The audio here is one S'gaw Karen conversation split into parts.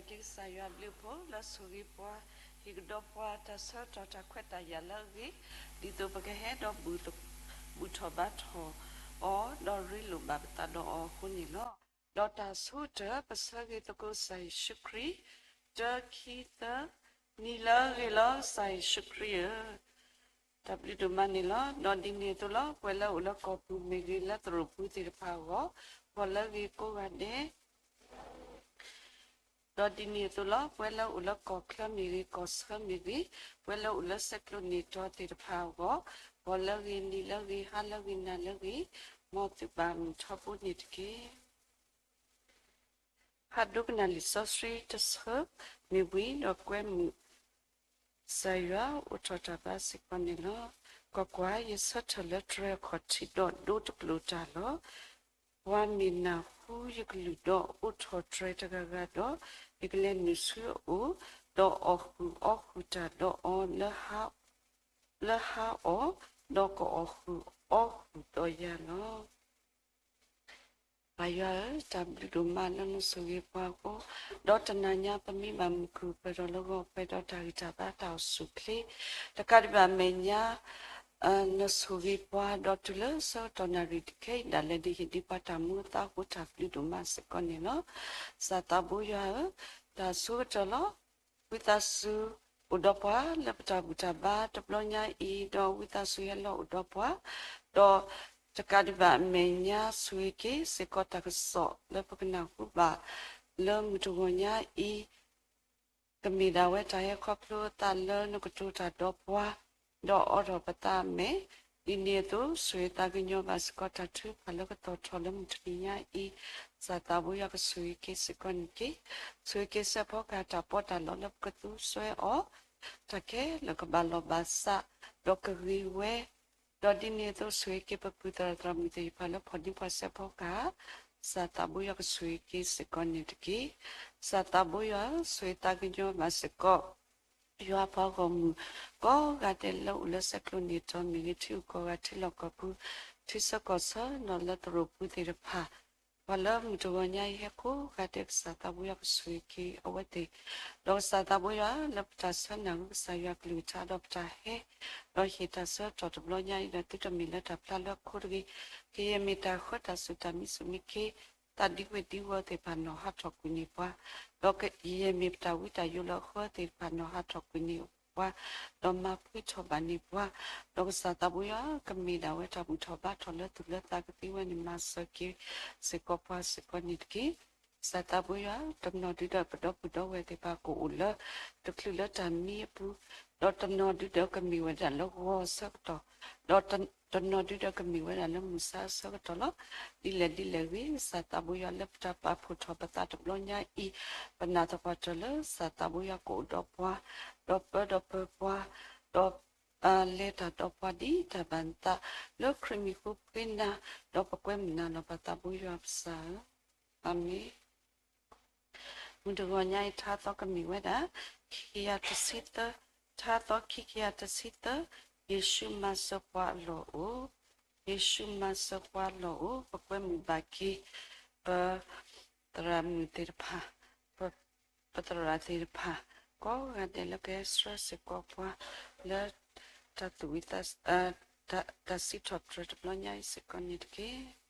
ကစၢ်ယွၤအဘျုးအဖှိၣ်လၢဆိၣ်ဂ့ၤပှၤ, ဟ့ၣ်ကဒီးပှၤတၢ်ဆၢကတီၢ်တၢ်ခွဲးတၢ်ယာ်လၢအဂ့ၤ, ဒ်သိးပကဟဲဒီးဘူၣ်ထီၣ်ဘါထီၣ်အီၤ, ဒီးရ့လိာ်ဘၣ်ပသးဒီးအီၤအဃိန့ၣ်လီၤ. ဒီးတၢ်ဆိကတၢၢ် ပဆၢဂ့ၤသကိးကစၢ်ယ့ၣ်ၡူးခရံာ်, တၢ ခံ သၢ, နံၤလၢအဂ့ၤလီၤ ကစၢ်ယ့ၣ်ၡူးခရံာ်ဧၢ. တၢ်ဘျုးဒိၣ်မးန့ၣ်လီၤ. ဒီးဒ်န့ၣ်အသိးလီၤ, ပှၤလၢအအိၣ်လၢကီၢ်ပူၤမ့ၢ်ဂ့ၤ, လၢသရိာ်ပူၤသ့ၣ်တဖၣ်အဂီၢ်, ပှၤလၢအဂ့ၤကိးဂၤဒဲး, ဒီးဒ်န့ၣ်အသိးလီၤ, ပှၤလၢအအိၣ်လၢကီၢ်ချၢမ့ၢ်ဂ့ၤ, ကီၢ်ဆၢမ့ၢ်ဂ့ၤ, ပှၤလၢအအိၣ်လၢဆဲးကျိးန့ၢ်တီၤသ့ၣ်တဖၣ်အဂီၢ်, ပှၤလၢအဂ့ၤ, နံၤလၢအဂ့ၤ, ဟါလၢအဂ့ၤ, နၤလၢအဂ့ၤ, မ်သုဘၣ်မုာ်ထီဘိန့ၣ်တက့ၢ်. ဖးဒိကနၣ်လံာ်စီဆှံတဆၢ, မ့ၢ်ဝံၤဒီးကွဲမုာ် ကစၢ်ယွၤအိးထီၣ်တၢ်ဘါစ့ၢ်ကီးန့ၣ်လီၤ. ကွၢ်ကွၢ်, ယဆၢထၢၣ်လၢတြဲၤအခီၣ်ထံးဒီးဒိတကျိာ်တၢ်လီၤ. ပှၤမ့ၢ်နၢ်ဟူယကလုၢ်ဒီးအိးထီၣ်တြဲၤတဂၤဂၤဒီး, ယကလဲၤနုာ်ဆူအအိၣ်, ဒီးအီၣ်ဃုာ်အီဃုာ်တၢ်ဒီးအီၤ, လၢဟါအီၤ, ဒီးကအီၣ်ဃုာ်အီဃုာ်ဒီးယၤလီၤ. ပၢ်ယွၤဧၢ, တၢ်ဘျုးဒိၣ်မးလၢနဆိၣ်ဂ့ၤပှၤအဃိ, ဒီးတနၤညါပမ့ၢ်ဘၣ်မုၢ်ခုၣ်ပှဲၤဒီးလၢဂီၤပှဲၤဒီးတၢ်ဂံၢ်တၢ်ဘါတၢ်အိၣ်ဆူၣ်အိၣ်ချ့, တကးဒံးဘၣ်အမဲာ်ညါ နဆိၣ်ဂ့ၤပှၤဒီးတုၤလၢဆၢကတီၢ်နၣ်ရံၣ်တခဲအံၤဒၣ်လဲာ် ဒ်ဟ့ၣ်ဒံးပှၤတၢ်မူအသးအဃိ တၢ်ဘျုးဒိၣ်မးစ့ၢ်ကီးန့ၣ်လီၤ. ကစၢ်သးဘိယွၤဧၢ, တၢ်ဆိကတၢၢ်လီၤ. ဝံသးစူၤအိၣ်ဒီးပှၤလၢပတၢ်ဘူၣ်တၢ်ဘါတဘျီညါအံၤ, ဒီးဝံသးစူၤဟဲလီၤအိၣ်ဒီးပှၤ, ဒီးတကးဒံးဘၣ်အမဲာ်ညါ ဆိၣ်ဂ့ၤက့ၤစ့ၢ်ကီးတၢ်ကစီၣ်လၢပကနၢ်ဟူဘၣ်လၢမုၢ်တဂီၤညါအံၤ, ကမ့ၢ်ဒၣ်ဝဲတၢ်ဟဲခီဖျိအသးလၢနကတိၤတၢ်ဒီးပှၤ, ဒီးအိးထီၣ်ပသးအမဲာ်, ဒ်န့ၣ်အသိး ဆိၣ်ဂ့ၤသးကညီၤဘၣ်စ့ၢ်ကီးတၢ်ထုကဖၣ်လၢကသီၣ်ထီၣ်လၢမုၢ်တနံၤညါအံၤ, ကစၢ်သးဘိယွၤကဆိၣ်ဂ့ၤက့ၤစ့ၢ်ကီးန့ၣ်တက့ၢ်. ဆိၣ်ဂ့ၤက့ၤစဲးဖီကဟၣ်တၢ်ပီးတၢ်လီလၢပကသူစွဲအီၤ, တၢ်ခဲလၢာ်ကဘၣ်လီၢ်ဘၣ်စး, ဒီးကဂ့ၤဝဲ, ဒီးဒ်န့ၣ်အသိး ဆိၣ်ဂ့ၤက့ၤပပုၢ်သရၣ်သရၣ်မုၣ်သ့ၣ်တဖၣ်လၢဖီၣ်ဒံဖီၣ်စဲးဖီကဟၣ်, ကစၢ်သးဘိယွၤကဆိၣ်ဂ့ၤက့ၤစ့ၢ်ကီးန့ၣ်တက့ၢ်. ကစၢ်သးဘိယွၤဧၢ, ဆိၣ်ဂ့ၤသးကညီၤဘၣ်စ့ၢ်ကီး ယွၤအပှၤဂီၢ်မုၢ် ကိးဂၤဒဲးလၢအိၣ်လၢဆဲးကျိးန့ၢ်တီၤမ့ၢ်ဂ့ၤ, ထံဂုၤကီၢ်ဂၤ, ထံလီၢ်ကီၢ်ပူၤ, ထံဆၢကီၢ်ဆၢ, ဒီးလၢသရိာ်ပူၤသ့ၣ်တဖၣ်, ပှၤလၢမုၢ်တဂီၤညါအံၤဟဲကိးဂၤဒဲး ကစၢ်သးဘိယွၤကဆိၣ်ဂ့ၤက့ၤအဝဲသ့ၣ်, ဒီးကစၢ်သးဘိယွၤလၢပတၢ်ဆၢနၢ်ဟူကစၢ်ယွၤကလုၢ်ကထါ ဒီးပတၢ်ဟဲ, ဒီးဟ့ၣ်တၢ်ဆၢကတီၢ်တဘျီညါအံၤဒီး သုတမ့ၢ်လၢတၢ်ဖျါလၢအခိတဂ့ၤ, ကယဲၢ်မ့ၢ်တၢ်ဃၢတၢ်စူၢ်တၢ်မံဆူၣ်မံခ့ တၢ်ဒံဝ့ၢ်ဒံဝီသ့ၣ်တဖၣ်နီၣ်ဟးထီၣ်ကွံာ်န့ၢ်ပှၤ, ဒီးကယဲၢ်မ့ၢ်ပတၢ်ဝံတၢ်ယိးလၢအဃၢသ့ၣ်တဖၣ်နီၣ်ဟးထီၣ်ကွံာ်န့ၢ်ပှၤ, ဒီးမၤဖှံထီၣ်ဘၣ်န့ၢ်ပှၤ, ဒီးကစၢ်သးဘိယွၤ ကမ့ၢ်ဒၣ်ဝဲတၢ်ဘူၣ်ထီၣ်ဘါထီၣ်လၢသူၣ်လၢသးကသ့ဝဲန့ၣ် မၤစၢၤက့ၤစ့ၢ်ကီးပှၤစ့ၢ်ကီးန့ၣ်တက့ၢ်. ကစၢ်သးဘိယွၤ တနီၤဒုဒီးပဒီပုၢ်ဒီဝဲၢ်သ့ၣ်တဖၣ်ကအိၣ်လၢ တချုးလၢတၢ်မံအပူၤ, ဒီးတနီၤဒုဒီးကမ့ၢ်ဝဲဒၣ်လၢဂီၤအဆၢကတီၢ်, ဒီးတနီၤဒုဒီးကမ့ၢ်ဝဲဒၣ်လၢမုၢ်ဆါအဆၢကတီၢ်လီၤ. ဒ်လဲၣ်ဒ်လဲၣ်ဂ့ၤ, ကစၢ်သးဘိယွၤလၢပတၢ်ပာ်ဖှိၣ်ထီၣ်ပသးတဘျီညါအံၤ, ပနာ်သပှၢ်တၢၢ်လၢကစၢ်သးဘိယွၤကအိၣ်ဒီးပှၤ, ဒီးပၢဒီးပၢၤပှၤ, ဒီးလဲၤတၢ်ဒီးပှၤဒ်တၢ်ဘၣ်နသး, လၢခရံာ်မံၤအဃိပဃ့နၤ, ဒီးပကွဲမုာ်နၤလီၤ ပၢ်သးဘိယွၤပကစၢ်ဧၢ, အၤမ့ၣ်. မုၢ်တဂီၤညါအံၤ ထါသီကမ့ၢ်ဝဲဒၣ် ခံကယၤတဆံသၢ, ထါသီခံကယၤတဆံသၢ, ယ့ၣ်ၡူးမၤစၢၤပှၤအလီၢ်အိၣ်, ယ့ၣ်ၡူးမၤစၢၤပှၤအလီၢ်အိၣ်, ပကွဲမုာ်ဘၣ်က့ၤ ပသရၣ်မုၣ်သ့ၣ်တဖၣ်, ပသရၣ်သ့ၣ်တဖၣ်, ကိးဂၤဒဲးလၢကဟဲဆှၢစ့ၢ်ကီးပှၤ လၢတၢ်သူၣ်ဝံၤသး, တၢ်စံးထီၣ်ပတြၢၤတဘျီညါအံၤစ့ၢ်ကီးန့ၣ်တက့ၢ်.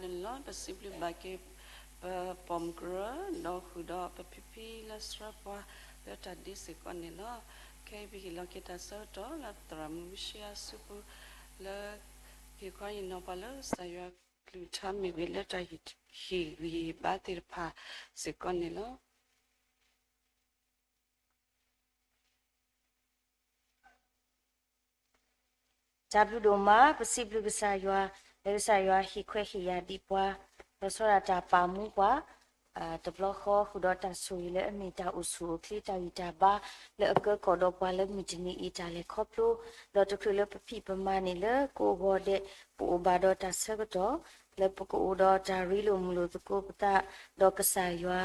န့ၣ်လီၤ. ပစံးဘျုးဘၣ်က့ၤ ပပိာ်မုၣ်ကရၢ ဒီးဃုာ်ဒီးပဖံဖံလၢဆှၢပှၤလၢတၢ်ဒ့စ့ၢ်ကီးန့ၣ်လီၤ. ခဲအံၤပဟ့ၣ်လီၤက့ၤတၢ်ဆၢကတီၢ်လၢသရၣ်မုၣ်မုၢ်ဆံအစုပူၤ လၢဟ့ၣ်ခီဟ့ၣ်နီၤပှၤလၢကစၢ်ယွၤကလုၢ်ကထါမ့ၢ်ဂ့ၤ လၢတၢ်ဟ့ၣ်ဂံၢ်ဟ့ၣ်ဘါသ့ၣ်တဖၣ်စ့ၢ်ကီးန့ၣ်လီၤ. တၢ်ဘျုးဒိၣ်မး ပစံးဘျုးကစၢ်ယွၤ လၢကစၢ်ယွၤဟ့ၣ်ခွဲးဟ့ၣ်ယာ်ဒံးပှၤ လီၤဆီဒၣ်တၢ်ပာ်မူပှၤ တဘျီဃီဃုာ်ဒီးတၢ်ဆိၣ်ဂ့ၤလၢအမ့ၢ်တၢ်အိၣ်ဆူၣ်အိၣ်ချ့ တၢ်ဂံၢ်တၢ်ဘါ လၢအကဲကီၢ်ဒီးပှၤလၢမုၢ်တနံၤအံၤတၢ်လဲၤခီဖျိ ဒီးတချုးလၢပဖံးပမၤန့ၣ်လၢကိးဂီၤဒဲး ပအိၣ်ဘၣ်ဒီးတၢ်ဆၢကတီၢ် လၢပကအိၣ်ဒီးတၢ်ရ့လိာ်မုာ်လိာ်သကိးပသး ဒီးကစၢ်ယွၤ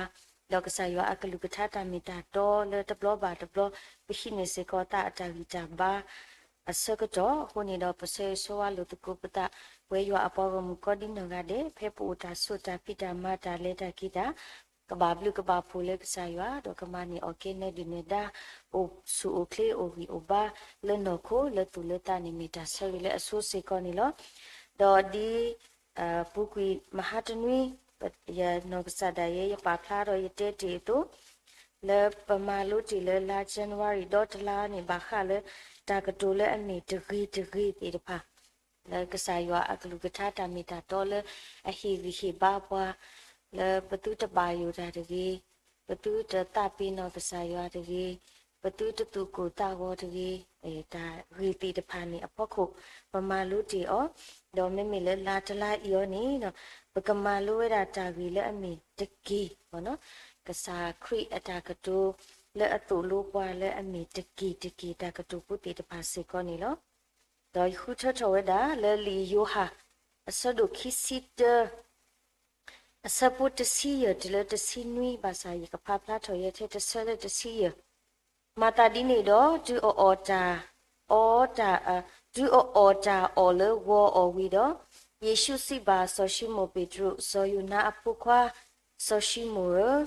ဒီးကစၢ်ယွၤအကလုၢ်ကထါတၢ်မ့ၢ်တၢ်တီလၢတဘျီဘၣ်တဘျီ ပဟံးန့ၢ်စ့ၢ်ကီးသးအတၢ်ဂံၢ်တၢ်ဘါ အဆၢကတီၢ်အဃိန့ၣ်ဒီး ပဆၢဂ့ၤဆၢဝါလိာ်သကိးပသး ပဝဲယွၤအပှၤဂီၢ်မုၢ်ကိးဒံနီၢ်ဂၤဒဲး ဖဲပအိၣ်တၢ်ဆိးတၢ်ဖံးတၢ်မၤတၢ်လဲၤတၢ်က့ၤတၢ် ကဘၣ်ဘျုးကဘၣ်ဖှိၣ်လၢကစၢ်ယွၤ ဒီးကမၤန့ၢ်အီၣ်ကဲနဲဒုၣ်နဲဒါ အိၣ်ဆူၣ်အိၣ်ချ့အိၣ်ဂံၢ်အိၣ်ဘါလၢနီၢ်ခိလၢသူၣ်လၢသးန့ၣ် မ့ၢ်တၢ်ဆၢဂ့ၤလၢအဆိစ့ၢ်ကီးန့ၣ်လီၤ. ဒီးဒ် ပူၤကွံာ်မဟါတနွံ ယနီၢ်ကစၢ်ဒၣ်ယဲ ယပာ်ဖျါဒီးယတဲတ့ၢ်အသိး လၢပမၤလိတ့ၢ်လၢလါ January ဒီတလါန့ၣ် ဘၣ်ဃးလၢတၢ်ကတိၤလၢအမ့ၢ်တဂ့ၤတဂ့ၤသ့ၣ်တဖၣ် လၢကစၢ်ယွၤအကလုၢ်ကထါတၢ်မ့ၢ်တၢ်တီလၢအဟ့ၣ်ဂံၢ်ဟ့ၣ်ဘါပှၤ လၢပသုတဘၣ်ယိၣ်တၢ်တဂ့ၤ, ပသုတသးပ့ၤနီၣ်ကစၢ်ယွၤတဂ့ၤ, ပသုတသူၣ်ကိၢ်သးဂီၤတဂ့ၤ, တၢ်ဂ့ၢ်သ့ၣ်တဖၣ်န့ၣ်အဖီခိၣ် ပမၤလိတ့ၢ်အီၤ, ဒီးမ့မ့ၢ်လၢလါတလါအံၤအီၤန့ၣ် ပကမၤလိဝဲဒၣ်တၢ်ဂ့ၢ်လၢအမ့ၢ်တက့ၢ်, ကစၢ်ခရံာ်အတၢ်ကတိၤလၢအသိၣ်လိပှၤလၢအမ့ၢ်တက့ၢ်တက့ၢ် တၢ်ကတိၤဖိသ့ၣ်တဖၣ်စ့ၢ်ကီးန့ၣ်လီၤ. ဒီးယဃုထၢထီၣ်ဝဲဒၣ်လၢလံာ်ယိၤဟၣ် အဆၢဒိၣ်ခံဆံတၢ အဆၢဖိတဆံယဲၢ်တုၤလၢတဆံနွံ ဘၣ်ဆၣ်ယကဖးဖျါထီၣ်ယဲထဲတဆၢလၢတဆံယဲၢ်, မၤသးဒ်န့ၣ်ဒီး တုၤအအီၣ်တၢ် အီတၢ် တုၤအအီၣ်တၢ်အီၣ်လၢဂီၤအီၣ်ဝံၤဒီး, ယ့ၣ်ၡူးစံးဘၣ်စီၤၡံမိၣ်ပ့းတရူး, စီၤယိၤနါအဖိခွါ, စီၤၡံမိၣ်ဧၢ,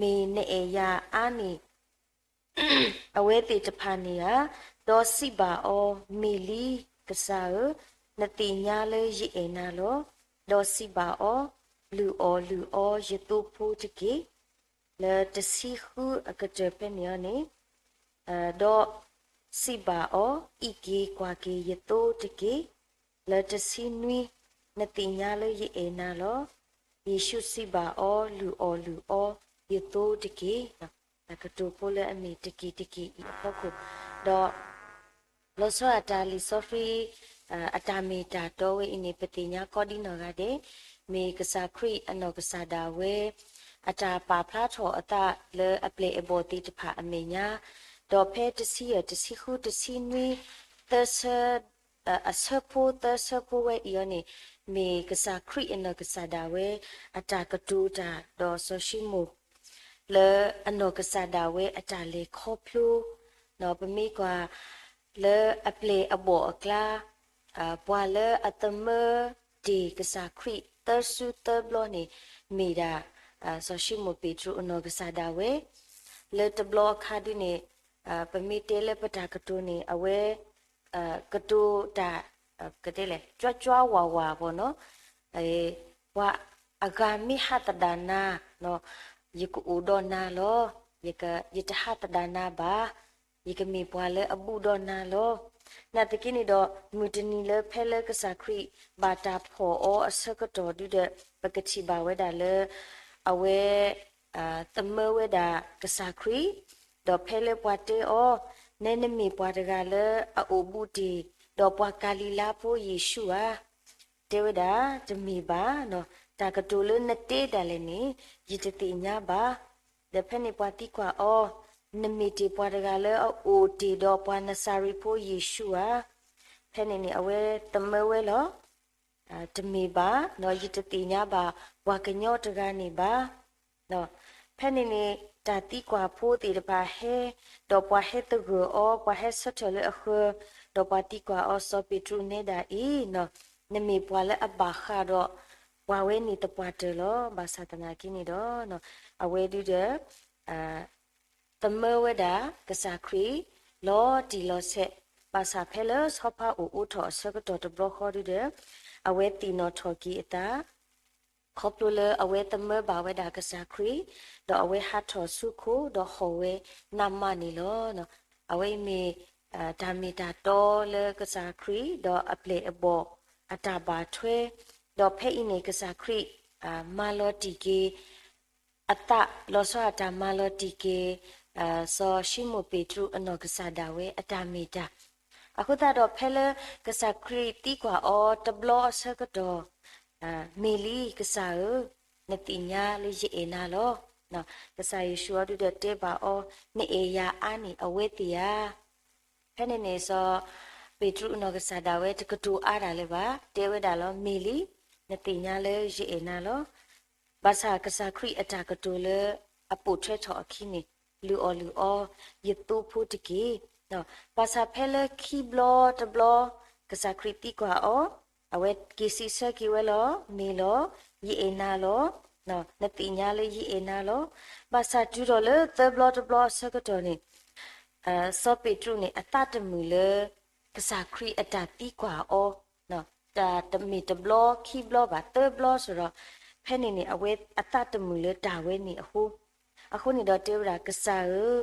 မ့ၢ်နအဲၣ်ယၤအါန့ၢ် အဝဲသ့ၣ်တဖၣ်န့ၣ်ဧါ. ဒီးစံးဘၣ်အီၤ, မ့ၢ်လံ, ကစၢ်ဧၢ, နသ့ၣ်ညါလၢယအဲၣ်နၤလီၤ. ဒီးစံးဘၣ်အီၤ, လုၢ်အီၣ်လုၢ်အီယသိဖိတက့ၢ်. လၢတဆံဃုအကတၢၢ်ဖဲန့ၣ်အီၤန့ၣ်, ဒီးစံးဘၣ်အီၤ, အံးက့ၤကွၢ်က့ၤယသိတက့ၢ်. လၢတဆံနွံ, နသ့ၣ်ညါလၢယအဲၣ်နၤလီၤ. ယ့ၣ်ၡူးစံးဘၣ်အီၤ, လုၢ်အီၣ်လုၢ်အီယသိတက့ၢ်. တၢ်ကတိၤဖိလၢအမ့ၢ်တက့ၢ်တက့ၢ်အံၤအဖီခိၣ်, ဒီး လီၤဆီဒၣ်တၢ်လံာ်စီဆှံ အတၢ်မ့ၢ်တၢ်တီဝဲအံၤန့ၣ် ပသ့ၣ်ညါကိးဒံနီၢ်ဂၤဒဲး, မ့ၢ်ကစၢ်ခရံာ်အနီၢ်ကစၢ်ဒၣ်ဝဲ အတၢ်ပာ်ဖျါထီၣ်အသးလၢအပျဲၢ်အဘီၣ်သ့ၣ်တဖၣ်အမဲာ်ညါ, ဒီးဖဲတဆံယဲၢ်, တဆံဃု, တဆံနွံ, သၢဆၢ, အဆၢဖိသၢဆၢဖိဝဲအံၤအီၤန့ၣ်, မ့ၢ်ကစၢ်ခရံာ်အနီၢ်ကစၢ်ဒၣ်ဝဲ အတၢ်ကတိၤတၢ်ဒီးစီၤၡံမိၣ် လၢအနီၢ်ကစၢ်ဒၣ်ဝဲအတၢ်လဲၤခီဖျိ, ပမ့ၢ်ကွၢ်လၢအပျဲၢ်အဘီၣ်အကျါ, ပှၤလၢအသမၢတ့ၢ်ကစၢ်ခရံာ်သၢစုသၢဘျီန့ၣ် မ့ၢ်ဒၣ် စီၤၡံမိၣ်ပ့းတရူးအနီၢ်ကစၢ်ဒၣ်ဝဲ, လၢတဘျီအခါဒုန့ၣ် ပမ့ၢ်တဲလၢပတၢ်ကတိၤန့ၣ် အဝဲ ကတိၤတၢ် ကတဲလဲၣ် ကၠွါကၠွါဝးဝးဘၣ်နီၤ, ပှၤအဂၤမ့ၢ်ဟးသဒၣ်နၤ, ယကအိၣ်ဒီးနၤလီၤ, ယတဟးသဒၣ်နၤဘၣ်, ယကမ့ၢ်ပှၤလၢအဘူးဒီးနၤလီၤ. နာ်သက့န့ၣ်ဒီး မုၢ်တနံၤလၢဖဲလၢကစၢ်ခရံာ် ဘၣ်တၢ်ဖီၣ်အီၤအဆၢကတီၢ်ဒုဒီး ပကထံၣ်ဘၣ်ဝဲဒၣ်လၢ အဝဲ သမၢဝဲဒၣ်ကစၢ်ခရံာ်, ဒီးဖဲလၢပှၤတဲအီၤ, နဲနမ့ၢ်ပှၤတဂၤလၢအအိၣ်ဘူးတ့ၢ်, ဒီးပှၤကၤလံၤလါဖိယ့ၣ်ၡူးဧါ, တဲဝဲဒၣ်, တမ့ၢ်ဘၣ်, တၢ်ကတိၤလၢနတဲဒၣ်လဲာ်န့ၣ် ယတသ့ၣ်ညါဘၣ်. ဒီးဖဲန့ၣ်ပှၤသံကွၢ်အီၤ, နမ့ၢ်တ့ၢ်ပှၤတဂၤလၢအအိၣ်တ့ၢ်ဒီးပှၤနစၤရ့းဖိယ့ၣ်ၡူးဧါ. ဖဲန့ၣ်န့ၣ် အဝဲသမၢဝဲလီၤ. တမ့ၢ်ဘၣ်, ယတသ့ၣ်ညါဘၣ်ပှၤကညီတဂၤန့ၣ်ဘၣ်. ဖဲန့ၣ်န့ၣ် တၢ်သံကွၢ်ဖိသ့ၣ်တဖၣ်ဟဲ, ဒီးပှၤဟဲသဂၢၢ်အီၤ, ပှၤဟဲဆၢထၢၣ်လၢအဃၢၤ, ဒီးပှၤသံကွၢ်အီၤ, စီၤပ့းတရူးနဲဒၣ်အံၤ, နမ့ၢ်ပှၤလၢအဘၣ်ဃးဒီးပှၤဝဲန့ၣ်သပှၢ်တၢၢ်လီၤ. ဘၣ်ဆၣ်သနာ်က့န့ၣ်ဒီး အဝဲဒုဒီး သမၢဝဲဒၣ်ကစၢ်ခရံာ် လီၤတံၢ်လီၤဆဲး, ဘၣ်ဆၣ်ဖဲလၢဆီဖါအိၣ်အိးထီၣ်အဆၢကတီၢ်တဘျီဃီဒုဒီး အဝဲသ့ၣ်နီၣ်ထီၣ်က့ၤအသး, ခီဖျိလၢအဝဲသမၢဘၣ်ဝဲဒၣ်ကစၢ်ခရံာ်, ဒီးအဝဲဟးထီၣ်ဆူခိၣ် ဒီးဟီၣ်ဝဲနးမးန့ၣ်လီၤ. အဝဲအံၤမ့ၢ် တၢ်မ့ၢ်တၢ်တီလၢကစၢ်ခရံာ် ဒီးအပျဲၢ်အဘီၣ်အတၢ်ဘၣ်ထွဲ, ဒီးဖဲအံၤန့ၣ် ကစၢ်ခရံာ် မၤလီၤတံၢ်က့ၤ အသး လီၤဆီဒၣ်တၢ်မၤလီၤတံၢ်က့ၤ စီၤၡံမိၣ်ပ့းတရူးအနီၢ်ကစၢ်ဒၣ်ဝဲအတၢ်မ့ၢ်တၢ်, အဃိသတးဒီးဖဲလၢကစၢ်ခရံာ်သံကွၢ်အီၤတဘျီအဆၢကတီၢ် မ့ၢ်လံကစၢ်ဧၢ, နသ့ၣ်ညါလၢယအဲၣ်နၤလီၤ. ကစၢ်ယ့ၣ်ၡူးအီၤဒုဒီးတဲဘၣ်အီၤ, နအဲၣ်ယၤအါန့ၢ်အဝဲသ့ၣ်ဧါ. ဖဲန့ၣ်န့ၣ် စီၤပ့းတရူးအနီၢ်ကစၢ်ဒၣ်ဝဲတကတိၤအါဒၣ်လၢၤဘၣ်, တဲဝဲဒၣ်လီၤ, မ့ၢ်လံ, နသ့ၣ်ညါလၢယအဲၣ်နၤလီၤ. ဘၣ်ဆၣ်ကစၢ်ခရံာ်အတၢ်ကတိၤလၢအပိာ်ထွဲထီၣ်အခံန့ၣ် လုၢ်အီၣ်လုၢ်အီ ယသိဖိတက့ၢ်. ဘၣ်ဆၣ်ဖဲလၢခံဘျီတဘျီ ကစၢ်ခရံာ်သံကွၢ်အီၤ, အဝဲက့ၤစံးဆၢက့ၤဝဲလီၤ, မ့ၢ်လီၤ, ယအဲၣ်နၤလီၤ. နသ့ၣ်ညါလၢယအဲၣ်နၤလီၤ. ဘၣ်ဆၣ်တုၤထီၣ်လၢသၢဘျီတဘျီအဆၢကတီၢ်န့ၣ် စီၤပ့းတရူးန့ၣ် အသးတမုာ်လၢ ကစၢ်ခရံာ်အတၢ်သံကွၢ်အီၤ, တၢ်တမ့ၢ်တဘျီခံဘျီဘၣ် သၢဘျီစ့ၢ်ဒီး, ဖဲန့ၣ်န့ၣ် အဝဲအသးတမုာ်လၢတၢ်ဝဲန့ၣ်အဃိ, အဃိန့ၣ်ဒီးတဲဝဲဒၣ်, ကစၢ်ဧၢ,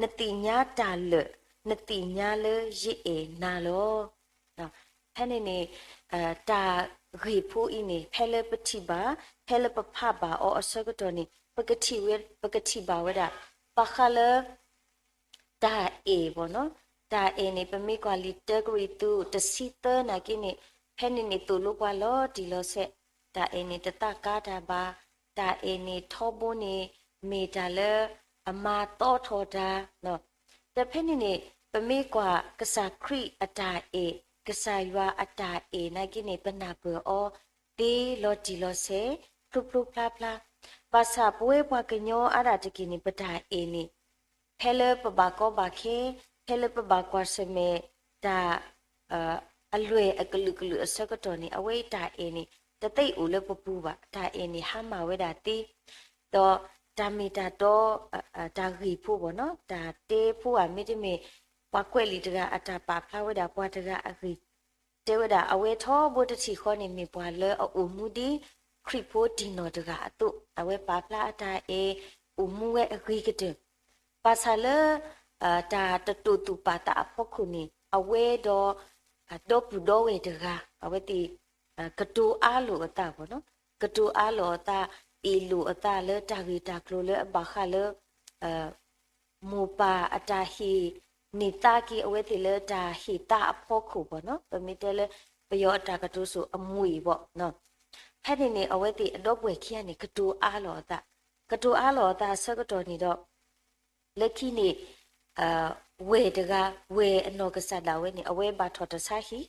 နသ့ၣ်ညါတၢ်လၢာ်, နသ့ၣ်ညါလၢယအဲၣ်နၤလီၤ. ဖဲန့ၣ်န့ၣ် တၢ်ဂ့ၢ်ဖိအံၤန့ၣ် ဖဲလၢပထံၣ်ဘၣ်, ဖဲလၢပဖးဘၣ်အီၤအဆၢကတီၢ်န့ၣ် ပကထံၣ်ဝဲ, ပကထံၣ်ဘၣ်ဝဲဒၣ် ဘၣ်ဃးလၢ တၢ်အဲၣ်ဘၣ်နီၤ, တၢ်အဲၣ်န့ၣ် ပမ့ၢ်ကွၢ်လံာ်တၢကရံၣ်သူး တဆံသၢနာ်က့န့ၣ်, ဖဲန့ၣ်န့ၣ်သိၣ်လိပှၤလီၤတံၢ်လီၤဆဲး, တၢ်အဲၣ်န့ၣ်တသးကါတၢ်ဘၣ်, တၢ်အဲၣ်န့ၣ်ထီဘိန့ၣ် မ့ၢ်တၢ်လၢအမၤသီထီၣ်တၢ် ဒီးဖဲန့ၣ်န့ၣ် ပမ့ၢ်ကွၢ်ကစၢ်ခရံာ်အတၢ်အဲၣ်, ကစၢ်ယွၤအတၢ်အဲၣ်နာ်က့န့ၣ် ပနၢ်ပၢၢ်အီၤသ့လီၤတံၢ်လီၤဆဲး ဖျိဖျိဖျါဖျါ, ဘၣ်ဆၣ်ပဝဲပှၤကညီအါဒၣ်တက့ၢ်န့ၣ် ပတၢ်အဲၣ်န့ၣ် ဖဲလၢပဘၣ်ကီဘၣ်ခဲ, ဖဲလၢပဘၣ်ကွၢ်ဆၢၣ်မဲာ်တၢ် အလွဲၢ်အကလုာ်ကလုာ်အဆၢကတီၢ်န့ၣ် အဝဲအံၤတၢ်အဲၣ်န့ၣ် တသ့အိၣ်လၢပပူၤဘၣ်, တၢ်အဲၣ်န့ၣ်ဟါမၢ်ဝဲဒၣ်သ့, ဒီးတၢ်မ့ၢ်တၢ်တီ တၢ်ဂ့ၢ်ဖိဘၣ်နီၤ, တၢ်တဲဖိဧါ မ့တမ့ၢ် ပှၤကွဲးလံာ်တဂၤအတၢ်ပာ်ဖျါဝဲဒၣ်ပှၤတဂၤအဂ့ၢ်, တဲဝဲဒၣ် အဝဲထီဘိတထံၣ်ဃီန့ၣ် မ့ၢ်ပှၤလၢအအိၣ်မူဒ်ခရံာ်ဖိတံၢ်နီၢ်တဂၤအသိး, အဝဲပာ်ဖျါအတၢ်အဲၣ်အိၣ်မူဝဲအဂ့ၤကတၢၢ်, ဘၣ်ဆၣ်လၢ တၢ်တတိာ်သူၣ်ပာ်သးအဖီခိၣ်န့ၣ် အဝဲဒီး ဒီပုၢ်ဒီဝဲၢ်တဂၤ အဝဲသ့ၣ် ကတိၤအါလိာ်အသးဘၣ်နီၤ, ကတိၤအါလိာ်အသး, အ့ၣ်လိာ်အသးလၢတၢ်ဂ့ၢ်တၢ်ကျိၤလၢအဘၣ်ဃးလၢ မိၢ်ပၢ်အတၢ်ဟ့ၣ်န့ၢ်သါက့ၤအဝဲသ့ၣ်လၢတၢ်ဟ့ၣ်သါအဖီခိၣ်ဘၣ်နီၤ, ပမ့ၢ်တဲလၢပယီၤအတၢ်ကတိၤစိၤအမူအံၤဘၣ်နီၤ, ဖဲန့ၣ်န့ၣ် အဝဲသ့ၣ်အဒီပုၢ်ဝဲၢ်ခံဂၤန့ၣ် ကတိၤအါလိာ်အသး, ကတိၤအါလိာ်အသးအဆၢကတီၢ်န့ၣ်ဒီး လၢခံန့ၣ် ဝဲၢ်တဂၤ, ဝဲၢ်အနီၢ်ကစၢ်ဒၣ်ဝဲန့ၣ် အဝဲဘၣ်ထီၣ်တၢ်ဆါဟံၣ်,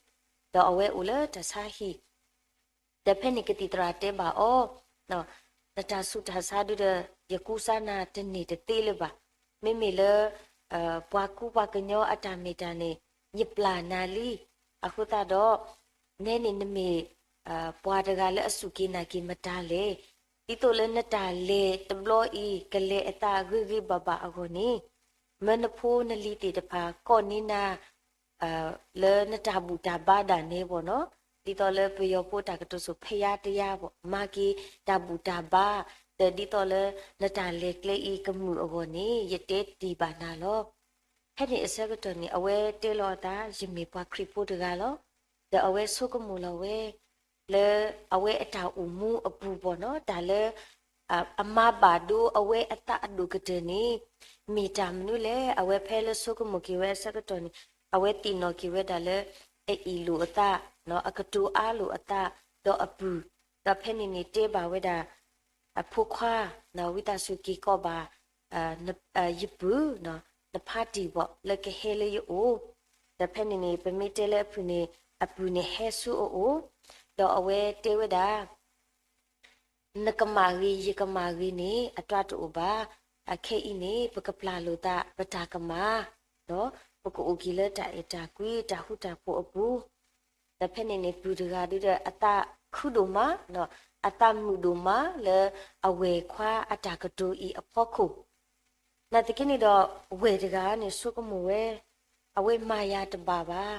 ဒီးအဝဲအိၣ်လၢတၢ်ဆါဟံၣ် ဒီးဖဲန့ၣ်ကသံၣ်သရၣ်တဲဘၣ်အီၤ, နတၢ်ဆူးတၢ်ဆါဒုဒီး ယကူစါနၤတန့ၢ်တသ့လၢၤဘၣ်. မ့မ့ၢ်လၢ ပှၤကူပှၤကညီအတၢ်မ့ၢ်တၢ်န့ၣ် ယပျၢ်နၤလံ. အဃိသတးဒီး နဲန့ၣ်နမ့ၢ် ပှၤတဂၤလၢအစူၢ်က့ၤနာ်က့ၤမတၤလဲၣ်. ဒ်သိးလၢနတၢ်လဲၤတဘျီအံၤ ကလဲၤအသးဂ့ၤဂ့ၤဘၣ်ဘၣ်အဂီၢ်န့ၣ် မၢနဖိနလံၤသ့ၣ်တဖၣ် ကိးန့ၢ်နၤ လၢနတၢ်ဘူၣ်တၢ်ဘါဒၣ်နဲဘၣ်နီၤ, ဒ်သိးလၢပယီၤဖိတၢ်ကတိၤစိၤ ဖယါတယါဘၣ်, မၤက့ၤတၢ်ဘူၣ်တၢ်ဘါ, ဒီးဒ်သိးလၢနတၢ်လဲၤကျဲအံၤကမုာ်အဂီၢ်န့ၣ် ယတဲတ့ၢ်ဘၣ်နၤလီၤ. ဖဲန့ၣ်အဆၢကတီၢ်န့ၣ် အဝဲတဲလီၤအသး ယမ့ၢ်ပှၤခရံာ်ဖိတဂၤလီၤ. ဒီးအဝဲဆိကမိၣ်လီၤဝဲ လၢအဝဲအတၢ်အိၣ်မူအပူၤဘၣ်နီၤ, တၢ်လၢ အမၤဘၣ်ဒိအဝဲအသးအဒိၣ်ကတၢၢ်န့ၣ် မ့ၢ်တၢ်မနုၤလဲၣ်. အဝဲဖဲလၢဆိကမိၣ်က့ၤဝဲအဆၢကတီၢ်န့ၣ် အဝဲသ့ၣ်နီၣ်က့ၤဝဲဒၣ်လၢ အအ့ၣ်လိာ်အသး, အကတိၤအါလိာ်အသး, ဒီးအပုၢ်, ဒီးဖဲန့ၣ်န့ၣ်တဲဘၣ်ဝဲဒၣ် အဖိခွါ, ဝံသးစူၤက့ၤကိးဘၣ် ယပုၢ်, နဖါတံၢ်ဘၣ် လၢကဟဲလၢယအိၣ်, ဒီးဖဲန့ၣ်န့ၣ် ပမ့ၢ်တဲလၢအပုၢ်န့ၣ် အပုၢ်န့ၣ်ဟဲဆူအအိၣ်, ဒီးအဝဲတဲဝဲဒၣ် နကမၣ်ဂ့ၤ ယကမၣ်ဂ့ၤန့ၣ် အတၢ်တအိၣ်ဘၣ်. အခဲအံၤန့ၣ် ပကပျၢ်လိာ်သး ပတၢ်ကမၣ်, ဒီးပကအိၣ်က့ၤလၢတၢ်အဲၣ်တၢ်ကွံ တၢ်ဃူတၢ်ဖိးအပူၤ, ဒီးဖဲန့ၣ်န့ၣ် ပုၢ်တဂၤဒုဒီး အသးခုဒိၣ်မး, အသးမုာ်ဒိၣ်မးလၢအဝဲၢ်ခွါအတၢ်ကတိၤအံၤအဖီခိၣ် နာ်သက့န့ၣ်ဒီး ဝဲၢ်တဂၤန့ၣ်ဆိကမိၣ်ဝဲ, အဝဲမၤယၤတဘၣ်ဘၣ်.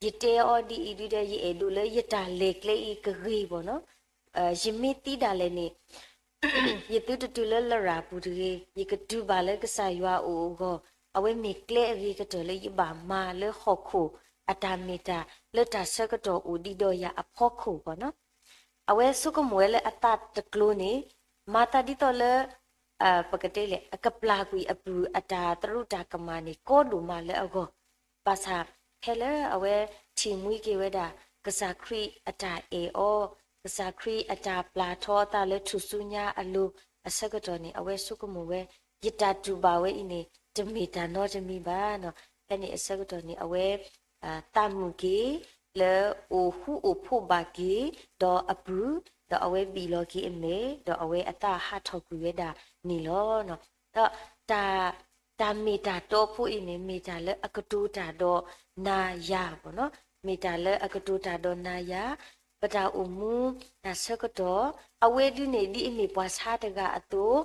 ယတဲအီၤဒ်အံၤဒုဒီး ယအဲၣ်ဒိးလၢယတၢ်လဲၤကျဲအံၤကဂ့ၤဘၣ်နီၤ. ယမ့ၢ်သံဒၣ်လဲာ်န့ၣ် ယသုတတုၤလၢလရာ်ပူၤတဂ့ၤ, ယကတုၤဘၣ်လၢကစၢ်ယွၤအအိၣ်အဂီၢ်, အဝဲမ့ၢ်ကျဲအဂ့ၤကတၢၢ်လၢယဘၣ်မၤလၢဟီၣ်ခိၣ်အတၢ်မ့ၢ်တၢ် လၢတၢ်ဆၢကတီၢ်အိၣ်ဒံးဒီးယၤအဖီခိၣ်ဘၣ်နီၤ. အဝဲဆိကမိၣ်ဝဲလၢအသးတကျိၤန့ၣ် မၤသးဒ်သိးလၢ ပကတဲလဲၣ် အကပျၢ်ကွံာ်အပုၢ်အတၢ်သရူးတၢ်ကမၣ်န့ၣ် ကီဒိၣ်မးလၢအဂီၢ်, ဘၣ်ဆၣ်ဖဲလၢအဝဲထံၣ်မှံက့ၤဝဲဒၣ် ကစၢ်ခရံာ်အတၢ်အဲၣ်အီၤ, ကစၢ်ခရံာ်အတၢ်ပျၢ်ထီအသးလၢထူၣ်စုညါအလိၤအဆၢကတီၢ်န့ၣ် အဝဲဆိကမိၣ်ဝဲ ယတၢ်တူၢ်ဘၣ်ဝဲအံၤန့ၣ် တမ့ၢ်တၢ်နီတမံၤဘၣ်နီၤ. ဖဲန့ၣ်အဆၢကတီၢ်န့ၣ် အဝဲ သးမုာ်က့ၤ လၢအိၣ်ဃူအိၣ်ဖိးဘၣ်က့ၤ ဒီးအပုၢ်, ဒီးအဝဲဘံၣ်လီၤက့ၤအမဲာ် ဒီးအဝဲအသးဟးထီၣ်ကွံာ်ဝဲဒၣ်န့ၣ်လီၤ. ဒီး တၢ်မ့ၢ်တၢ်တီဖိအံၤန့ၣ် မ့ၢ်တၢ်လၢအကတိၤတၢ်ဒီးနၤယၤဘၣ်နီၤ, မ့ၢ်တၢ်လၢအကတိၤတၢ်ဒီးနၤယၤ, ပတၢ်အိၣ်မူတၢ်ဆၢကတီၢ်, အဝဲဒုန့ၣ်ဒ်အမ့ၢ်ပှၤဆါတဂၤအသိး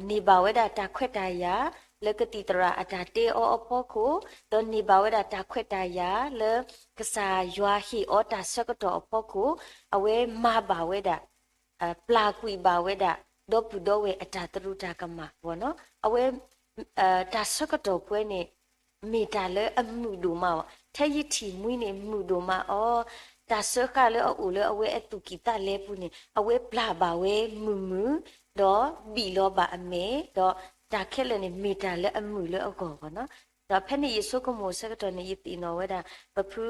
န့ၢ်ဘၣ်ဝဲဒၣ်တၢ်ခွဲးတၢ်ယာ် လၢကသံၣ်သရၣ်အတၢ်တဲအီၤအဖီခိၣ်, ဒီးန့ၢ်ဘၣ်ဝဲဒၣ်တၢ်ခွဲးတၢ်ယာ် လၢကစၢ်ယွၤဟ့ၣ်အီၤတၢ်ဆၢကတီၢ်အဖီခိၣ်, အဝဲမၤဘၣ်ဝဲဒၣ် ပျၢ်ကွံာ်ဘၣ်ဝဲဒၣ် ဒီပုၢ်ဒီဝဲၢ်အတၢ်သရူးတၢ်ကမၣ်ဘၣ်နီၤ. အဝဲ တၢ်ဆၢကတီၢ်ပှဲၤန့ၣ် မ့ၢ်တၢ်လၢအမုာ်ဒိၣ်မးအီၤ, ထဲယထံၣ်မှံန့ၣ် မုာ်ဒိၣ်မးအီၤ, တၢ်စၢဃာ်လၢအအိၣ်လၢအဝဲအသူၣ်ကံၢ်သးလဲပူၤန့ၣ် အဝဲပျၢ်ဘၣ်ဝဲမုာ်မုာ်, ဒီးဘံၣ်လီၤဘၣ်အမဲာ်, ဒီးတၢ်ခဲလၢာ်န့ၣ် မ့ၢ်တၢ်လၢအမုာ်လၢအဂီၢ်ဘၣ်နီၤ. ဒီးဖဲန့ၣ်ယဆိကမိၣ်ဆၢကတီၢ်န့ၣ် ယသ့ၣ်နီၣ်ဝဲဒၣ် ပဖု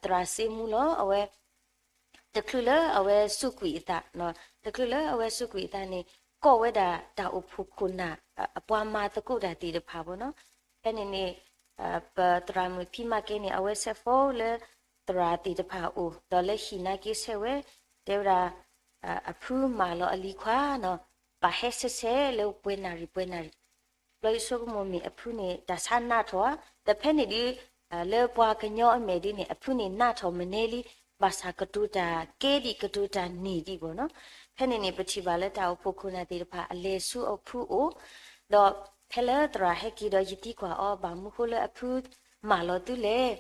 သရၣ်စ့မူလီၤ အဝဲ တချုးလၢအဝဲစူးကွံာ်အသး, တချုးလၢအဝဲစူးကွံာ်အသးန့ၣ် ကိးဝဲဒၣ်တၢ်အိၣ်ဖှိၣ်ခိၣ်နၢ် အပှၤမၤသကိးတၢ်သ့ၣ်တဖၣ်ဘၣ်နီၤ. ဖဲန့ၣ်န့ၣ် ပသရၣ်မုၣ်ဖံးမၤကဲန့ၣ် အဝဲဆဲး phone လၢသရၣ်သ့ၣ်တဖၣ်အအိၣ် ဒီးလၢဟံၣ်နာ်က့ဆဲးဝဲ တဲဝဲဒၣ် အဖုမၤလီၤအလံၤခွါနီၤ, ဘၣ်ဟဲဆဲးဆဲးလၢပှဲၤနၣ်ရံၣ်ပှဲၤနၣ်ရံၣ် ဘျီယဆိကမိၣ်မ့ၢ်အဖုန့ၣ် တၢ်ဆါနးထီၣ်ဧါ, ဒီးဖဲန့ၣ်ဒုး လၢပှၤကညီအမဲာ်ဒ်န့ၣ် အဖုန့ၣ်နးထီၣ်မနဲလံ, ဘၣ်ဆၣ်ကတိၤတၢ်ကဲဒံး ကတိၤတၢ်န့ၢ်ဒံးဘၣ်နီၤ. ဖဲန့ၣ်န့ၣ် ပထံၣ်ဘၣ်လၢတၢ်အိၣ်ဖှိၣ်ခိၣ်နၢ်သ့ၣ်တဖၣ် အလဲၤဆူအဖုအိၣ်, ဒီးဖဲလၢသရၣ်ဟဲက့ၤဒီး ယသံကွၢ်အီၤ ဘၣ်မနုၤဃိလၢအဖုမၤလီၤသုလဲၣ်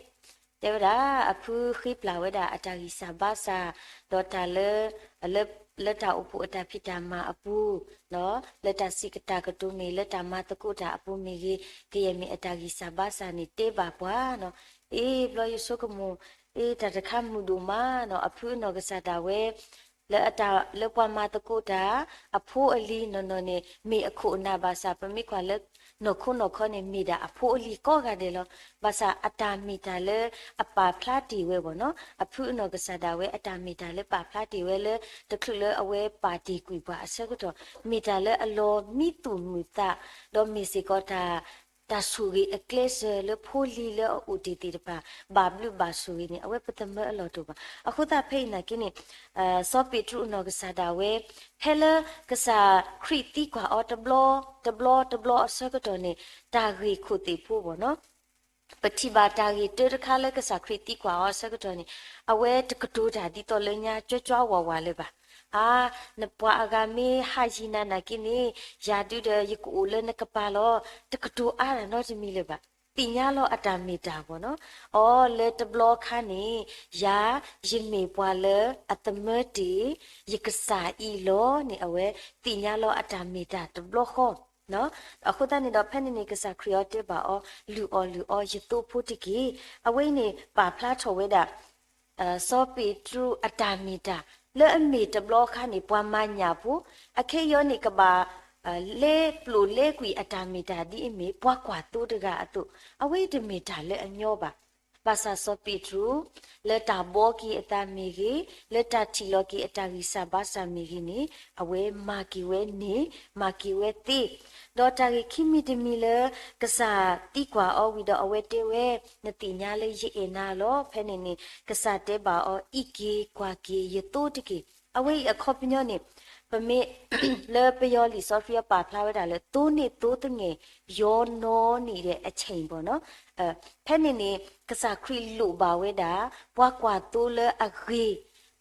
တဲဝဲဒၣ် အဖုဃ့ပျၢ်ဝဲဒၣ်အတၢ်ဂံၢ်စၢ်ဘါစၢ်, ဒီးတၢ်လၢ လၢ လၢတၢ်အိၣ်ဖှိၣ်အတၢ်ဖံးတၢ်မၤအပူၤ, လၢတၢ်စံးတၢ်ကတိၤမ့ၢ် လၢတၢ်မၤသကိးတၢ်အပူၤမ့ၢ်ဂ့ၤ, ကယဲၢ်မ့ၢ်အတၢ်ဂံၢ်စၢ်ဘါစၢ်န့ၣ် တဲဘၣ်ပှၤနီၤ. အ့ ဘျီယဆိကမိၣ် အ့ တၢ်တခါမုာ်ဒိၣ်မးနီၤ, အဖုအနီၢ်ကစၢ်ဒၣ်ဝဲ လၢအတၢ်လၢပှၤမၤသကိးတၢ် အဖိအလံၤနီၢ်နီၢ်န့ၣ် မ့ၢ်အခိၣ်အနၢ်ဘၣ်ဆၣ် ပမ့ၢ်ကွၢ်လၢ နီၢ်ခိနီၢ်ခီန့ၣ် မ့ၢ်ဒၣ်အဖိအလံၤကိးဂၤဒဲးလီၤ. ဘၣ်ဆၣ်အတၢ်မ့ၢ်တၢ်လၢအပာ်ဖျါတ့ၢ်ဝဲဘၣ်နီၤ, အဖုအနီၢ်ကစၢ်ဒၣ်ဝဲ အတၢ်မ့ၢ်တၢ်လၢပာ်ဖျါတ့ၢ်ဝဲလၢ တချုးလၢအဝဲပာ်တ့ၢ်ကွံာ်ပှၤအဆၢကတီၢ် မ့ၢ်တၢ်လၢအလီၤမံသူၣ်မုာ်သး, ဒီးမ့ၢ်စ့ၢ်ကီးတၢ် တၢ်ဆိၣ်ဂ့ၤအကျဲစၢၤလၢဖိလံၤလၢအအိၣ်တ့ၢ်သ့ၣ်တဖၣ် ဘၣ်ဘျုးဘၣ်ဆိၣ်ဂ့ၤန့ၣ် အဝဲပသမၢအလီၢ်တအိၣ်ဘၣ်. အဃိသတးဖဲအံၤနာ်က့န့ၣ် စီၤပ့းတရူးအနီၢ်ကစၢ်ဒၣ်ဝဲ ဖဲလၢကစၢ်ခရံာ်သံကွၢ်အီၤတဘျီ တဘျီတဘျီအဆၢကတီၢ်န့ၣ် တၢ်ဂ့ၢ်ခိၣ်သ့ၣ်ဖိဘၣ်နီၤ ပထံၣ်ဘၣ်တၢ်ဂ့ၢ်တၢတခါလၢကစၢ်ခရံာ်သံကွၢ်အီၤအဆၢကတီၢ်န့ၣ် အဝဲတကတိၤတၢ်ဒ်သိးလၢညါကၠီကၠီဝးဝးလၢၤဘၣ်. အါ, နပှၤအဂၤမ့ၢ်ဟးယံၤနၤနာ်က့န့ၣ် ယၤဒုဒီးယကအိၣ်လၢနကပၤလီၤ. တကတိၤအါတၢ်နီတမံၤလၢၤဘၣ်. သ့ၣ်ညါလီၤအတၢ်မ့ၢ်တၢ်ဘၣ်နီၤ. အီၤလၢတဘျီခါန့ၣ် ယၤ ယမ့ၢ်ပှၤလၢအသမၢတ့ၢ် ယကစၢ်အံၤလီၤန့ၣ် အဝဲသ့ၣ်ညါလီၤအတၢ်မ့ၢ်တၢ်တဘျီဃီ အဃိသတးန့ၣ်ဒီး ဖဲန့ၣ်န့ၣ် ကစၢ်ခရံာ်အီၤတဲဘၣ်အီၤ လုၢ်အီၣ်လုၢ်အီ ယသိဖိတက့ၢ်. အဝဲအံၤန့ၣ် ပာ်ဖျါထီၣ်ဝဲဒၣ် စီၤပ့းတရူးအတၢ်မ့ၢ်တၢ် လၢအမ့ၢ်တဘျီခါန့ၣ် ပှၤမၤညၣ်ဖိ, အခဲအံၤန့ၣ် ကဘၣ် လဲပျိာ်လဲကွံာ်အတၢ်မ့ၢ်တၢ်ဒ်အမ့ၢ် ပှၤကွၢ်သိတဂၤအသိး, အဝဲတမ့ၢ်တၢ်လၢအညီဘၣ်. ဘၣ်ဆၣ်စီၤပ့းတရူး လၢတၢ်ဘှီက့ၤအသးမ့ၢ်ဂ့ၤ, လၢတၢ်ထံၣ်လီၤက့ၤအတၢ်ဂံၢ်စၢ်ဘါစၢ်မ့ၢ်ဂ့ၤန့ၣ် အဝဲမၤက့ၤဝဲန့ၢ်, မၤက့ၤဝဲသ့. ဒီးတၢ်ဂ့ၢ်ခံမံၤတမံၤလၢ ကစၢ်သံကွၢ်အီၤဝံၤဒီးအဝဲတဲဝဲ, နသ့ၣ်ညါလၢယအဲၣ်နၤလီၤ. ဖဲန့ၣ်န့ၣ် ကစၢ်တဲဘၣ်အီၤ, အံးက့ၤကွၢ်က့ၤယသိတက့ၢ်. အဝဲအံၤအခီပညီန့ၣ် ပမ့ၢ် လၢပယီၤလံာ်စီဆှံအပာ်ဖျါဝဲဒၣ်လၢ သိန့ၢ်သိသငဲး ရောနှောနေတဲ့အချိန် ဘၣ်နီၤ. ဖဲန့ၣ်န့ၣ် ကစၢ်ခရံာ်လိၣ်ဘၣ်ဝဲဒၣ် ပှၤကွၢ်သိလၢအဂ့ၤ,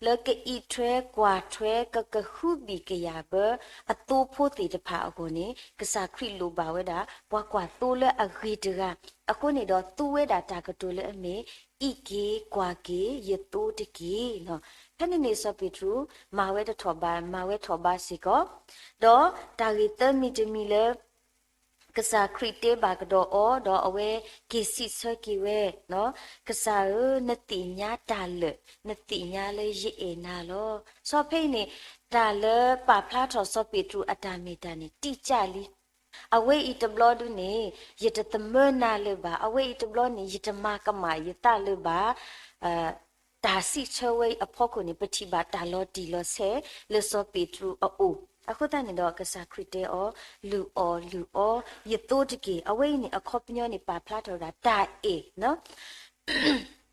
လၢကအံးထွဲကွၢ်ထွဲ ကကဟုဘံၣ်ကယာ်ဘၢ အသိဖိသ့ၣ်တဖၣ်အဂီၢ်န့ၣ် ကစၢ်ခရံာ်လိၣ်ဘၣ်ဝဲဒၣ် ပှၤကွၢ်သိလၢအဂ့ၤတဂၤ. အဃိန့ၣ်ဒီး သူဝဲဒၣ်တၢ်ကတိၤလၢအမ့ၢ် အံးက့ၤကွၢ်က့ၤယသိတက့ၢ်နီၤ. ဖဲန့ၣ်န့ၣ်စီၤပ့းတရူး မၤဝဲတထီၣ်ဘး မၤဝဲထီၣ်ဘးစ့ၢ်ကီး, ဒီးတၢ်ဂ့ၢ်သၢမံၤတမံၤလၢ ကစၢ်ခရံာ်တဲဘၣ်ကဒီးအီၤ ဒီးအဝဲက့ၤစံးဆၢက့ၤဝဲ, ကစၢ်ဧၢ, နသ့ၣ်ညါတၢ်လၢာ်, နသ့ၣ်ညါလၢယအဲၣ်နၤလီၤ. စီၤဖဲအံၤန့ၣ် တၢ်လၢပာ်ဖျါထီၣ်စီၤပ့းတရူးအတၢ်မ့ၢ်တၢ်န့ၣ် တိကၠၢ်လံ. အဝဲအံၤတဘျီဒုန့ၣ် ယတသမၢနၤလၢၤဘၣ်, အဝဲအံၤတဘျီန့ၣ် ယတမၤကမၣ်ယသးလၢၤဘၣ် တၢ်စံးဆၢဝဲအံၤအဖီခိၣ်န့ၣ် ပထံၣ်ဘၣ်တၢ်လီၤတံၢ်လီၤဆဲးလၢစီၤပ့းတရူးအအိၣ်. အဃိသတးန့ၣ်ဒီး ကစၢ်ခရံာ်တဲအီၤ, လုၢ်အီၣ်လုၢ်အီယသိတက့ၢ်. အဝဲအံၤန့ၣ် အခီပညီန့ၣ် ပာ်ဖျါထီၣ်ဝဲဒၣ်တၢ်အဲၣ်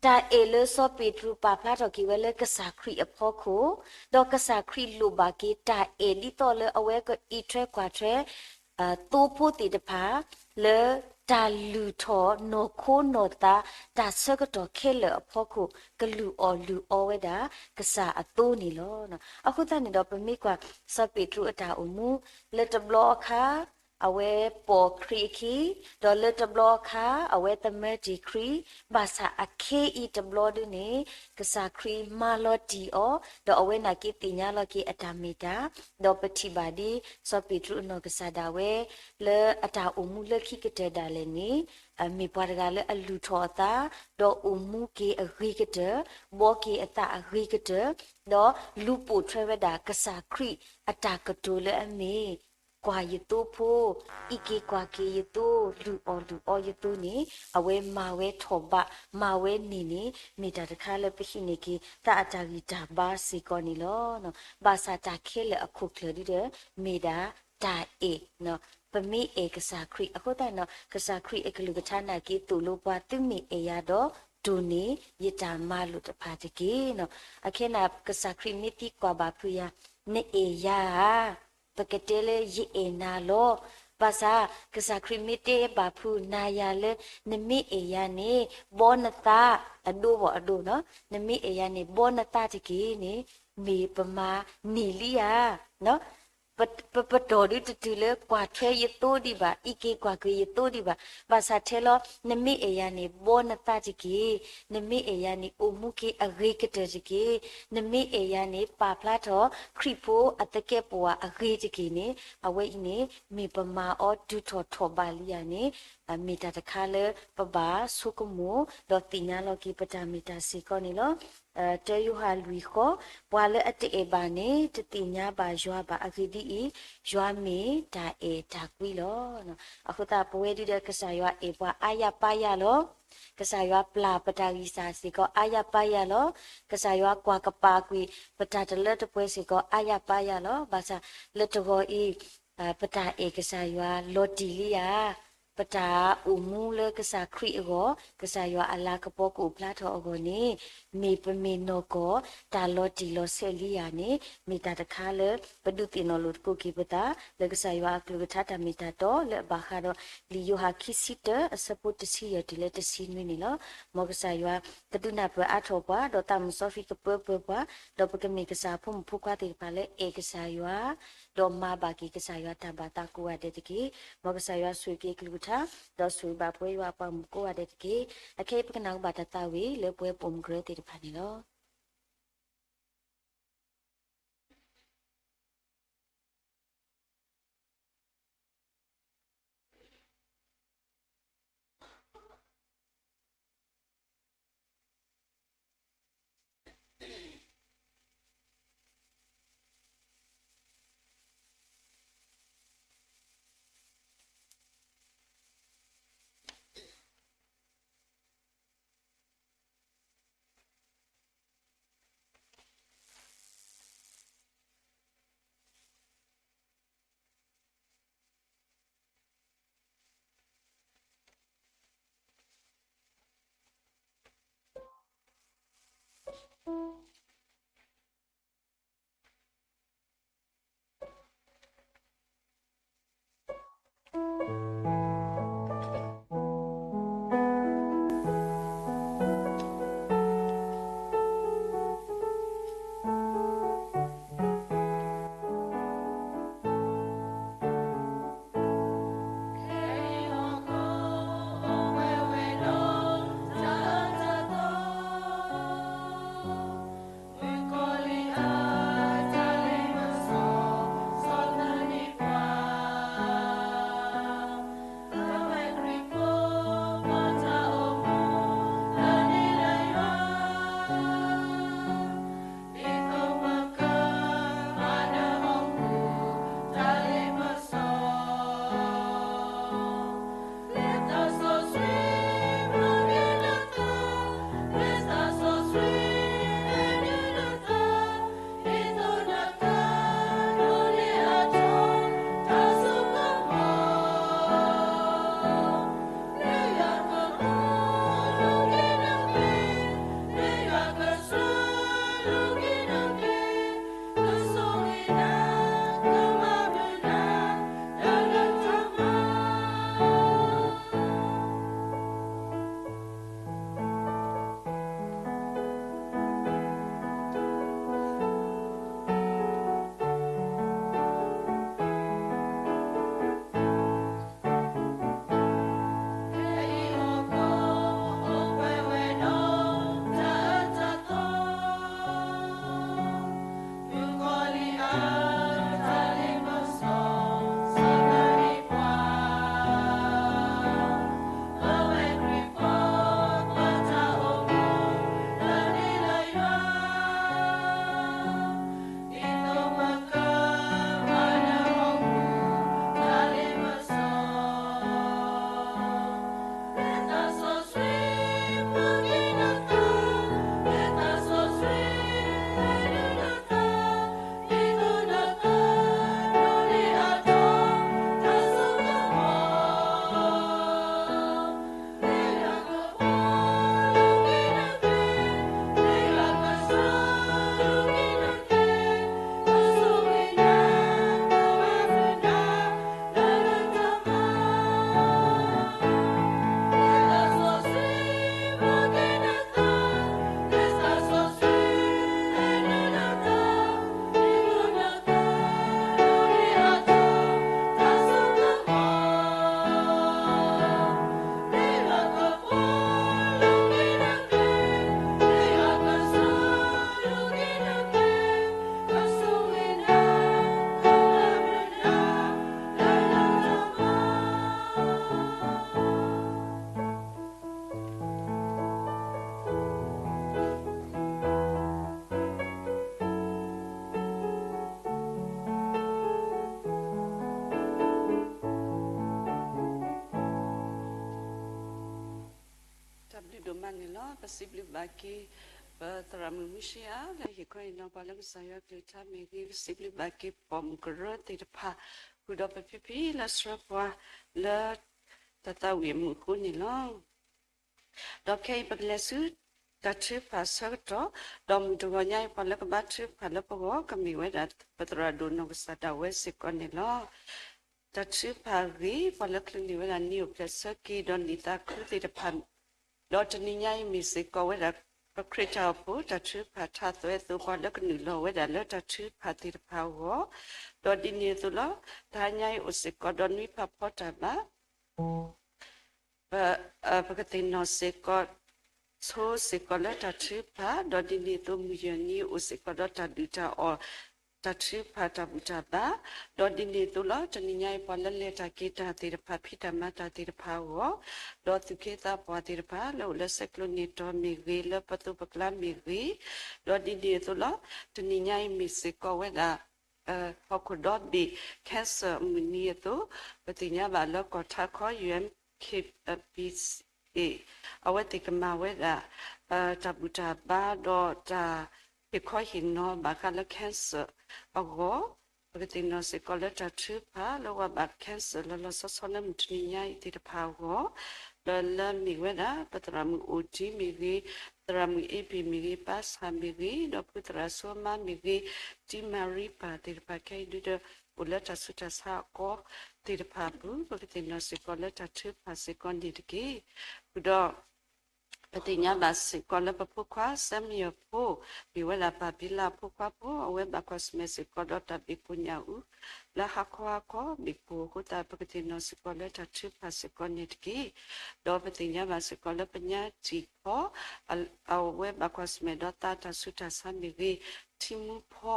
တၢ်အဲၣ်လၢစီၤပ့းတရူးပာ်ဖျါထီၣ်က့ၤဝဲလၢကစၢ်ခရံာ်အဖီခိၣ်, ဒီးကစၢ်ခရံာ်လိၣ်ဘၣ်က့ၤတၢ်အဲၣ်ဒ်သိးလၢအဝဲကအံးထွဲကွၢ်ထွဲ သိဖိသ့ၣ်တဖၣ် လၢတၢ်လုၢ်ထီၣ်နီၢ်ခိနီၢ်သး တၢ်ဆၢကတီၢ်ခဲလၢာ်အဖီခိၣ် ကလုၢ်အီၣ်လုၢ်အီဝဲဒၣ် ကစၢ်အသိန့ၣ်လီၤ. အဃိသတးန့ၣ်ဒီး ပမ့ၢ်ကွၢ် စီၤပ့းတရူးအတၢ်အိၣ်မူ လၢတဘျီအခါ အဝဲပိာ်ခရံာ်အခံ, ဒီးလၢတဘျီအခါ အဝဲသမၢတ့ၢ်ခရံာ်, ဘၣ်ဆၣ်အခ့အံၤတဘျီဒုန့ၣ် ကစၢ်ခရံာ်မၤလီၤတံၢ်အီၤ, ဒီးအဝဲနာ်က့သ့ၣ်ညါလီၤက့ၤအတၢ်မ့ၢ်တၢ်, ဒီးပထံၣ်ဘၣ်ဒ် စီၤပ့းတရူးအနီၢ်ကစၢ်ဒၣ်ဝဲ လၢအတၢ်အိၣ်မူလၢခံကတၢၢ်ဒၣ်လဲာ်န့ၣ် မ့ၢ်ပှၤတဂၤလၢအလုၢ်ထီၣ်အသး, ဒီးအိၣ်မူက့ၤအဂ့ၤကတၢၢ်, ဘှီက့ၤအသးအဂ့ၤကတၢၢ်, ဒီးလူၤပိာ်ထွဲဝဲဒၣ်ကစၢ်ခရံာ်အတၢ်ကတိၤလၢအမ့ၢ် ကွၢ်ယသိဖိ, အံးက့ၤကွၢ်က့ၤယသိ, လုၢ်အီၣ်လုၢ်အီယသိန့ၣ် အဝဲမၤဝဲထီၣ်ဘး, မၤဝဲန့ၢ်န့ၣ် မ့ၢ်တၢ်တခါလၢပဟံးန့ၢ်က့ၤသးအတၢ်ဂံၢ်တၢ်ဘါစ့ၢ်ကီးန့ၣ်လီၤ. ဘၣ်ဆၣ်တၢ်ခဲလၢာ်အခိၣ်ကျၢၢ်ဒုဒီး မ့ၢ်ဒၣ်တၢ်အဲၣ်, ပမ့ၢ်အဲၣ်ကစၢ်ခရံာ်အဃိသတးန့ၣ် ကစၢ်ခရံာ်အကလုၢ်ကထါနာ်က့သိၣ်လိပှၤ သုမ့ၢ်အဲၣ်ယၤဒီး တိၢ်န့ၢ်ယတၢ်မၤလိာ်တဖၣ်တက့ၢ်. အခဲနၤ ကစၢ်ခရံာ်မ့ၢ်သံကွၢ်ဘၣ်ဖုးယၤ, နအဲၣ်ယၤဧါ, ပကတဲလၢယအဲၣ်နၤလီၤ. ဘၣ်ဆၣ် ကစၢ်ခရံာ်မ့ၢ်တဲဘၣ်ဖုးနၤယၤလၢ နမ့ၢ်အဲၣ်ယၤန့ၣ် ဘှီနသး, အဒိဘၣ်အဒိ, နမ့ၢ်အဲၣ်ယၤန့ၣ် ဘှီနသးတက့ၢ်န့ၣ် မ့ၢ်ပမၤန့ၢ်လံဧါ. ပ ပပတီၢ်ဒုတတုၤလၢကွၢ်ထွဲယသိဒံးဘၣ်, အံးက့ၤကွၢ်က့ၤယသိဒံးဘၣ်. ဘၣ်ဆၣ်ထဲလီၤ နမ့ၢ်အဲၣ်ယၤန့ၣ် ဘှီနသးတက့ၢ်. နမ့ၢ်အဲၣ်ယၤန့ၣ် အိၣ်မူက့ၤအဂ့ၤကတၢၢ်တက့ၢ်. နမ့ၢ်အဲၣ်ယၤန့ၣ် ပာ်ဖျါထီၣ်ခရံာ်ဖိအသကဲးပဝးအဂ့ၤတက့ၢ်န့ၣ် အဝဲအံၤန့ၣ် မ့ၢ်ပမၤအီၤတုၤထီၣ်ထီၣ်ဘးလံဧါန့ၣ် မ့ၢ်တၢ်တခါလၢပဘၣ်ဆိကမိၣ် ဒီးသ့ၣ်ညါလီၤက့ၤပတၢ်မ့ၢ်တၢ်စ့ၢ်ကီးန့ၣ်လီၤ. တၢယိၤဟၣ်လွံၢ်ဃီ, ပှၤလၢအတအဲၣ်ဘၣ်န့ၣ် တသ့ၣ်ညါဘၣ်ယွၤဘၣ်. အဂ့ၢ်ဒ်အံၤ, ယွၤမ့ၢ်တၢ်အဲၣ်တၢ်ကွံလီၤ. အဃိသတး ပဝဲဒုဒီး ကစၢ်ယွၤအဲၣ်ပှၤအါယၢ်ပါယၢ်လီၤ. ကစၢ်ယွၤပျၢ်ပတၢ်ဂံၢ်စၢ်စ့ၢ်ကီးအါယၢ်ပါယၢ်လီၤ. ကစၢ်ယွၤကွၢ်ကပာ်ကွံာ် ပတၢ်တလၢတပှဲၤစ့ၢ်ကီးအါယၢ်ပါယၢ်လီၤ. ဘၣ်ဆၣ်လၢတဂီၤအံၤ ပတၢ်အဲၣ်ကစၢ်ယွၤလီၤတံၢ်လံဧါ. ပတၢ်အိၣ်မူလၢကစၢ်ခရံာ်အဂီၢ်, ကစၢ်ယွၤအလၤကပီၤကအိၣ်ဖျါထီၣ်အဂီၢ်န့ၣ် မ့ၢ်ပမ့ၢ်နီၢ်ကီၢ်တၢ်လီၤတံၢ်လီၤဆဲးလံဧါန့ၣ် မ့ၢ်တၢ်တခါလၢပဒုးသ့ၣ်နီၣ်လိာ်သကိးက့ၤပသး လၢကစၢ်ယွၤအကလုၢ်ကထါတၢ်မ့ၢ်တၢ်တီလၢအဘၣ်ဃးဒီး လံာ်ယိၤဟၣ်ခံဆံတၢ အဆၢဖိတဆံယဲၢ်တုၤလၢတဆံနွံန့ၣ်လီၤ. မ်ကစၢ်ယွၤကဒုးနၢ်ပၢၢ်အါထီၣ်ပှၤ, ဒီးသးမုၢ်စီဆှံကပၢပၢၤပှၤ, ဒီးပကမ့ၢ်ကစၢ်အဖိမုၣ်ဖိခွါသ့ၣ်တဖၣ်လၢအဲၣ်ကစၢ်ယွၤ ဒီးမၤဘၣ်က့ၤကစၢ်ယွၤတၢ်ဘၣ်သးကိးဂၤဒဲးတက့ၢ်. မ်ကစၢ်ယွၤဆိၣ်ဂ့ၤက့ၤအကလုၢ်ကထါ, ဒီးဆိၣ်ဂ့ၤဘၣ်ပဝဲယွၤအပှၤမုၣ်ကိးဂၤဒဲးတက့ၢ်. အခဲအံၤပကနၣ်ကဘၣ်တၢ်သးဝံၣ်လၢပဝဲပိာ်မုၣ်ကရၢသ့ၣ်တဖၣ်န့ၣ်လီၤ. မ့ၢ်န့ၣ်လီၤ. ပစံးဘျုးဘၣ်က့ၤ ပသရၣ်မုၣ်မုၢ်ဆံအါ လၢဟ့ၣ်ခီဟ့ၣ်နီၤပှၤလၢကစၢ်ယွၤကလုၢ်ကထါမ့ၢ်ဂ့ၤ, ပစံးဘျုးဘၣ်က့ၤပိာ်မုၣ်ကရၢသ့ၣ်တဖၣ် ဃုာ်ဒီးပဖံဖံလၢဆှၢပှၤလၢ တၢ်သးဝံၣ်အမုာ်အဃိန့ၣ်လီၤ. ဒီးခဲအံၤပကလဲၤဆူ တၢ်ထုကဖၣ်အဆၢကတီၢ်, ဒီးမုၢ်တဂီၤညါအံၤ ပှၤလၢကဘါထုကဖၣ်လၢပဂီၢ် ကမ့ၢ်ဝဲဒၣ် ပသရၣ်ဒိၣ်နီၢ်ကစၢ်ဒၣ်ဝဲစ့ၢ်ကီးန့ၣ်လီၤ. တၢ်ထုကဖၣ်အဂ့ၢ် ပှၤလၢကလုၢ်န့ၢ်ဝဲဒၣ် နံၤအိၣ်ဖျဲၣ်ဆၢက့ၤ ဒီးနံၤသးခုသ့ၣ်တဖၣ်, ဒီးတနံၤညါအံၤမ့ၢ်စ့ၢ်ကီးဝဲဒၣ် ပခရံာ်တၢ်အိၣ်ဖှိၣ်တၢ်ထုကဖၣ်ထါသွဲအသိး ပှၤလၢကနုာ်လီၤဝဲဒၣ်လၢတၢ်ထုကဖၣ်သ့ၣ်တဖၣ်အဂီၢ်, ဒီးဒ်န့ၣ်အသိးလီၤ. တဟါညါအံၤအိၣ်စ့ၢ်ကီးဒီးနွံဖးဖီတၢ်ဘါ ပကသ့ၣ်နီၣ်စ့ၢ်ကီး ဆိစ့ၢ်ကီးလၢတၢ်ထုကဖၣ်, ဒီးဒ်န့ၣ်အသိး မုၢ်ယဲၢ်နံၤအိၣ်စ့ၢ်ကီးဒီးတၢ်ဒုၣ်တၢ်အီၣ် တၢ်ထုကဖၣ်တၢ်ဘူၣ်တၢ်ဘါ, ဒီးဒ်န့ၣ်အသိးလီၤ. တနံၤညါအံၤ ပှၤလၢလဲၤတၢ်က့ၤတၢ်သ့ၣ်တဖၣ် ဖံးတၢ်မၤတၢ်သ့ၣ်တဖၣ်အဂီၢ်, ဒီးသူၣ်က့သးပှၢ်သ့ၣ်တဖၣ် လၢအိၣ်လၢဆဲးကျိးန့ၣ်တီၤမ့ၢ်ဂ့ၤ, လၢပသိးပကျါမ့ၢ်ဂ့ၤ, ဒီးဒ်န့ၣ်အသိးလီၤ. တနံၤညါအံၤမ့ၢ်စ့ၢ်ကီးဝဲဒၣ် ဟီၣ်ခိၣ်ဒီဘ့ၣ် cancer အမုၢ်နံၤအသိး, ပသ့ၣ်ညါဘၣ်လၢကီၢ်ထးခီ ယူၣ်အၣ် အဝဲသ့ၣ်ကမၤဝဲဒၣ် တၢ်ဘူၣ်တၢ်ဘါ ဒီးတၢ်ဟ့ၣ်ခီဟ့ၣ်နီၤဘၣ်ဃးလၢ cancer အဂီၢ်, ပကသ့ၣ်နီၣ်စ့ၢ်ကီးလၢတၢ်ထုကဖၣ်လၢဝဲဘၣ် cancer လီၤလီၤဆီဆီလၢမုၢ်တနံၤညါအံၤသ့ၣ်တဖၣ်အဂီၢ်, ဒီးလၢမ့ၢ်ဝဲဒၣ် ပသရၣ်မုၣ်အိၣ်တံၤမ့ၢ်ဂ့ၤ, သရၣ်မုၣ်အ့ဘ့ၣ်မ့ၢ်ဂ့ၤ, ပၢ်ဆၣ်မ့ၢ်ဂ့ၤ, ဒီးဖုသရၣ်ဆိမါမ့ၢ်ဂ့ၤ, တံၤမၤရံပၢ်သ့ၣ်တဖၣ်ခဲအံၤဒုဒီး အိၣ်လၢတၢ်ဆူးတၢ်ဆါအကီသ့ၣ်တဖၣ်အပူၤ, ပကသ့ၣ်နီၣ်စ့ၢ်ကီးလၢတၢ်ထုကဖၣ်စ့ၢ်ကီးန့ၣ်တက့ၢ်. ဃုာ်ဒီး ပသ့ၣ်ညါဘၣ်စ့ၢ်ကီးလၢပဖိခွါ စဲမံယီၤဖိ, မ့ၢ်ဝဲဒၣ်ပၢ်ဖံလၤအဖိခွါဖိ, အဝဲဘၣ်ကွၢ်ဆၢၣ်မဲာ်စ့ၢ်ကီးဒီးတၢ်ဘ့ၣ်ကိၣ်ညၣ်အူ လၢဟါခီဟါခီဘ့ၣ်ကိၣ်အဃိသတး ပကသ့ၣ်နီၣ်စ့ၢ်ကီးလၢတၢ်ထုကဖၣ်စ့ၢ်ကီးန့ၣ်တက့ၢ်. ဒီးပသ့ၣ်ညါဘၣ်စ့ၢ်ကီးလၢပညါတံာ်ဖီ အဝဲဘၣ်ကွၢ်ဆၢၣ်မဲာ်ဒီးသးတၢ်ဆူးတၢ်ဆါမ့ၢ်ဂ့ၤ, ထံမူဖီ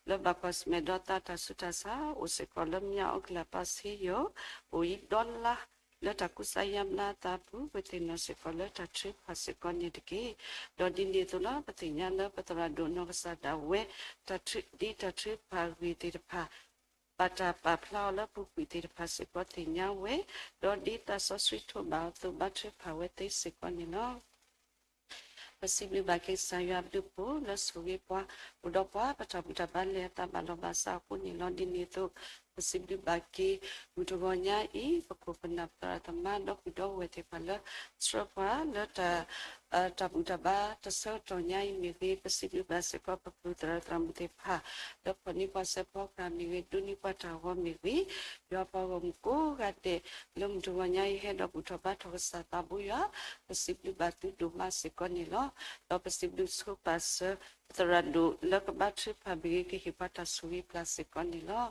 လၢဘၣ်ကွၢ်ဆၢၣ်မဲာ်ဒီးသးတၢ်ဆူးတၢ်ဆါ အိၣ်စ့ၢ်ကီးလၢမၠၣ်အီကလးပၢ်ဆ့ယိၤ, အိၣ်အံၤဒီလါ လၢတၢ်ကူစါယါဘျါအသးအပူၤ, ပသ့ၣ်နီၣ်စ့ၢ်ကီးလၢတၢ်ထုကဖၣ်စ့ၢ်ကီးန့ၣ်တက့ၢ်. ဒီးဒ်န့ၣ်အသိးလီၤ. ပသ့ၣ်ညါလၢပသရၣ်ဒိၣ်နီၢ်ကစၢ်ဒၣ်ဝဲ တၢ်ထုး ဒ်တၢ်ထုကဖၣ်အဂ့ၢ်သ့ၣ်တဖၣ် ဘၣ်တၢ်ပာ်ဖျါအီၤလၢပူၤကွံာ်သ့ၣ်တဖၣ်စ့ၢ်ကီးသ့ၣ်ညါဝဲ, ဒီးဒ်သးစီဆှံထိးဘၣ်အီၤအသိး ဘါထုကဖၣ်ဝဲသ့စ့ၢ်ကီးန့ၣ်လီၤ. ပစံးဘျုးဘၣ်က့ၤကစၢ်ယွၤအဘျုးအဖှိၣ်လၢဆိၣ်ဂ့ၤပှၤ, အိၣ်ဒီးပှၤ ပတၢ်ဘူၣ်တၢ်ဘါလဲၤအသးဘၣ်လီၤဘၣ်စးအဃိန့ၣ်လီၤ. ဒ်န့ၣ်အသိး ပစံးဘျုးဘၣ်က့ၤ မုၢ်တဂီၤညါအံၤ ပခိၣ်ပနၢ်ပသရၣ်သမါ ဒီပုၢ်ဒီဝဲၢ်သ့ၣ်တဖၣ်လၢ ဆှၢပှၤလၢ တၢ်ဘူၣ်တၢ်ဘါတဆၢကတီၢ်ညါအံၤမ့ၢ်ဂ့ၤ, ပစံးဘျုးဘၣ်စ့ၢ်ကီး ပပုၢ်သရၣ်သရၣ်မုၣ်သ့ၣ်တဖၣ် လၢဖီၣ်န့ၢ်ပှၤစဲးဖီကဟၣ်မ့ၢ်ဂ့ၤ, ဒိးန့ၢ်ပှၤတၢ်ဂီၤမ့ၢ်ဂ့ၤ, ယွၤပှၤဂီၢ်မုၢ်ကိးဂၤဒဲး လၢမုၢ်တဂီၤညါအံၤ ဟဲဒီးဘူၣ်ထီၣ်ဘါထီၣ်ကစၢ်သးဘိယွၤ, ပစံးဘျုးဘၣ်သုဒိၣ်မးစ့ၢ်ကီးန့ၣ်လီၤ. ဒီးပစံးဘျုးဆိပာ်စၢၤ ပသရၣ်ဒိၣ်လၢကဘါထုကဖၣ်မ့ၢ်ဂ့ၤ, ကဟ့ၣ်ပှၤတၢ်ဆိၣ်ဂ့ၤပျၢ်စ့ၢ်ကီးန့ၣ်လီၤ.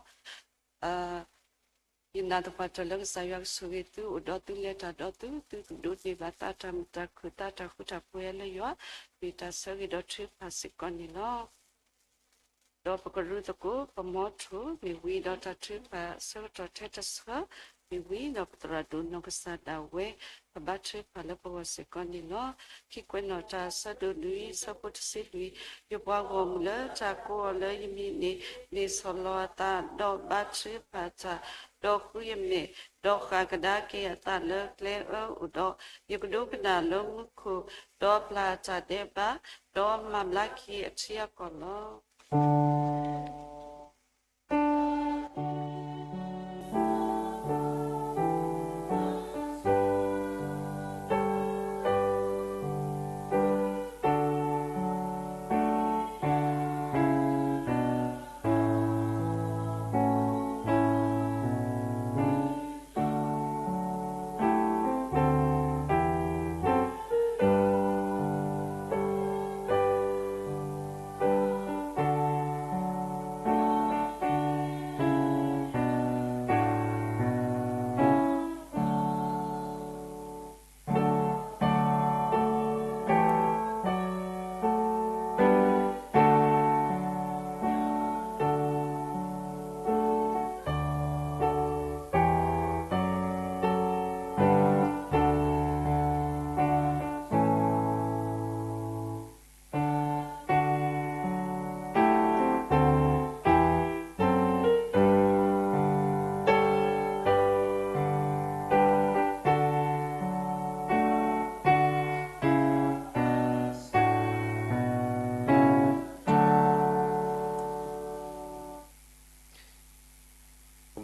ယနာ်သပှၢ်တၢၢ်လၢကစၢ်ယွၤကဆိၣ်ဂ့ၤသု, အိၣ်ဒီးသုလဲၤတၢ်ဒီးသု, သုဒိးန့ၢ်ဘၣ်သးတၢ်မုာ်တၢ်ခုၣ်သးတၢ်ဃူတၢ်ဖိးလၢယွၤ, မ့ၢ်တၢ်ဆၢဂ့ၤဒီးထုကဖၣ်စ့ၢ်ကီးန့ၣ်လီၤ. ဒီးပကရူၢ်သကိး ပမီထိၣ်မ့ၢ်ဝံၤဒီးတၢ်ထုကဖၣ်ဆၢကတီၢ်ထဲတဆၢမ့ၢ်ဝံၤဒီး ပသရၣ်ဒိၣ်နီၢ်ကစၢ်ဒၣ်ဝဲ ကဘါထုကဖၣ်လၢပဂီၢ်စ့ၢ်ကီးန့ၣ်လီၤ. ခံကွဲးနီၣ်တၢ် ဆၢဒိၣ်လွံၢ် ဆၢဖိတဆံလွံၢ်, ယပှၤဂီၢ်မုၢ်လၢတၢ်ကိးအီၤလၢယမံၤန့ၣ် မ့ၢ်ဆီၣ်လီၤအသး ဒီးဘါထုကဖၣ်တၢ်, ဒီးဃုယမဲာ်, ဒီးဃၣ်ကဒါက့ၤအသးလၢကျဲအၢအိၣ်ဒီး, ယကဒိကနၣ်လၢမူခိၣ်, ဒီးပျၢ်အတၢ်ဒဲးဘး, ဒီးမၤဘျါက့ၤအထံအကီၢ်လီၤ.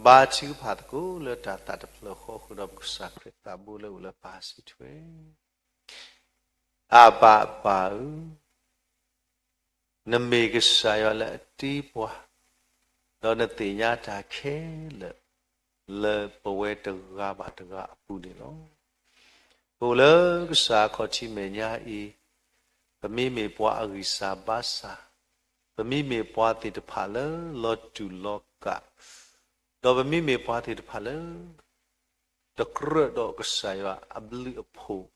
ဘါထုကဖၣ်သကိးလၢတၢ်သးတဖျၢၣ်ဃီအဃိဒီး ပကစၢ်ခရံာ်သးဘိလၢအိၣ်လၢပၢ်စံးထွဲ, အၢ်ဘၣ်အပၢ်ဧၢ, နမ့ၢ်ကစၢ်ယွၤလၢအတ့ပှၤ, ဒီးနသ့ၣ်ညါတၢ်ခဲလၢာ် လၢပဝဲတဂၤဘၣ်တဂၤအပူၤန့ၣ်လီၤ. ပအိၣ်လၢကစၢ်အခီၣ်ထံးမဲာ်ညါအံၤ, ပမ့မ့ၢ်ပှၤအဂံၢ်စၢ်ဘါစၢ်, ပမ့မ့ၢ်ပှၤသ့ၣ်တဖၣ်လၢလီၤတူာ်လီၤကာ်, ဒီးပမ့မ့ၢ်ပှၤသ့ၣ်တဖၣ်လၢ တကြၢးဒီးကစၢ်ယွၤအဘျုးအဖှိၣ်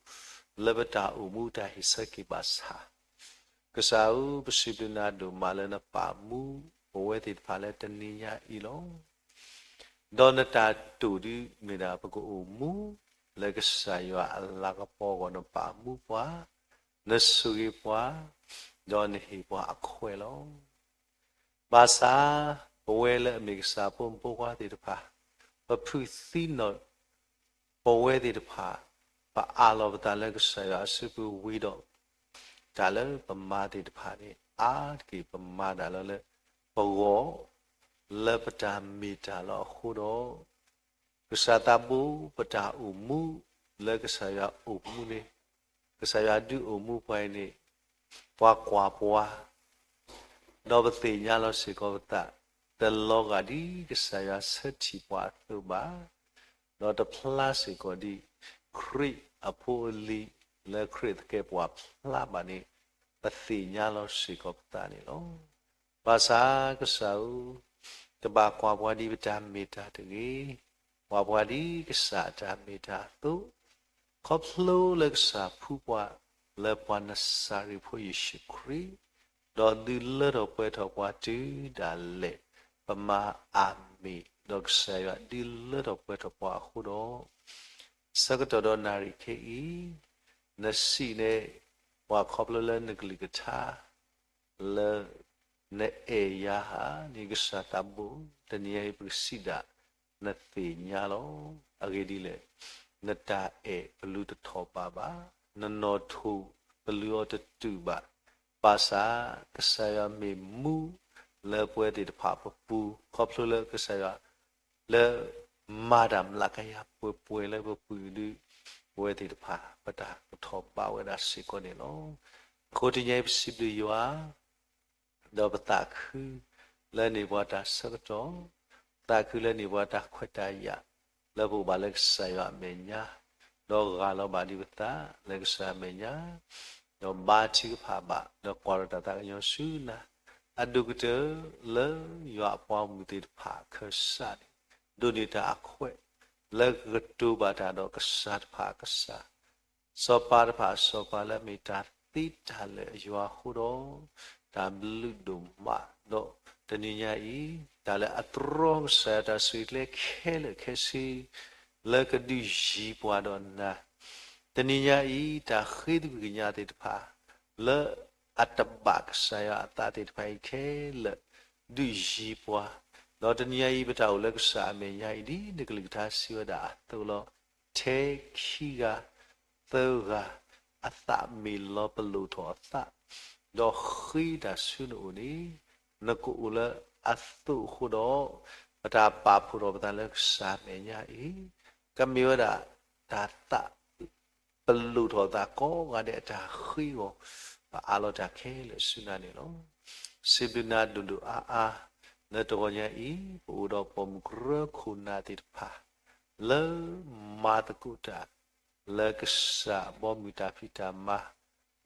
လၢပတၢ်အိၣ်မူတၢ်ဟ့ၣ်ဆၢက့ၤဘၣ်ဆၣ်, ကစၢ်ဧၢ, ပစံးဘျုးနၤဒိၣ်မးလၢနပာ်မူပဝဲသ့ၣ်တဖၣ်လၢတနံၤညါအံၤလီၤ. ဒီးနတၢ်တိာ်ဒုးမ့ၢ်ဒၣ်ပကအိၣ်မူ လၢကစၢ်ယွၤအလၤကပီၤအဂီၢ် နပာ်မူပှၤ, နဆိၣ်ဂ့ၤပှၤ, ဒီးနဟ့ၣ်ပှၤအခွဲးလီၤ. ဘၣ်ဆၣ် ပဝဲလၢအမ့ၢ်ကစၢ်ဖိမုၣ်ဖိခွါသ့ၣ်တဖၣ်, ပဖုၣ်သံနီၣ် ပဝဲသ့ၣ်တဖၣ်, ပအးလီၤပသးလၢကစၢ်ယွၤအစုပူၤဝံၤဒီး, တၢ်လၢပမၤသ့ၣ်တဖၣ်န့ၣ် အါတက့ၢ်ပမၤတၢ်လၢလၢပဂီၢ်, လၢပတၢ်မ့ၢ်တၢ်လီၤအဃိဒီး, ကစၢ်သးဘိပတၢ်အိၣ်မူ လၢကစၢ်ယွၤအိၣ်မူန့ၣ်, ကစၢ်ယွၤဒုးအိၣ်မူပှၤအံၤန့ၣ်, ပှၤကွၢ်ပှၤ ဒီးပသ့ၣ်ညါလီၤစ့ၢ်ကီးပသး, တလီၤဂာ်ဒ်ကစၢ်ယွၤဆၢထံၣ်ပှၤအသိးဘၣ်, ဒီးတဖျါစ့ၢ်ကီးဒ်ခရံာ်အဖိအလံၤ လၢခရံာ်သကဲးပဝးဖျါဘၣ်န့ၣ်, ပသ့ၣ်ညါလီၤစ့ၢ်ကီးပသးန့ၣ်လီၤ. ဘၣ်ဆၣ်ကစၢ်ဧၢ, တဘၣ်ကွၢ်ပှၤဒ်ပတၢ်မ့ၢ်တၢ်တဂ့ၤ, ကွၢ်ပှၤဒ်ကစၢ်အတၢ်မ့ၢ်တၢ်အသိး, ခီဖျိလၢကစၢ်ဖှူပှၤလၢပှၤနစၤရ့းဖိယ့ၣ်ၡူးခရံာ်, ဒီးဒုးလၢထီၣ်ပှဲၤထီၣ်ပှၤတုၤဒၣ်လဲာ်, ပမၤအမ့ၢ်, ဒီးကစၢ်ယွၤဒုးလၢထီၣ်ပှဲၤထီၣ်ပှၤအဃိဒီး, ဆၢကတီၢ်ဒီးနၣ်ရံၣ်ခဲအံၤ, နစံးန့ၢ်ပှၤခီဖျိလၢနကလုၢ်ကထါ လၢနအဲၣ်ယၤဧါန့ၣ် ကစၢ်သးဘိ, တနံၤအံၤပကစံးဒၣ်နသ့ၣ်ညါလီၤ. အဂ့ၢ်ဒ်လဲၣ်, နတၢ်အဲၣ်ပလူတထီၣ်ဘးဘၣ်, နနီၣ်ထိၣ်ပလူအီၤတတုာ်ဘၣ်, ဘၣ်ဆၣ်ကစၢ်ယွၤမ့ၢ်မူလၢပဝဲသ့ၣ်တဖၣ်ပပူၤ, ခီဖျိလၢကစၢ်ယွၤ လၢမၤတၢ်မျးကယၤပှဲၤပှဲၤလၢပပူၤဒုး, ပဝဲသ့ၣ်တဖၣ် ပတၢ်ကထီၣ်ဘးဝဲဒၣ်စ့ၢ်ကီးန့ၣ်လီၤ. အဃိတနံၤအံၤပစံးဘျုးယွၤ ဒီးပသးခုလၢန့ၢ်ပှၤတၢ်ဆၢကတီၢ်, ပသးခုလၢန့ၢ်ပှၤတၢ်ခွဲးတၢ်ယာ်, လၢပအိၣ်ဘၣ်လၢကစၢ်ယွၤအမဲာ်ညါ, ဒီးဂၢ်လီၤဘၣ်ဒံးပသးလၢကစၢ်ယွၤအမဲာ်ညါ, ဒီးဘါထုကဖၣ်ဘၣ်, ဒီးကွၢ်ဒီးတၢ်သးကညီၤဆူနၤ, အဒိၣ်ကတၢၢ်လၢယွၤအပှၤမုၣ်သ့ၣ်တဖၣ်အခၢၣ်စးန့ၣ်, ဒိးန့ၢ်တၢ်အခွဲး, လၢကကတိၤဘၣ်တၢ်ဒီးကစၢ်တဖၣ်အကစၢ် စီၤပၤတဖၣ်အစီၤပၤလၢအမ့ၢ်တၢ်သ့တၢ်လၢာ်အယွၤအဃိဒီး, တၢ်ဘျုးဒိၣ်မးဒီးတနံၤညါအံၤ, တၢ်လၢအတြီကစၢ်ယွၤတၢ်ဆိၣ်ဂ့ၤကျဲခဲလၢာ်ခဲဆ့, လၢကဒုးယံၤပှၤဒီးနၤ, တနံၤညါအံၤ တၢ်ဃ့သကွံၢ်ကညးသ့ၣ်တဖၣ်, လၢအတဘၣ်ကစၢ်ယွၤအသးသ့ၣ်တဖၣ်အံၤခဲလၢာ်, ဒုးယံၤပှၤ, ဒီးတနံၤညါအံၤ ပတၢ်အိၣ်လၢကစၢ်အမဲာ်ညါအံၤ ဒ်နကလုၢ်ကထါစံးဝဲဒၣ်အသိးလီၤ. ထဲခံဂၤ, သၢဂၤ, အသးမ့ၢ်လီၤပလိာ်ထီၣ်အသး, ဒီးဃ့တၢ်ဆူနအိၣ်န့ၣ်, နကအိၣ်လၢအသိးအဃိဒီး, ပတၢ်ပာ်ဖှိၣ်ထီၣ်ပသးလၢကစၢ်အမဲာ်ညါအံၤ, ကမ့ၢ်ဝဲဒၣ်တၢ်သး ပလိာ်ထီၣ်သးကိးဂၤဒဲးအတၢ်ဃ့အဂီၢ်, ပအးလီၤတၢ်ခဲလၢာ်ဆူနၤန့ၣ်လီၤ. စံးဘျုးနၤဒိၣ်ဒိၣ်အါအါ, လၢတဂီၤညါအံၤ ပအိၣ်ဒီးပိာ်မုၣ်ကရၢခိၣ်နၢ်သ့ၣ်တဖၣ်, လၢမၤသကိးတၢ်, လၢကစၢ်ဘီမုၢ်တၢ်ဖံးတၢ်မၤ,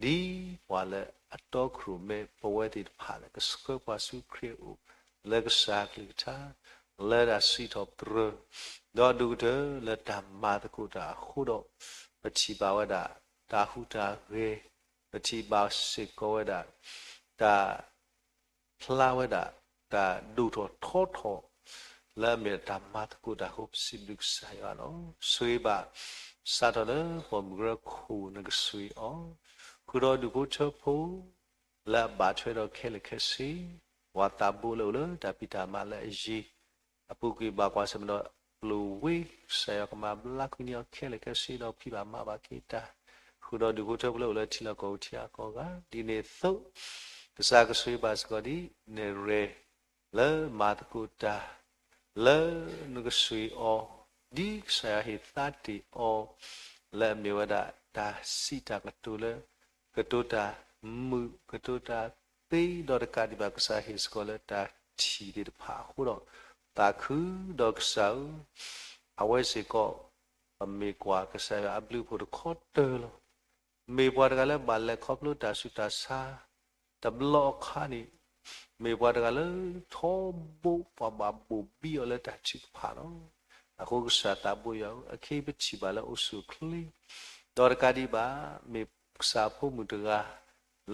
ဒ်ပှၤလၢအတီခိၣ်ရိၣ်မဲပဝဲသ့ၣ်တဖၣ်လၢကဆှၢပှၤဆူခရံာ်အအိၣ်, လၢကစၢ်ကလုၢ်ကထါ, လၢတၢ်စံးထီၣ်ပတြၢၤ, ဒီးဒိၣ်ကတၢၢ်လၢတၢ်မၤသကိးတၢ်အဃိဒီး, ပထံၣ်ဘၣ်ဝဲဒၣ် တၢ်ဟူးတၢ်ဂဲၤ, ပထံၣ်ဘၣ်စ့ၢ်ကီးဝဲဒၣ် တၢ် ဖျါဝဲဒၣ် တၢ်ဒိၣ်ထီၣ်ထီထီၣ် လၢအမ့ၢ်တၢ်မၤသကိးတၢ်အဃိ ပစံးဘျုးကစၢ်ယွၤလီၤ. ဆိၣ်ဂ့ၤဘၣ် စးထီၣ်လၢပိာ်မုၣ်ကရၢခိၣ် နကဆိၣ်ဂ့ၤအီၤ, ဃုာ်ဒီးဒူၣ်ဖိထၢဖိ လၢအဘၣ်ထွဲဒီးခဲလၢာ်ခဲဆ့, ပှၤသးဘိလၢအိၣ်လၢတၢ်ဖံးတၢ်မၤလၢအယံၤ အပူၤကွံာ်ဘၣ်ကွၢ်ဆၢၣ်မဲာ်ဒီးကျိၣ်ဝ့ ကစၢ်ယွၤကမၤဘျါကွံာ်န့ၢ်အီၤခဲလၢာ်ခဲဆ့ ဒီးဖံးဘၣ်မၤဘၣ်က့ၤတၢ်, ဃုာ်ဒီးဒူၣ်ဖိထၢဖိလၢအိၣ်လၢထံလီၢ်ကီၢ်ပူၤထံအကီၢ်ဂၤ, ဒ်န့ၣ်အသိး ကစၢ်ကဆိၣ်ဂ့ၤဘၣ်စ့ၢ်ကီးဒ် နဲၣ်ရွဲၣ် လၢမၤသကိးတၢ် လၢနကဆှံအီၤ, ဒ်ကစၢ်ယွၤဟ့ၣ်သါတ့ၢ်အီၤ, လၢအမ့ၢ်ဝဲဒၣ်တၢ်စံးတၢ်ကတိၤလၢ ကတိၤတၢ်မုာ် ကတိၤတၢ်သ့ ဒီးတကးဒံးဘၣ် ကစၢ်ဟ့ၣ်စ့ၢ်ကီးလၢတၢ်ထံၣ်သ့ၣ်တဖၣ်အဃိဒီး, သးခုဒီးကစၢ်ဧၢ, အဝဲစ့ၢ်ကီး ပမ့ၢ်ကွၢ်ကစၢ်ယွၤအဘျုးအဖှိၣ်တခီတၢၢ်လီၤ. မ့ၢ်ပှၤတဂၤလၢဘၣ်လဲၤခီဖျိတၢ်ဆူးတၢ်ဆါ တဘျီအခါန့ၣ်, မ့ၢ်ပှၤတဂၤလၢထီဘိပှၤဘၣ်ဘိၣ်ဘံအီၤလၢတၢ်ထုကဖၣ်လီၤ. အဃိကစၢ်သးဘိယွၤဧၢ, အခဲအံၤပထံၣ်ဘၣ်လၢအိၣ်ဆူၣ်အိၣ်ချ့, ဒီးတကးဒံးဘၣ် မ့ၢ်ကစၢ်ဖိမုၣ်တဂၤ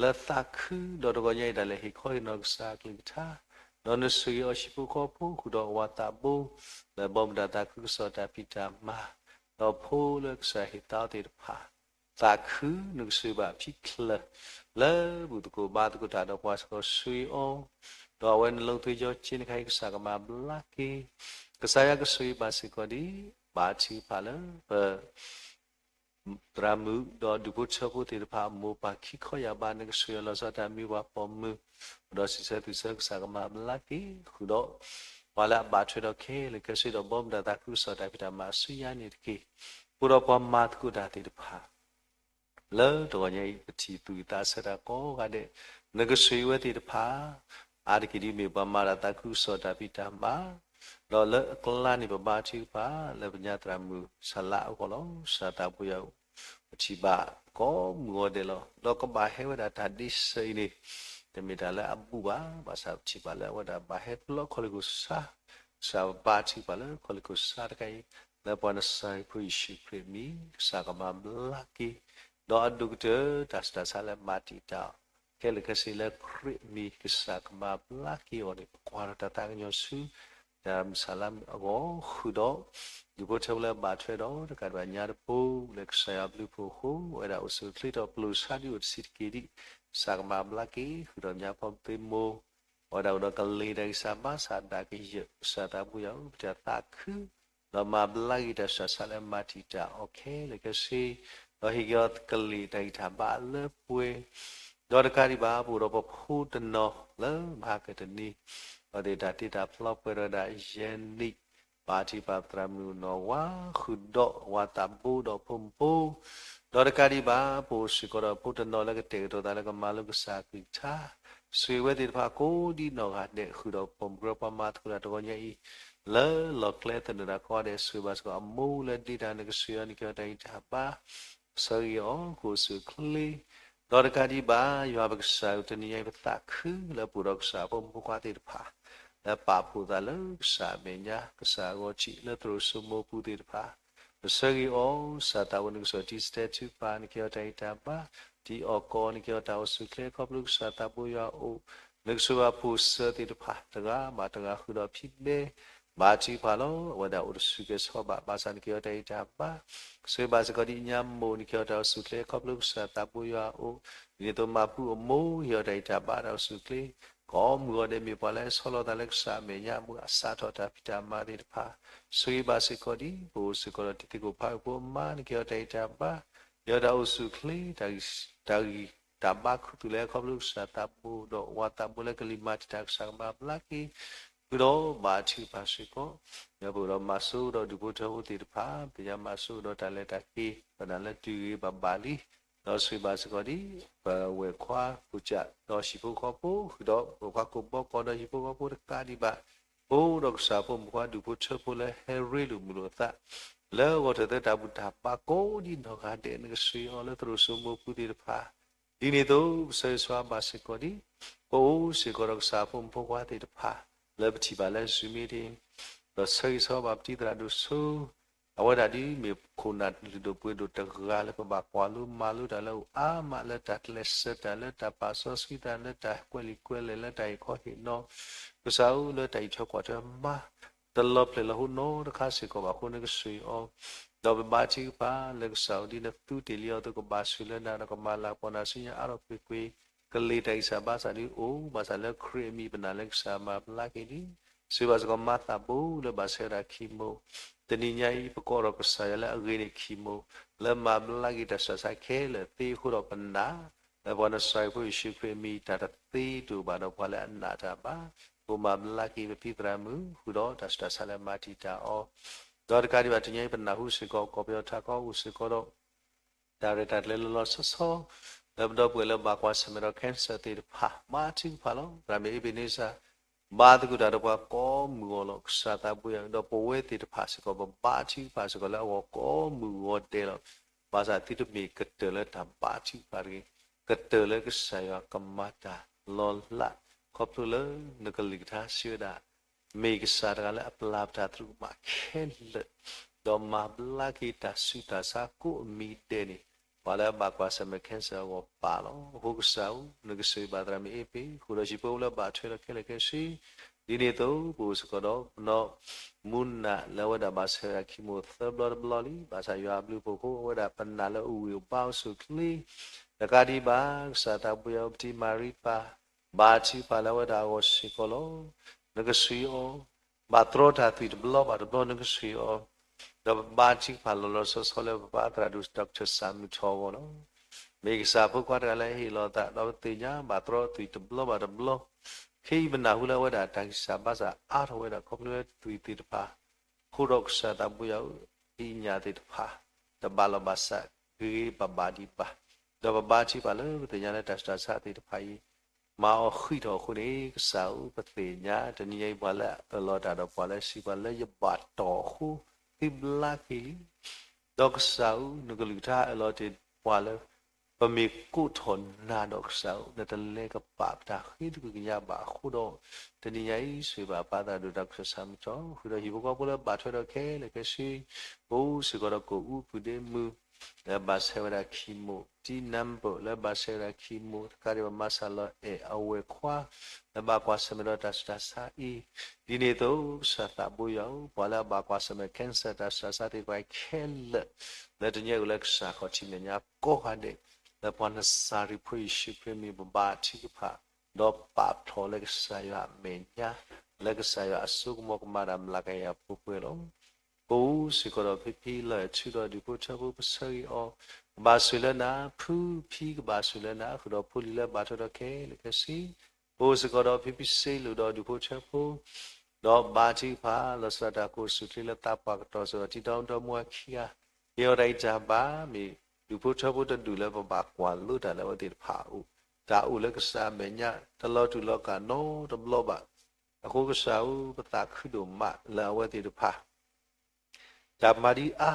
လၢသးခု ဒီးတဂီၤညါအံၤဒၣ်လဲာ်ဟ့ၣ်ခီဟ့ၣ်နီၤကစၢ်အကလုၢ်ကထါ, ဒီးနဆိၣ်ဂ့ၤအီၤဟံၣ်ဖိဃီဖိ ဃုာ်ဒီးအဝၤသးဘိ, လၢဘီမုၢ်တၢ်သးခုကစီၣ်တၢ်ဖံးတၢ်မၤ, ဒီးဖိလၢကစၢ်ဟ့ၣ်သါအီၤသ့ၣ်တဖၣ် သးခု နကဆိၣ်ဂ့ၤဘၣ်အဖံချၢ လၢဘူၣ်သကိးဘါသကိးတၢ်ဒီးပှၤစ့ၢ်ကီးဆိၣ်ဂ့ၤအီၤ, ဒီးအဝဲနလီၤသွ့ယီၤက့နခါအံၤ ကစၢ်ကမၤဘျါက့ၤ, ကစၢ်ယွၤကဆိၣ်ဂ့ၤဘၣ်စ့ၢ်ကီးဒ် ဘါထုကဖၣ်လၢပ သရၣ်မုၣ် ဒီးဒူၣ်ဖိထၢဖိသ့ၣ်တဖၣ် အမိၢ်ပၢ်ခံခီယၢ်ဘး နကဆိၣ်ဂ့ၤအီၤလီၤဆီတၢ်မံၤပှၤပိာ်မုၣ်, ဒီးစံးဆၢသုဆၢကစၢ်ကမၤဘျါက့ၤ ဃုာ်ဒီး ပှၤလၢအဘၣ်ထွဲဒီးခဲလၢာ်ခဲဆ့ဒီးဘီမုၢ်တၢ်သးခုကစီၣ်တၢ်ဖံးတၢ်မၤအစုညါန့ၣ်တက့ၢ်. ဃုာ်ဒီးပှၤမၤသကိးတၢ်သ့ၣ်တဖၣ် လၢတဂီၤညါအံၤ ပထံၣ်သူၣ်ဝံၣ်သးဆၢတၢ်ကိးဂၤဒဲး, နကဆိၣ်ဂ့ၤဝဲသ့ၣ်တဖၣ်, အါတက့ၢ်ဒ်မ့ၢ်ပှၤမၤတၢ်သးခုကစီၣ်တၢ်ဖံးတၢ်မၤ, ဒီးလၢအကျါန့ၣ် ပဘါထုကဖၣ် လၢပညါသရၣ်မုၣ်စၢ်လါအဂီၢ်လီၤ. ကစၢ်သးဘိယွၤဧၢ, ပထံၣ်ဘၣ်ကိးမုၢ်ဂီၤဒဲးလီၤ. ဒီးကဘၣ်ဟဲဝဲဒၣ်တၢ်ဒ့စၢၤအံၤန့ၣ် တမ့ၢ်တၢ်လၢအဘူၣ်ဘၣ်, ဘၣ်ဆၣ်ပထံၣ်ဘၣ်လၢအဝဲဒၣ်ဘၣ်ဟဲလၢခီၣ်လ့ၢ်ခိၣ်ဆါ, ကစၢ်ဘါထုကဖၣ်လၢခီၣ်လ့ၢ်ခိၣ်ဆါတခါအံၤ, လၢပှၤနစၤရ့းဖိယ့ၣ်ၡူးခရံာ်အမံၤ ကစၢ်ကမၤဘျါက့ၤ, ဒီးအဒိၣ်ကတၢၢ်တၢ်ဆူးတၢ်ဆါလၢမၤတံာ်တာ်အီၤ ခဲလၢာ်ခဲဆ့လၢခရံာ်အမံၤ ကစၢ်ကမၤဘျါက့ၤအီၤန့ၣ် ပကွၢ်ဒီးတၢ်သးကညီၤဆူ တၢ်မုၢ်ဆါလါမုၢ်အဂီၢ် ဃုာ်ဒီး ဒူၣ်ဖိထၢဖိလၢအဘၣ်ထွဲဒီး တကးဒံးဘၣ်ညါတဖိ လၢကစၢ်ယွၤအဘျုးအဖှိၣ်အဃိ အဝဲဒၣ်အိၣ်ဆူၣ်အိၣ်ချ့ဒီးပျိာ်ဆါဒ်အိၣ်တဆံးတက့ၢ်ဒံး ကစၢ်ကမၤဘျါက့ၤ ဃုာ်ဒီးညါဖီမုၢ်သ့ၣ်မိၢ် အဝဲဒၣ်အိၣ်ဒီးကလ့ၤတၢ်ဂံၢ်စၢ်ဘါစၢ်ဒၣ်ကယၢၢ် ကစၢ်သးဘိယွၤဧၢ, ပတၢ်သးခု ဒီးမၤဘျါက့ၤတၢ်ဆူးတၢ်ဆါလၢအမၤတံာ်တာ်အီၤခဲလၢာ်ခဲဆ့, ဒီးဟ့ၣ်က့ၤအီၤကလ့ၤတၢ်ဂံၢ်တၢ်ဘါလၢပှဲၤ, ဒီးတကးဒံးဘၣ် ပအိၣ်ဒီးပဖိတနီၤလၢမဟါကတနံၤ, ဒီးသ့ၣ်တၢ်တ့တၢ်ဖျီပှဲၤဒီးဝဲဒၣ်ယဲၢ်နံၣ်, ဘါထုကဖၣ်သရၣ်မုၣ်နီၢ်ဝါ ဃုာ်ဒီးအဝၤသးဘိဒီးအဖိမုၢ်ဖိ ဒီးတကးဒံးဘၣ် ပအိၣ်စ့ၢ်ကီးဒီးဖိတနီၤလၢကတဲာ်ကတီၤသးလၢကမၤလိကစၢ်အကလုၢ်ကထါ, ဆိၣ်ဂ့ၤဝဲသ့ၣ်တဖၣ်ကိးဒ်နီၢ်ဂၤဒဲး ဃုာ်ဒီးပိာ်မုၣ်ကရၢပှၤမၤသကိးတၢ်တဂီၤညါအံၤ, လၢလီၢ်ကျဲသနၢၣ်တၢ်ကိးဂၤဒဲး ဆိၣ်ဂ့ၤဘၣ်စ့ၢ်ကီး အမိၢ်လၢဒ့တၢ် နကဆိၣ်ဂ့ၤအီၤနကဟဲတၢ်ဂံၢ်တၢ်ဘါ ဆၢဂ့ၤအီၤ ကအိၣ်ဆူၣ်အိၣ်ချ့, ဒီးတကးဒံးဘၣ် ယွၤပကစၢ်ဧၢ တနံၤညါအံၤ ပသးခုလၢပအိၣ်ဒီးကစၢ်ဖိမုၣ်ဖိခွါသ့ၣ်တဖၣ် လၢပာ်ဖှိၣ်သးလၢကစၢ်အမဲာ်ညါ ကစၢ်အဂီၢ်ထံး လၢသရိာ်စိမိပူၤသ့ၣ်တဖၣ်, ပဆၢဂ့ၤအီၤ ကစၢ်သးဘိ နကစၢ်ထံစတဲထုကဖၣ် နကဟဲအီၤတၢ်ဂံၢ်တၢ်ဘါ, ထံအီၣ်ကီၢ် နကဟဲအီၤတၢ်အိၣ်ဆူၣ်အိၣ်ချ့ ခီဖျိကစၢ်သးဘိယွၤအအိၣ်, နကဆိၣ်ဂ့ၤဖိစၢၤသ့ၣ်တဖၣ် တဂၤဘၣ်တဂၤဃုာ်ဒီးဖံးဘဲ ဘါထုကဖၣ်လီၤ. အဝဲဒၣ်အိၣ်တဆူၣ်ကဲၤဆီဘၣ် ဘၣ်ဆၣ်နကဟဲအီၤတၢ်ဂံၢ်တၢ်ဘါ, ဆိၣ်ဂ့ၤဘၣ်စ့ၢ်ကီးဒ်ညါမိၢ် နကဟဲအီၤတၢ်အိၣ်ဆူၣ်အိၣ်ချ့ ခီဖျိကစၢ်သးဘိယွၤအအိၣ်, ဒ်န့ၣ်အသိးမၤပူအမိၢ် ဟဲအီၤတၢ်ဂံၢ်တၢ်ဘါတၢ်အိၣ်ဆူၣ်အိၣ်ချ့, ကိးမုၢ်ဂီၤဒဲးမ့ၢ်ပှၤလၢအဆီလီၤသးလၢကစၢ်အမဲာ်ညါ မ့ၢ်အစးထီၣ်တၢ်ဖံးတၢ်မၤသ့ၣ်တဖၣ်, ဆိၣ်ဂ့ၤဘၣ်စ့ၢ်ကီးဒ် ပအိၣ်စ့ၢ်ကီးဒီးတံၤသကိးဖးအုၣ်ဖိအမါ နကဟဲအီၤတၢ်ဂံၢ်တၢ်ဘါ, ဟဲအီၤတၢ်အိၣ်ဆူၣ်အိၣ်ချ့ တၢ်ဂံၢ် တၢ်ဘါခူသူၣ်လၢခီဖျိကစၢ်သးဘိဒီးဝၤသးဘိလၢကလံၤမၤတံာ်တာ် ကစၢ်ကမၤဘျါက့ၤ, ဃုာ်ဒီးဘါထုကဖၣ်စ့ၢ်ကီး, ယွၤပအိၣ်ဒီးမၤစိဒီးဒူၣ်ဖိထၢဖိသ့ၣ်တဖၣ် ပယွၤမၤစိဒီးတၢ်လဲၤတၢ်က့ၤ ပနာ်လၢတုၤဂ့ၤဘၣ်ဘၣ်လံ, ဒီးဆိၣ်ဂ့ၤဘၣ်စ့ၢ်ကီးဒ် ပဝဲၢ်ခွါကူၣ်ကးဒီးဟံၣ်ဖိဃီဖိ ဃုာ်ဒီးပဝဲၢ်ခွါကိးဘီကီးဒီးဟံၣ်ဖိဃီဖိတကးဒံးဘၣ်, ဖိဒီးကစၢ်ဖိမုၣ်ဖိဒူၣ်ဖိထၢဖိလၢဟဲရ့လိာ်မုာ်လိာ်အသး လၢဂီၤထၢၣ်သၢတၢ်ဘူၣ်တၢ်ဘါကိးဒ်နီၢ်ဂၤဒဲး နကဆိၣ်ဂ့ၤအီၤလၢသရိာ်စိမိပူၤသ့ၣ်တဖၣ်, ဒ်န့ၣ်အသိး ပဆၢဂ့ၤဆၢဝါဘၣ်စ့ၢ်ကီးဒ် ပအိၣ်စ့ၢ်ကီးဒီးကစၢ်ဖိမုၣ်ဖိခွါသ့ၣ်တဖၣ် လၢပထံၣ်ဘၣ်လၢ Zoom meeting ဒီးဆၢဂ့ၤဆၢဝါဘၣ်ပတံၤသရၣ်ဒိၣ်စိ အဝဲဒၣ်ဒ်မ့ၢ်ခိၣ်နၢ်လုၢ်ဒိၣ်ပှ့ၤဒိၣ်တဂၤလၢပဘၣ်ကွၢ်လိမၤလိတၢ်လၢအအိၣ်အါမး လၢတၢ်ကျဲးစၢးတၢ် လၢတၢ်ပာ်စီဆှံတၢ် လၢတၢ်ကွဲးလံာ်ကွဲးလဲၢ် လၢတၢ်ဟ့ၣ်ခီဟ့ၣ်နီၤ ကစၢ်ဧၢ လၢတၢ်အံးထွဲကွၢ်ထွဲမၤ တလီၤဖျဲၣ်လီၤဟိနီတခါစ့ၢ်ကီးဘၣ်အဃိ နကဆိၣ်ဂ့ၤအီၤ, ဒီးပဘါထုကဖၣ်လၢကစၢ်ဧၢ ဒ်နသူတ့ၢ်လံအီၤအသိး ကဘၣ်ဆိၣ်လၢနၤ ဒီးကမၤလၤကပီၤနၤဆူညါအါထီၣ်ကွ့ၢ်ကွ့ၢ်, ကလ့ၤတၢ်ဂံၢ်စၢ်ဘါစၢ်ဒ်အိၣ် ဘၣ်ဆၣ်လၢခရံာ်အမံၤပနာ်လၢကစၢ်မၤဘျါက့ၤလံ, ဆိၣ်ဂ့ၤဘၣ်စ့ၢ်ကီးမၤသးဘိလၢဘၣ်ဆဲးဝဲဒၣ်ခံမိၢ်, တနံၤညါအံၤ ပကိးဒီးကစၢ်ယွၤလၢအဂ့ၤန့ၢ်ခံမိၢ်, လၢမၤဘျါက့ၤတၢ်ဆူးတၢ်ဆါခဲလၢာ်သ့အဃိဒီးပနာ် လၢပှၤနစၤရ့းဖိယ့ၣ်ၡူးခရံာ်အမံၤ တၢ်တသ့တအိၣ်ဘၣ်ဒီးပှၤလၢအနာ်တၢ်ဘၣ်, ကအိၣ်မၤဘျါက့ၤပဖံသရၣ်မုၣ် ဃုာ်ဒီးတၢ်ဆူးတၢ်ဆါလၢမၤတံာ်တာ်အီၤ, ဒီးတကးဒံးဘၣ်တနံၤအံၤ ပနၢ်ဟူစ့ၢ်ကီး ကီၢ်ပယီၤထးကီအိၣ်စ့ၢ်ကီးဒီး တၢ်ရဲၣ်တၢ်ကျဲၤလီၤလီၤဆီဆီ လၢပဒီပုၢ်ဝဲၢ်လၢဘၣ်ကွၢ်ဆၢၣ်မဲာ်ဒီး cancer သ့ၣ်တဖၣ် ဘါထုကဖၣ်လီၤ. သရၣ်မုၣ်အ့ဘ့ၣ်န့စၢၣ် ဘါသကိးတၢ်ဒီးပှၤကိးမုၢ်ဂီၤလီၤ. ကစၢ်သးဘိယွၤဧၢ, ဒီးပဝဲသ့ၣ်တဖၣ်စ့ၢ်ကီး ပဘါထုကဖၣ်စ့ၢ်ကီးလၢအဂီၢ်ကိးမုၢ်ဂီၤဒဲးလီၤ. ဘၣ်ဆၣ်သုတမ့ၢ်ကတၢၢ်လၢတၢ်ဘါထုကဖၣ်တဂ့ၤ, ကတၢၢ်လၢကစၢ်ယွၤကမၤတၢ်လီၤလး, ခီဖျိလၢနကလုၢ်ကထါစံးဝဲဒၣ် မ့ၢ်ကစၢ်တဂၤလၢအပျၢ်ပတၢ်သရူးကမၣ်ခဲလၢာ်, ဒီးမၤဘျါက့ၤတၢ်ဆူးတၢ်ဆါကိးအမံၤဒဲးန့ၣ်, ပှၤလၢအဘၣ်ကွၢ်ဆၢၣ်မဲာ် cancer အဂီၢ်ပာ်လီၤ. အဃိကစၢ်ဧၢ, နကဆိၣ်ဂ့ၤဘၣ်သရၣ်မုၣ်အ့ဘ့ၣ် ဃုာ်ဒီးဟံၣ်ဖိဃီဖိလၢဘၣ်ထွဲဒီးခဲလၢာ်ခဲဆ့, ဒ်န့ၣ်အသိး ပအိၣ်စ့ၢ်ကီးဒီးပနီၢ် မူနး လၢအဝဲဒၣ်ဘၣ်ဆၢဝဲဒၣ် chemo သၢဘျီတဘျီလံ. ဘၣ်ဆၣ်ယွၤအဘျုးအဖှိၣ်အဃိ အဝဲဒၣ်ပနာ်လၢအိၣ်ဂံၢ်အိၣ်ဘါအိၣ်ဆူၣ်အိၣ်ချ့, တကးဒံးဘၣ် ကစၢ်သးဘိယွၤဧၢ ပတံၤမၤရံပၢ် ဘါထုကဖၣ်လၢအဝဲဒၣ်အဂီၢ်စ့ၢ်ကီးလီၤ. နကဆိၣ်ဂ့ၤအီၤ, ဘၣ်တြီတၢ်သွံၣ်တဘျီဘၣ်တဘျီ နကဆိၣ်ဂ့ၤအီၤ, ဒီးပဘါထုကဖၣ်လီၤလီၤဆီဆီလၢပပၢ်သရၣ်ဒိၣ် Doctor စၢ်မုၢ်ထီၣ်အဂီၢ်လီၤ. မ့ၢ်ကစၢ်ဖိခွါတဂၤလၢအဟ့ၣ်လီၤအသး ဒီးပသ့ၣ်ညါဘၣ်တြီသွံၣ်တဘျီဘၣ်တဘျီ, ခဲအံၤပနၢ်ဟူလၢအဝဲဒၣ်တၢ်ဂံၢ်စၢ်ဘါစၢ်အါထီၣ်ဝဲဒၣ် ခီဖျိလၢသွံၣ်သ့ၣ်တဖၣ် အဃိဒီးကစၢ်သးဘိယွၤဧၢ, ဟံၣ်ညၣ်သ့ၣ်တဖၣ် တဘၣ်လီၤဘၣ်စး ဂ့ၤဂ့ၤဘၣ်ဘၣ်ဒံးဘၣ်, ဒီးပဘါထုကဖၣ်လၢပသ့ၣ်ညါလၢတၢ်ဆူးတၢ်ဆါသ့ၣ်တဖၣ်အံၤ မၤအီၤဃံးထီၣ်အဃိန့ၣ် ကစၢ်ဧၢ, ပသ့ၣ်ညါတနံၤညါအံၤ ပှၤလၢအအၢၣ်လီၤတၢ်ဒီးပှၤလၢစံးပှၤလၢယဘၣ်တီၢ်အဃိ သုဘျါက့ၤလံ. ဒီးကစၢ်ဧၢ, နကလုၢ်ကထါအၢၣ်လီၤတ့ၢ်ပှၤလၢ ပမ့ၢ်ကိးထီၣ်နၤဒီးကစၢ်ဧၢ, နတလဲၤကပာ်ပတၢ်ဃ့တကလုာ်ညါဘၣ်အဃိဒီး, တနံၤညါအံၤ ဆိၣ်ဂ့ၤဘၣ်ပၢ်သရၣ်ဒိၣ် Doctor စၢ်မုၢ်ထီၣ် ဃုာ်ဒီးဟံၣ်ဖိဃီဖိလၢဘၣ်ထွဲဒီးခဲလၢာ်ခဲဆ့, ပအိၣ်စ့ၢ်ကီးဒီးကီၢ်အူပုၢ်ဒ့မုၣ် လၢဘၣ်ဆၢဝဲဒၣ် chemo, တံနၢ်ပၢၢ် လၢဘၣ်ဆၢဝဲဒၣ် chemo, တကးဒံးဘၣ် မၤစၢ်လီၤအဲၣ်အဝဲၢ်ခွါ လၢဘၣ်ကွၢ်ဆၢၣ်မဲာ်ဒီးတၢ်ဆူးတၢ်ဆါအံၤ, ဒ်န့ၣ်အသိး ကစၢ်သးဘိယွၤဧၢ, ပှၤလၢအဘၣ်ကွၢ်ဆၢၣ်မဲာ် cancer တၢ်ဆူးတၢ်ဆါသ့ၣ်တဖၣ်ခဲလၢာ် လၢတနံၤအံၤအိၣ်လၢကစၢ်ခီၣ်ထံးမဲာ်ညါကိးဂၤဒဲး, လၢပှၤနစၤရ့းဖိယ့ၣ်ၡူးခရံာ်မံၤ ပဘါထုကဖၣ်, ဒီးပာ်ဖျါလၢကစၢ်ယွၤအမဲာ်ညါ, လၢကစၢ်ယွၤအစိကမီၤကမၣ်တၢ်မျးကယၤပှဲၤပှဲၤလီၤ. ပအိၣ်စ့ၢ်ကီးဒီးဖံဖံလၢၢ်ထူဒီးဒူၣ်ဖိထၢဖိ ပဆၢဂ့ၤအီၤ, ကဘၣ်ဆိၣ်လၢနၤ, ဖုဖံကဘၣ်ဆိၣ်လၢနၤ ဃုာ်ဒီးဖိလံၤလၢဘၣ်ထွဲဒီးခဲလၢာ်ခဲဆ့, ပအိၣ်စ့ၢ်ကီးဒီးဖံဖံစ့လိာ်ဒီးဒူၣ်ဖိထၢဖိ, ဒီးဘါထုကဖၣ် လီၤစၢၤတၢ်ကိၢ်ဆူၣ်ချ့လၢသးပှၢ်ကတီၢ်စ့ၢ်ကီး တံၤဒီမါဝၤခံဂၤ, ဟ့ၣ်အီၤတၢ်ဂံၢ်တၢ်ဘါ မ့ၢ်ဒူၣ်ဖိထၢဖိတဒူၣ်လၢပဘၣ်ကွၢ်လိတၢ်လၢအဝဲသ့ၣ်တဖၣ်အအိၣ်, တၢ်အိၣ်လၢကစၢ်အမဲာ်ညါ တလီၤတူာ်လီၤကာ်နီတဘျီဘၣ်. အဃိကစၢ်ဧၢ, ပသးခုဒိၣ်မးလၢအဝဲသ့ၣ်တဖၣ် တၢ်မၤဒ်အါ,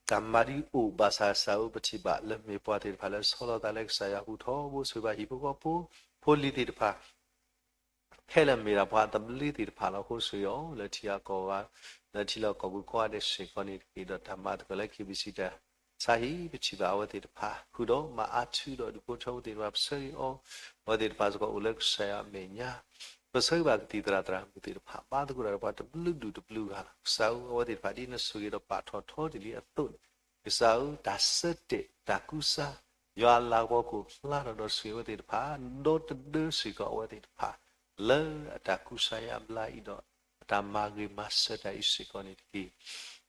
တၢ်မၤဒ်အိၣ်ဘၣ်ဆၣ်ကစၢ်ဧၢ, ပထံၣ်ဘၣ်လၢမ့ၢ်ပှၤသ့ၣ်တဖၣ်လၢဆီလီၤသးလၢကစၢ်ယွၤအပူၤထီဘိ, ဆိၣ်ဂ့ၤဘၣ်ဟံၣ်ဖိဃီဖိ, ဖိလံၤသ့ၣ်တဖၣ် ခဲလၢာ်မ့ၢ်ဒၣ်ပှၤအသဘျ့သ့ၣ်တဖၣ်လီၤ. အဃိဆိၣ်ဂ့ၤအီၤ လၢထံဂၤကီၢ်ဂၤ, လၢထံလီၢ်ကီၢ်ပူၤကိးဂၤဒဲးစ့ၢ်ကီးန့ၣ်တက့ၢ်. ဒီးတၢ်မၤသကိးလၢ KBC တၢ်ဆါဟံၣ် ပထံၣ်ဘၣ်အဝဲသ့ၣ်တဖၣ် ဃုာ်ဒီးမၤအါထုဒီးဒူၣ်ဖိထၢဖိသ့ၣ်တဖၣ် ပဆၢဂ့ၤအီၤ, အဝဲသ့ၣ်တဖၣ်စ့ၢ်ကီးအိၣ်လၢကစၢ်ယွၤအမဲာ်ညါ, ပဆၢဂ့ၤဘၣ်ကသံၣ်သရၣ်သရၣ်မုၣ်သ့ၣ်တဖၣ် ဘါသကိးတၢ်ဒီးပှၤတဘျုးဒူၣ်တဘျုးဂၤလီၤ. ကစၢ်ဧၢ, အဝဲသ့ၣ်တဖၣ်ဒ်နဆိၣ်ဂ့ၤဒီးပာ်ထီၣ်ထီတ့ၢ်လံအသိးန့ၣ်, ကစၢ်ဧၢ, တၢ်ဆၢတဲာ်တၢ်ကူစါ ယွၤအလၤကပီၤကအိၣ်ဖျါထီၣ်ဒီးဆိၣ်ဂ့ၤအဝဲသ့ၣ်တဖၣ်, ဒီတဒၢစ့ၢ်ကီးအဝဲသ့ၣ်တဖၣ် လၢအတၢ်ကူစါယါဘျါအံၤဒီး အတၢ်မၤဂ့ၤမၤစၢၤတၢ်အံၤစ့ၢ်ကီးန့ၣ်တက့ၢ်.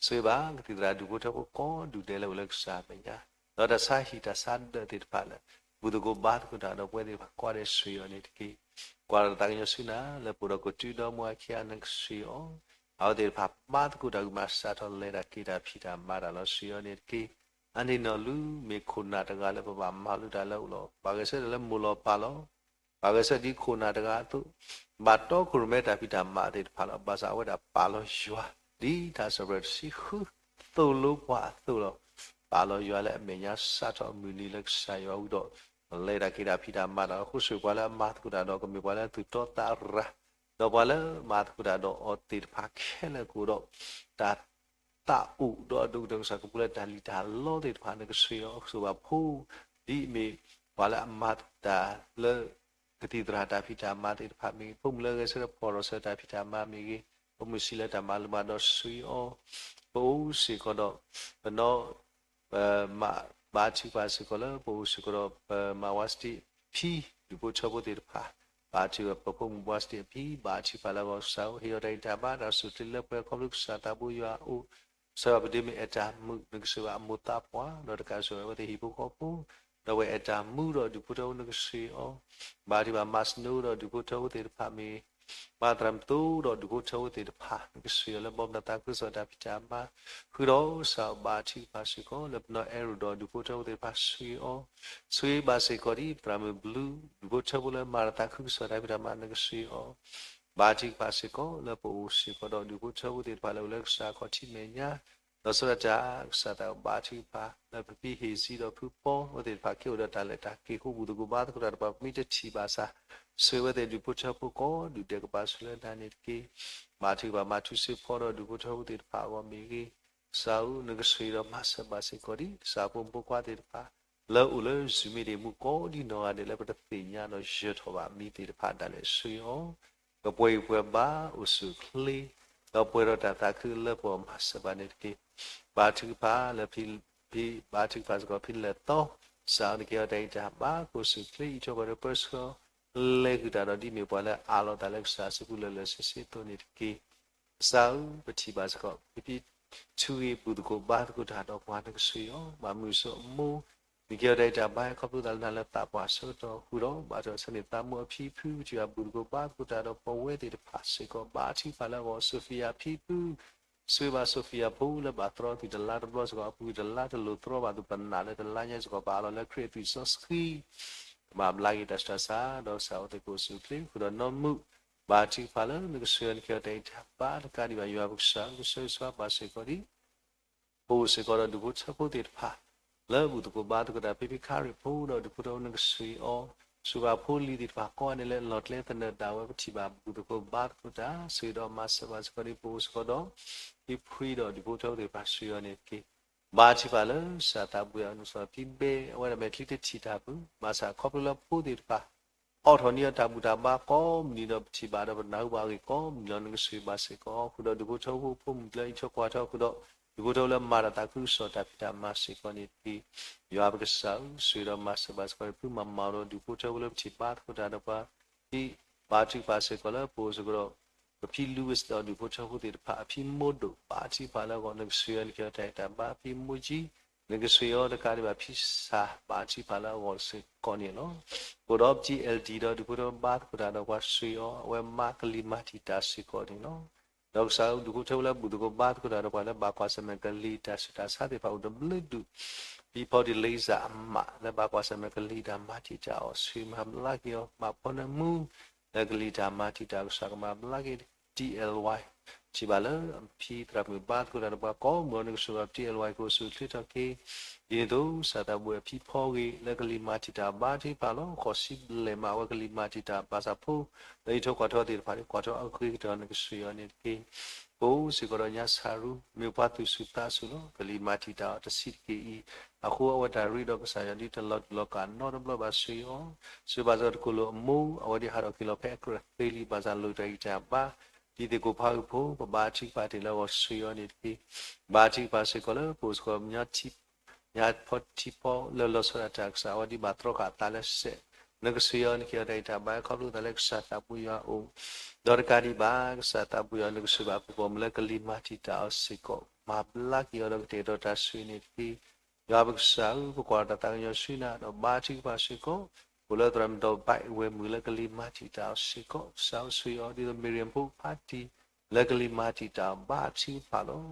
ဆိၣ်ဂ့ၤဘၣ်ကသံၣ်သရၣ်ဒူၣ်ဖိထၢဖိကိးဒူၣ်ဒဲးလၢအိၣ်လၢကစၢ်အမဲာ်ညါ, ဒီးတၢ်ဆါဟံၣ်တၢ်ဆါဒၢးသ့ၣ်တဖၣ်လၢ ဘူၣ်သကိးဘါသကိးတၢ်ဒီးပဝဲသ့ၣ်တဖၣ်ကိးဂၤဒဲးဆိၣ်ဂ့ၤအီၤန့ၣ်တက့ၢ်. ကွၢ်ဒီးတၢ်သးကညီၤဆူနၤ လၢပအိၣ်ဒီးကီၢ်တံၤဒီမါဝၤခံဂၤ နကဆိၣ်ဂ့ၤအီၤ, အဝဲသ့ၣ်တဖၣ်ဘါသကိးတၢ်ဂံၢ်မၤစၢ်ထီၣ် လဲၤတၢ်က့ၤတၢ်ဖံးတၢ်မၤတၢ်လီၤ ဆိၣ်ဂ့ၤအီၤန့ၣ်တက့ၢ်. အန့ၣ်နီၢ်လူမ့ၢ်ခိၣ်နၢ်တဂၤလၢပဘၣ်မၤလိတၢ်လၢအအိၣ်လီၤ. ဘၣ်ဂဲၤဆၢထၢၣ်လၢမိၢ်လီၤပၢ်လီၤ. ဘၣ်ဂဲၤဆၢထၢၣ်ဒ်ခိၣ်နၢ်တဂၤအသိး, ဘၣ်တီခိၣ်ရိၣ်မဲတၢ်ဖံးတၢ်မၤသ့ၣ်တဖၣ်လီၤ. ဘၣ်ဆၣ်အဝဲဒၣ်ပာ်လီၤယွၤ ဒ်တၢ်စံးပတြၢၤတဆံဃု သိၣ်လိပှၤအသိးလီၤ. ပာ်လီၤယွၤလၢအမဲာ်ညါစးထီၣ်အမုၢ်နံၤလၢကစၢ်ယွၤဝံၤဒီး လဲၤတၢ်က့ၤတၢ်ဖံးတၢ်မၤတၢ်လီၤ. အဃိဆိၣ်ဂ့ၤပှၤလၢအမၤသကိးတၢ်ဒီး ကမ့ၢ်ပှၤလၢသူၣ်တီသးရၤ, ဒီးပှၤလၢမၤသကိးတၢ်ဒီးအီၤသ့ၣ်တဖၣ်ခဲလၢာ်ကအိၣ်ဒီး တၢ်သးအိၣ်ဒီးအဒိၣ်ကတၢၢ်ကစၢ်ကပူၤလၢတၢ်လံၣ်တၢ်လီသ့ၣ်တဖၣ် နကဆိၣ်ဂ့ၤအီၤ ဆိၣ်ဂ့ၤဘၣ်ဖိ, ဒ်အမ့ၢ်ပှၤလၢအမၤတၢ်လၢ ကသံၣ်သရၣ်တၢ်ဖံးတၢ်မၤသ့ၣ်တဖၣ်မ့ၢ်ဂ့ၤ, ဖိမုၣ်လၢအဂဲၤဆၢထၢၣ်ဖီၣ်ရီၣ်ဆၢတၢ်ဖံးတၢ်မၤမ့ၢ်ဂ့ၤ, ပမုၢ်ဆံးလၢတၢ်မၤလိမၤဒိး ဆိၣ်ဂ့ၤအီၤ, ပအိၣ်စ့ၢ်ကီးဒီး ပနီၢ် ပမၤဘါထုကဖၣ်စ့ၢ်ကီးလၢ ပအိၣ်စ့ၢ်ကီးဒီးပမါဝၤစတံးအဖံ ဒူၣ်ဖိထၢဖိသ့ၣ်တဖၣ်, ဘါထုကဖၣ်ပဖိမုၣ်ဝၤစတံးအဖံ ဘါထုကဖၣ်လၢအဂီၢ်ကစၢ်ဧၢ, ဟ့ၣ်အီၤတၢ်ဂံၢ်တၢ်ဘါ တၢ်စူၢ်တ့ၢ်လၢပှဲၤခီဖျိကစၢ်သးဘိယွၤအအိၣ်, ဆိၣ်ဂ့ၤဘၣ်ပဒ့မုၣ်အဲၣ်တၢ်မုာ် နကဆိၣ်ဂ့ၤဘၣ်အမိၢ်သးပှၢ် ဒီးတကးဆိၣ်ဂ့ၤဝဲသ့ၣ်ဟံၣ်ဖိဃီဖိ, ဒီးဝဲအဲၣ်တၢ်မုာ်ဒီးဒူၣ်ဖိထၢဖိနကဆိၣ်ဂ့ၤအီၤ, ဘါထုကဖၣ်မၤစနိဒီးဒူၣ်ဖိထၢဖိသ့ၣ်တဖၣ်မ့ၢ် မၤသရၣ်မုၣ်သိဒီးဒူၣ်ဖိထၢဖိသ့ၣ်တဖၣ် နကဆှၢအီၤလၢဘီမုၢ်နၤသးခုကစီၣ်တၢ်ဖံးတၢ်မၤ, ဃုာ်ဒီးစးဘါထုကဖၣ်စ့ၢ်ကီး လၢပနီၢ်အဲၣ်ရူးဒီးဒူၣ်ဖိထၢဖိသ့ၣ်တဖၣ်ဆှၢအီၤ, ဆှၢဘၣ်စ့ၢ်ကီးဒ်ပသရၣ်မုၣ်ဘျုး ဒူၣ်ဖိထၢဖိလၢမၤတၢ်သးခုကစီၣ်တၢ်ဖံးတၢ်မၤ နကဆှၢအီၤ, ဘါထုကဖၣ်စ့ၢ်ကီး လၢပအိၣ်စ့ၢ်ကီးဒီးဒူၣ်ဖိထၢဖိသ့ၣ်တဖၣ်လၢအိၣ်လၢကစၢ်ခီၣ်ထံးမဲာ်ညါ, ဒီးဆၢဒၣ်တၢ်ကစၢ်သးဘါထုကဖၣ် လၢပဖံဟ့ၣ်စံဒီးဖုပီအဝဲသ့ၣ်တဖၣ်က့ၤအိၣ်ဒီးတၢ်လဲၤတၢ်က့ၤအဃိ ဘူၣ်သကိးဘါသကိးတၢ်တဖၣ် ပမ့ၢ်တထံၣ်ဘၣ်ဆၣ်, ဆှၢဝဲသ့ၣ်ဒူၣ်ဖိထၢဖိကိးဒူၣ်ဒဲးကဘၣ်ဆူလၢနၤန့ၣ်တက့ၢ်. ဘါထုကဖၣ်မၤထူစ့ဖီဒီးဒူၣ်ဖိထၢဖိသ့ၣ်တဖၣ်အဂီၢ်မ့ၢ်ဂ့ၤ, ကစၢ်ဧၢ နကဆှၢဒီးမၤစၢၤဘၣ်စ့ၢ်ကီးဒ် ကစၢ်ဖိမုၣ်ဖိခွါသ့ၣ်တဖၣ် လၢအိၣ်လၢ Zoom meeting မူးကိးဒ်နီၢ်ဂၤဒဲးလၢပတသ့ၣ်ညါဒီးယၢၤထီၣ်ဘၣ်မံၤသ့ၣ်တဖၣ်ဒၣ်လဲာ်ဆှၢအီၤ, ကပှဲၤဂံၢ်ပှဲၤဘါအိၣ်ဆူၣ်အိၣ်ချ့, ဒီးပှဲၤဒီးတၢ်သးခုလၢပှဲၤမၤစၢၤဘၣ်န့ၣ်တက့ၢ်. ဘါထုကဖၣ်လၢဖံ ဘါထုကဖၣ်စ့ၢ်ကီးဖံလဲၤသီ, ကစၢ်ဧၢ နကဟ့ၣ်အီၤတၢ်ဂံၢ်တၢ်ဘါ ကအိၣ်ဆူၣ်အိၣ်ချ့ အံးထွဲကွၢ်ထွဲပၢဆှၢ လဲၤဃုာ်တၢ်ဒီးဒ်မ့ၢ်ပှၤလၢအးလီၤအသးလၢကစၢ်အစုပူၤလၢာ်လၢာ်ဆ့ဆ့အသိးန့ၣ်တက့ၢ်. ကစၢ်ဧၢ ပထံၣ်ဘၣ်စ့ၢ်ကီး ဖံဖံ ထူဂ့ၤဘူၣ်သကိးဘါသကိးတၢ်ဒီးပှၤ နကဆှၢအီၤ, မၤမုာ်ဆိအမိၢ်, နကဟ့ၣ်အီၤတၢ်ဂံၢ်တၢ်ဘါ ခီဖျိသးလၢနၤလၢသးပှၢ်ဆၢကတီၢ် ဃုာ်ဒီးဘါထုကဖၣ်ဆၢန့ၣ် သးမိၢ်အဖံဖု ပထံၣ်ဘၣ်ဘူၣ်သကိးဘါသကိးတၢ်ဒီးပဝဲသ့ၣ်တဖၣ်စ့ၢ်ကီး ဘါထုကဖၣ်လၢအဂီၢ် Sophia ဖံဖု ဆှၢဘၣ် Sophia ဖိလၢဘၣ်သြီသုးတလါတဘျီစ့ၢ်ကီး အပူၤတလါတလိၣ်သြီဘၣ်သူ ပနာ်လၢတလါညါစ့ၢ်ကီး ဘၣ်အးလီၤလၢခရံာ်အသွံၣ်စီဆှံ ကမၤဘျါက့ၤတၢ်ဆူးတၢ်ဆါ ဒီးကစၢ်အဝဲသ့ၣ်ကအိၣ်ဆူၣ်အိၣ်ချ့ ဃုာ်ဒီးနီၢ်မုၣ် ဘါထုကဖၣ်လၢနကဆှၢအီၤ နကဟ့ၣ်အီၤတၢ်ဂံၢ်တၢ်ဘါတကးဒံးဘၣ် ယွၤပကစၢ်ဧၢ ကဆှၢဆှါဘၣ်စ့ၢ်ကီးဒ် ပအိၣ်စ့ၢ်ကီးဒီးဒူၣ်ဖိထၢဖိသ့ၣ်တဖၣ် လၢဘူၣ်သကိးဘါသကိးတၢ် ဖံဖံခါရံၣ်ဖိဒီးဒူၣ်ဖိထၢဖိ နကဆှၢအီၤ ဆှၢဘၣ်ဖိလံၤသ့ၣ်တဖၣ်ကိးဂၤဒဲးလၢအလီၤကျဲသနၢၣ်ဒၣ်ဝဲ ပထံၣ်ဘၣ်ဘူၣ်သကိးဘါသကိးတၢ် ဆှၢဒီးမၤစၢၤဘၣ်စ့ၢ်ကီးဒ် ပအိၣ်စ့ၢ်ကီးဒီး ဖံဖှံဒီးဒူၣ်ဖိထၢဖိသ့ၣ်တဖၣ်ဆှၢအီၤန့ၣ်တက့ၢ်. ဘါထုကဖၣ်လၢကစၢ်သးဘှံးအီၤ နကဆှၢဖံဘဲ အဝဲဒၣ်မဲာ်ချံတထံၣ်တၢ်ပူၤ ဘၣ်ဆၣ်ခီဖျိလၢဖိသ့ၣ်တဖၣ် အိးထီၣ်န့ၢ်အီၤတၢ်ဘူၣ်တၢ်ဘါကိးမုၢ်နံၤဒီး ပထံၣ်ဘၣ်ဒီးပနၢ်ဟူဘၣ်အဂ့ၢ်ကိးမုၢ်နံၤလီၤ နကဆှၢဘၣ်စ့ၢ်ကီး ဃုာ်ဒီးဒူၣ်ဖိထၢဖိဖိမုၣ်ကျၢၤ အံးထွဲကွၢ်ထွဲဃုာ်ဒီး ဒူၣ်ဖိထၢဖိလၢမၤတၢ်သးခုကစီၣ်တၢ်ဖံးတၢ်မၤစ့ၢ်ကီးန့ၣ်တက့ၢ်. ယွၤပကစၢ်ဧၢ ဆှၢဒီးမၤစၢၤဘၣ်စ့ၢ်ကီး ဖုမၤမၤဒီးဒူၣ်ဖိထၢဖိလၢပထံၣ်ဘါသကိးတၢ်ဒီးပှၤ ဖံ ဘါထုကဖၣ်စ့ၢ်ကီးလၢပအိၣ်စ့ၢ်ကီးဒီး ပဖံ Louis ဒီးဒူၣ်ဖိထၢဖိသ့ၣ်တဖၣ် အဖံမိၢ်ဒိၣ် ဘါထုကဖၣ်လၢအဂီၢ် နကဆှၢအီၤ နကဟ့ၣ်အီၤတၢ်အဲၣ်တၢ်ဘါ ဖံမိၢ်ကၠံ နကဆှၢအီၤတကးဒံးဘၣ် ဖံစၢ် ဘါထုကဖၣ်လၢအဂီၢ်စ့ၢ်ကီးန့ၣ်လီၤ. ဃုာ်ဒီးပတံ L D ဒီးဒူၣ်ဖိထၢဖိဘါသကိးတၢ်ဒီးပှၤ ဆှၢအီၤ အဝဲမၤကလံၤမၤတံာ်တာ်စ့ၢ်ကီးန့ၣ်လီၤ. ဒီးကစၢ်ဧၢ ဒူၣ်ဖိထၢဖိလၢဘူၣ်သကိးဘါသကိးတၢ်ဒီးပှၤလၢဘၣ်ကွၢ်ဆၢၣ်မဲာ်ကလံၤတၢ်ဆူးတၢ်ဆါသ့ၣ်တဖၣ်အိၣ်တဘျုးဒူၣ် ဖံဖီဒံလံစၢ်အမး လၢဘၣ်ကွၢ်ဆၢၣ်မဲာ်ကလံၤတၢ်မၤတံာ်တာ်အီၤ ဆှၢမၤဘျါက့ၤအီၤ မၤဖီနၢမူ လၢကလံၤတၢ်မၤတံာ်တာ် ကစၢ်ကမၤဘျါက့ၤ T L Y ထံၣ်ဘၣ်လၢဖံသရၣ်မုၣ်ဘါသကိးတၢ်ဒီးပှၤကိးမုၢ်နံၤ နကဆှၢဘၣ် T L Y ကအိၣ်ဆူၣ်အိၣ်ချ့ထီၣ်က့ၤ ဒ်န့ၣ်အသိး ကစၢ်သးဘှံးအဖံဖီဂ့ၤ လၢကလံၤမၤတံာ်တာ်ဘါထုကဖၣ်လီၤ. ဃိးဆံဘျဲၣ်မး အဝဲကလံၤမၤတံာ်တာ်ဘၣ်ဆၣ်ဖိ လၢအံးထွဲကွၢ်ထွဲသ့ၣ်တဖၣ်န့ၣ် ကွၢ်ထွဲအဂ့ၤကတၢၢ် နကဆှၢအီၤန့ၣ်တက့ၢ်. ပအိၣ်စ့ၢ်ကီးဒီးညါစၢ်ရူ မ့ၢ်ပှၤသူၣ်ဆူၣ်သးဆူၣ်လီၤ. ကလံၤမၤတံာ်တာ်အီၤတဆံးတက့ၢ်အံၤ အဃိအဝဲတၢ်ရ့ဒီးကစၢ်ယွၤဒ်တလီၤတူာ်လီၤကာ်နီတဘျီဘၣ် ဆှၢအီၤ ဆှၢဘၣ်စ့ၢ်ကီးတကိၢ်လိာ်အမိၢ် အဝဲဒ်ဟးထီၣ်က့ၤလီၤဖဲအကြၢးသ့လံ ဘၣ်ဆၣ်လိၣ်တၢ်ဂံၢ်တၢ်ဘါ ဒ်သ့ၣ်ကိးဖးဂုၢ်ဖိ ပဘါထုကဖၣ်တ့ၢ်လၢအဂီၢ် ဆှၢအီၤန့ၣ်တက့ၢ်. ဘါထုကဖၣ်စ့ၢ်ကီးလၢပအိၣ်စ့ၢ်ကီး ညါဖီထံဖီလၢလီၤဆီဒၣ်တၢ်ကစၢ် အဝဲဒ်ဘၣ်တြီဃာ်အသးလၢစဲး နကဆှၢအီၤ နကဟ့ၣ်အီၤတၢ်ဂံၢ်တၢ်ဘါ ခီဖျိသးလၢကစၢ်သးဘှံးယွၤအိၣ် ဒီးတကးဒံးဘၣ် ကစၢ်သးဘှံးအီၤ နကဆှၢဘၣ်အပူၤပိာ်မုၣ်လၢကလံၤမၤတံာ်တာ်အီၤစ့ၢ်ကီး မၤဘျါက့ၤအီၤဒီးကတဲာ်ကတီၤတၢ်ဆှၢန့ၣ်တက့ၢ်. ယွၤပကစၢ်ဧၢ ပကွၢ်တၢ်သးကညီၤဆူနၤ ဒီးဘါထုကဖၣ်စ့ၢ်ကီး အိၣ်လၢသရၣ်မုၣ်ဒီးဘၣ်ဝဲၢ်မုၣ်လၢကလံၤမၤတံာ်တာ်အီၤစ့ၢ်ကီး ကစၢ်ဆှၢအီၤဒ်သိး Miriam ဖိဖါတံၢ် လၢကလံၤမၤတံာ်တာ်ဘါထုကဖၣ်လီၤ. ဘီ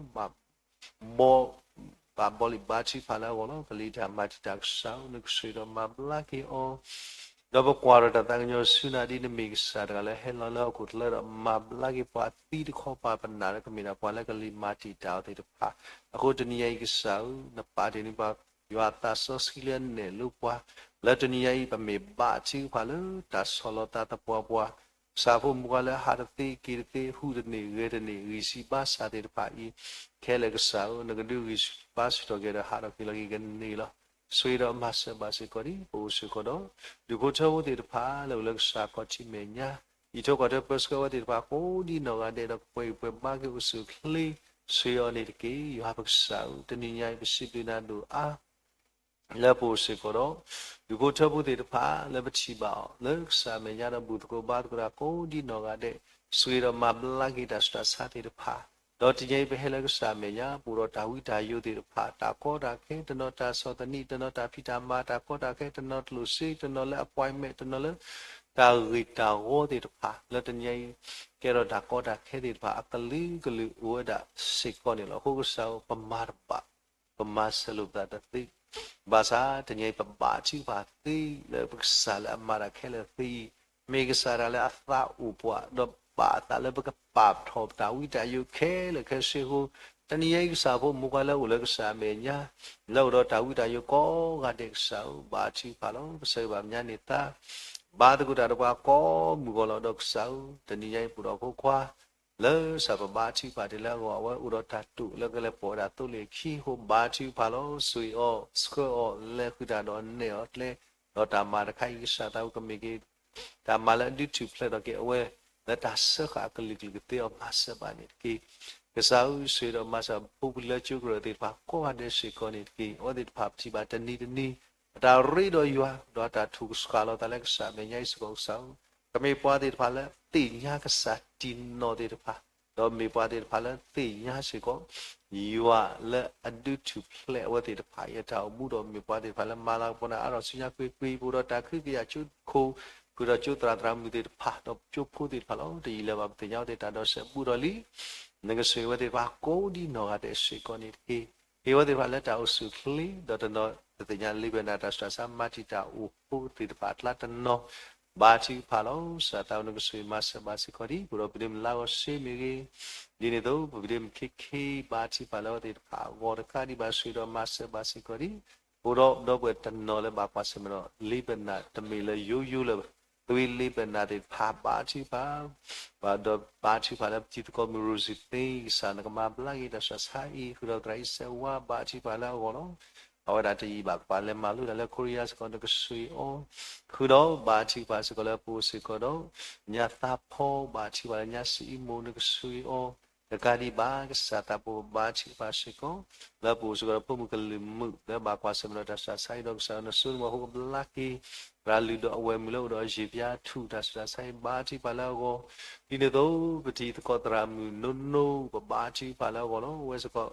ဘၣ်ဘီလံဘါထုကဖၣ်လၢအဂီၢ်လီၤ. ကလံၤတၢ်မၤတံာ်တာ်ကစၢ်ဧၢ နကဆှၢဒီးမၤဘျါက့ၤအီၤ ဒီးပကွၢ်ဒီးတၢ်သးကညီၤဆူနၤဒ်နမ့ၢ်ကစၢ်တဂၤလၢဟဲလီၤလၢဟီၣ်ခိၣ်ချၢဒီးမၤဘျါက့ၤပှၤသံတခီပၤ ပနာ်လၢကမ့ၢ်ဒၣ်ပှၤလၢကလံၤမၤတံာ်တာ်အီၤသ့ၣ်တဖၣ် အဃိတနံၤညါအံၤကစၢ်ဧၢ နပာ်တ့ၢ်န့ၢ်ပှၤ ယွၤအသးစီဆှံလၢအနဲၣ်လိပှၤ လၢတနံၤညါအံၤ ပမ့ၢ်ဘါထုကဖၣ်လၢတၢ်ဆီၣ်လီၤသးသပှၢ်ပှၢ် ကစၢ်ဖိမုၣ်ခွါလၢဟးတသ့က့ၤတသ့ ဟူးတန့ၢ်ဂဲၤတန့ၢ် ဂံၢ်ဆံးဘါစၢ်သ့ၣ်တဖၣ်အံၤ ခဲလၢာ်ကစၢ်ဧၢ နကဒုးဂံၢ်ဆူၣ်ဘါဆူၣ်ထီၣ်က့ၤဒီးဟးထီၣ်က့ၤလီၤက့ၤကန့ၢ်လီၤ. ဆှၢဒီးမၤစၢၤဘၣ်စ့ၢ်ကီးဒ် ပအိၣ်စ့ၢ်ကီးဒီး ဒူၣ်ဖိထၢဖိသ့ၣ်တဖၣ်လၢအိၣ်လၢကစၢ်ခီၣ်ထံးမဲာ်ညါ အံးထွဲကွၢ်ထွဲပၢဆှၢဝဲသ့ၣ်တဖၣ်ကိးဒ်နီၢ်ဂၤဒဲးဒီး ကပှဲၤဂံၢ်ပှဲၤဘါက့ၤအိၣ်ဆူၣ်အိၣ်ချ့ ဆှၢအီၤန့ၣ်တက့ၢ်. ယွၤပကစၢ်ဧၢ တနံၤညါအံၤ ပစံးဘျုးနၤဒိၣ်အါ လၢပအိၣ်စ့ၢ်ကီးဒီး ဒူၣ်ဖိထၢဖိသ့ၣ်တဖၣ် လၢပထံၣ်ဘၣ်အီၤ လၢကစၢ်မဲာ်ညါဒီးဘူၣ်သကိးဘါသကိးတၢ်ကိးဒ်နီၢ်ဂၤဒဲး ဆှၢဒီးမၤဘျါက့ၤတၢ်ဆူးတၢ်ဆါသ့ၣ်တဖၣ် ဒီးတနံၤညါအံၤပဟဲလၢကစၢ်မဲာ်ညါ ပအိၣ်ဒီးတၢ်ဝံတၢ်ယိးသ့ၣ်တဖၣ် တၢ်ကီတၢ်ခဲ တနီၤတၢ်ဆီၣ်သနံး တနီၤတၢ်ဖံးတၢ်မၤ တၢ်ကီတၢ်ခဲ တနီၤကျိၣ်စ့ တနီၤလၢ appointment တနီၤလၢ တၢ်ဂ့ၢ်တၢ်ဂီၤသ့ၣ်တဖၣ် လၢတနံၤအံၤ ကဲထီၣ်တၢ်ကီတၢ်ခဲသ့ၣ်တဖၣ် အကလုာ်ကလုာ်အိၣ်ဝဲဒၣ်စ့ၢ်ကီးန့ၣ်လီၤ. အဃိကစၢ်ဧၢ, ပမၤတဘၣ်, ပမၤစၢၤလိာ်ပသးတသ့, ဘၣ်ဆၣ်တနံၤအံၤ ပဘါထုကဖၣ်သ့လၢပကစၢ်လၢအမၤတၢ်ခဲလၢာ်သ့အံၤ မ့ၢ်ကစၢ်တၢ်လၢအသးအိၣ်ပှၤ ဒီးဘၣ်အသးလၢပကပာ်ထီၣ်ပတၢ်ဝံတၢ်ယိးခဲလၢာ်ခဲဆ့အဃိ, တနံၤအံၤကစၢ်ဖိမုၣ်ခွါလၢအိၣ်လၢကစၢ်အမဲာ်ညါ လၢအိၣ်ဒီးတၢ်ဝံတၢ်ယိးကိးဂၤဒဲးကစၢ်ဧၢ, ဘါထုကဖၣ်လီၤ. ပဆၢဂ့ၤဘၣ်မဲာ်ညါန့ၢ်သါ ဘါသကိးတၢ်ဒီးပှၤကိးမုၢ်ဂီၤလီၤ. ဒီးကစၢ်ဧၢ, တနံၤညါအံၤ ပအိၣ်ဒီးဖိခွါ လၢကစၢ်ပဘါထုကဖၣ်တ့ၢ်လၢအဂီၢ် အဝဲအိၣ်ဒီးတၢ်တိာ်လၢကလဲၤပိာ်ဝဲဒၣ်သိလ့ၣ်အခံအဃိ ဘါထုကဖၣ်လီၤ. ဆိၣ်ဂ့ၤအီၤ, ဆှၢအီၤ, လဲၤဃုာ်တၢ်ဒီးနဲၣ်အီၤကျဲ, ဒီးတၢ်မၤတခါအံၤ ကစၢ်သးဝံၣ်ကမ့ၢ်က့ၤ တၢ်မၤလၢအဒုးထူၣ်ဖျဲးထီၣ်က့ၤအဝဲ လၢတၢ်စၢဃာ်အကလုာ်ကလုာ်ကသ့အီၤ မၤစၢၤဘၣ်န့ၣ်တက့ၢ်. ကစၢ်ဧၢ, ဆိၣ်ဂ့ၤဒီးမၤစၢၤဖိပလံၤလၢကၠိကရၢၢ်သ့ၣ်တဖၣ်ကိးဂၤဒဲးစ့ၢ်ကီးန့ၣ်တက့ၢ်. အဝဲသ့ၣ်တဖၣ်ပထံၣ်ဘၣ်တနံၤတနံၤ အတၢ်ရ့ဒီးယွၤ ဒီးအတၢ်ထူၣ်ကဆှၣ်လီၤသးလၢကစၢ်အမဲာ်ညါအံၤစ့ၢ်ကီးကစၢ်ဧၢ, ကမ့ၢ်ပှၤသ့ၣ်တဖၣ်လၢသ့ၣ်ညါကစၢ်တံၢ်နီၢ်သ့ၣ်တဖၣ် ဒီးမ့ၢ်ပှၤသ့ၣ်တဖၣ်လၢသ့ၣ်ညါစ့ၢ်ကီး ယွၤလၢအဒုးထူၣ်ဖျဲးအဝဲသ့ၣ်တဖၣ်အံၤအတၢ်အိၣ်မူဒီး မ့ၢ်ပှၤသ့ၣ်တဖၣ်လၢမၤလၤကပီၤနၤအါထီၣ်ဆူညါကွ့ၢ်ကွ့ၢ် ပအိၣ်ဒီးတၢ်ခွဲးကယာ်ကၠိခိၣ် ဃုာ်ဒီးကၠိသရၣ်သရၣ်မုၣ်သ့ၣ်တဖၣ် ဒီးကၠိဖိသ့ၣ်တဖၣ်လီၤ. တယံာ်လၢၤဘၣ် ပသ့ၣ်ညါအဝဲသ့ၣ်တၢ်ဒီးစဲးဘူးဒီးလံ နကဆိၣ်ဂ့ၤဝဲသ့ၣ်တဖၣ်ကိးဒ်နီၢ်ဂၤဒဲးစ့ၢ်ကီးန့ၣ်တက့ၢ်. ဟ့ၣ်ဝဲသ့ၣ်တဖၣ်လၢတၢ်အိၣ်ဆူၣ်အိၣ်ချ့ ဒီးတနီၤ ပသ့ၣ်ညါလံာ်ဘဲၣ်နၤတၢ်ဆူးတၢ်ဆါမၤတံာ်တာ်အိၣ်ဖှိၣ်သ့ၣ်တဖၣ်အကျါတနီၤ ဘါထုကဖၣ်လီၤ. ကစၢ်သးဝံၣ်နကဆိၣ်ဂ့ၤမၤစၢၤဘၣ်စ့ၢ်ကီးဒံး ပအိၣ်ဒီးပဒ့မုၣ်လါဂီၤစ့မ့ၢ်ဂ့ၤ, ဒ်န့ၣ်အသိး ပပဒ့မုၣ်ခ့ခ့ ဘါထုကဖၣ်လၢအဝဲသ့ၣ်တဖၣ်အဂီၢ်တကးဒံးဘၣ် ဆိၣ်ဂ့ၤဒီးမၤစၢၤဘၣ်စ့ၢ်ကီးဒံး ပအိၣ်ဒီးဒီပုၢ်ဝဲၢ်တနီၤလၢဘၣ်ကွၢ်ဆၢၣ်မဲာ်ဒီးလံာ်ဘဲၣ်နၤတမ့ၢ်လၢယိယိလၢၤဘၣ် သွံလံာ်ဘဲၣ်နၤသ့ၣ်တဖၣ် ဘါထုကဖၣ် ဘၣ်ဒီးဘါထုကဖၣ်လၢပတံၤသကိးမုၢ်ရိစံသ့ ကစၢ်နကမၤဘျါက့ၤတၢ်ဆူးတၢ်ဆါအံၤ ဃုာ်ဒီးသရၣ်အံၤစဲးဝါ ဘါထုကဖၣ်လၢအဂီၢ်လီၤ. အဝဲဒၣ်တယံာ်ဘၣ်ကပၤလဲၤမၤလိတၢ်လၢခိရံယါစ့ၢ်ကီး နကဆိၣ်ဂ့ၤအီၤ ဃုာ်ဒီးဘါထုကဖၣ်စ့ၢ်ကီးလၢပအိၣ်စ့ၢ်ကီးဒီး ညါသးဖီ ဘါထုကဖၣ်လၢညါစံအံမူ နကဆိၣ်ဂ့ၤအီၤ တကးဒံးဘၣ် ကစၢ်သးဘိဘါထုကဖၣ်စ့ၢ်ကီး လၢပအိၣ်စ့ၢ်ကီးဒီးဖိမုၣ်ကလုာ်မုာ် လၢဘၣ်ကွၢ်ဆၢၣ်မဲာ်ဒီးတၢ်ဆူးတၢ်ဆါအံၤဒီး ကစၢ်နဆိကမိၣ်အဃိကဘျါက့ၤ သရၣ်လုၢ်ဒီးအဝဲၢ်မုၣ်လၢအိၣ်ဒီးအယံာ်ပျါထူၣ်တၢ်ဆူးတၢ်ဆါအံၤ ဘါထုကဖၣ်လၢအဂီၢ် ဒ်န့ၣ်အသိး ပတံၤသကိးသရၣ်မုၣ်နိနိ ပဘါထုကဖၣ်လၢအဂီၢ်လီၤ. အဝဲစ့ၢ်ကီး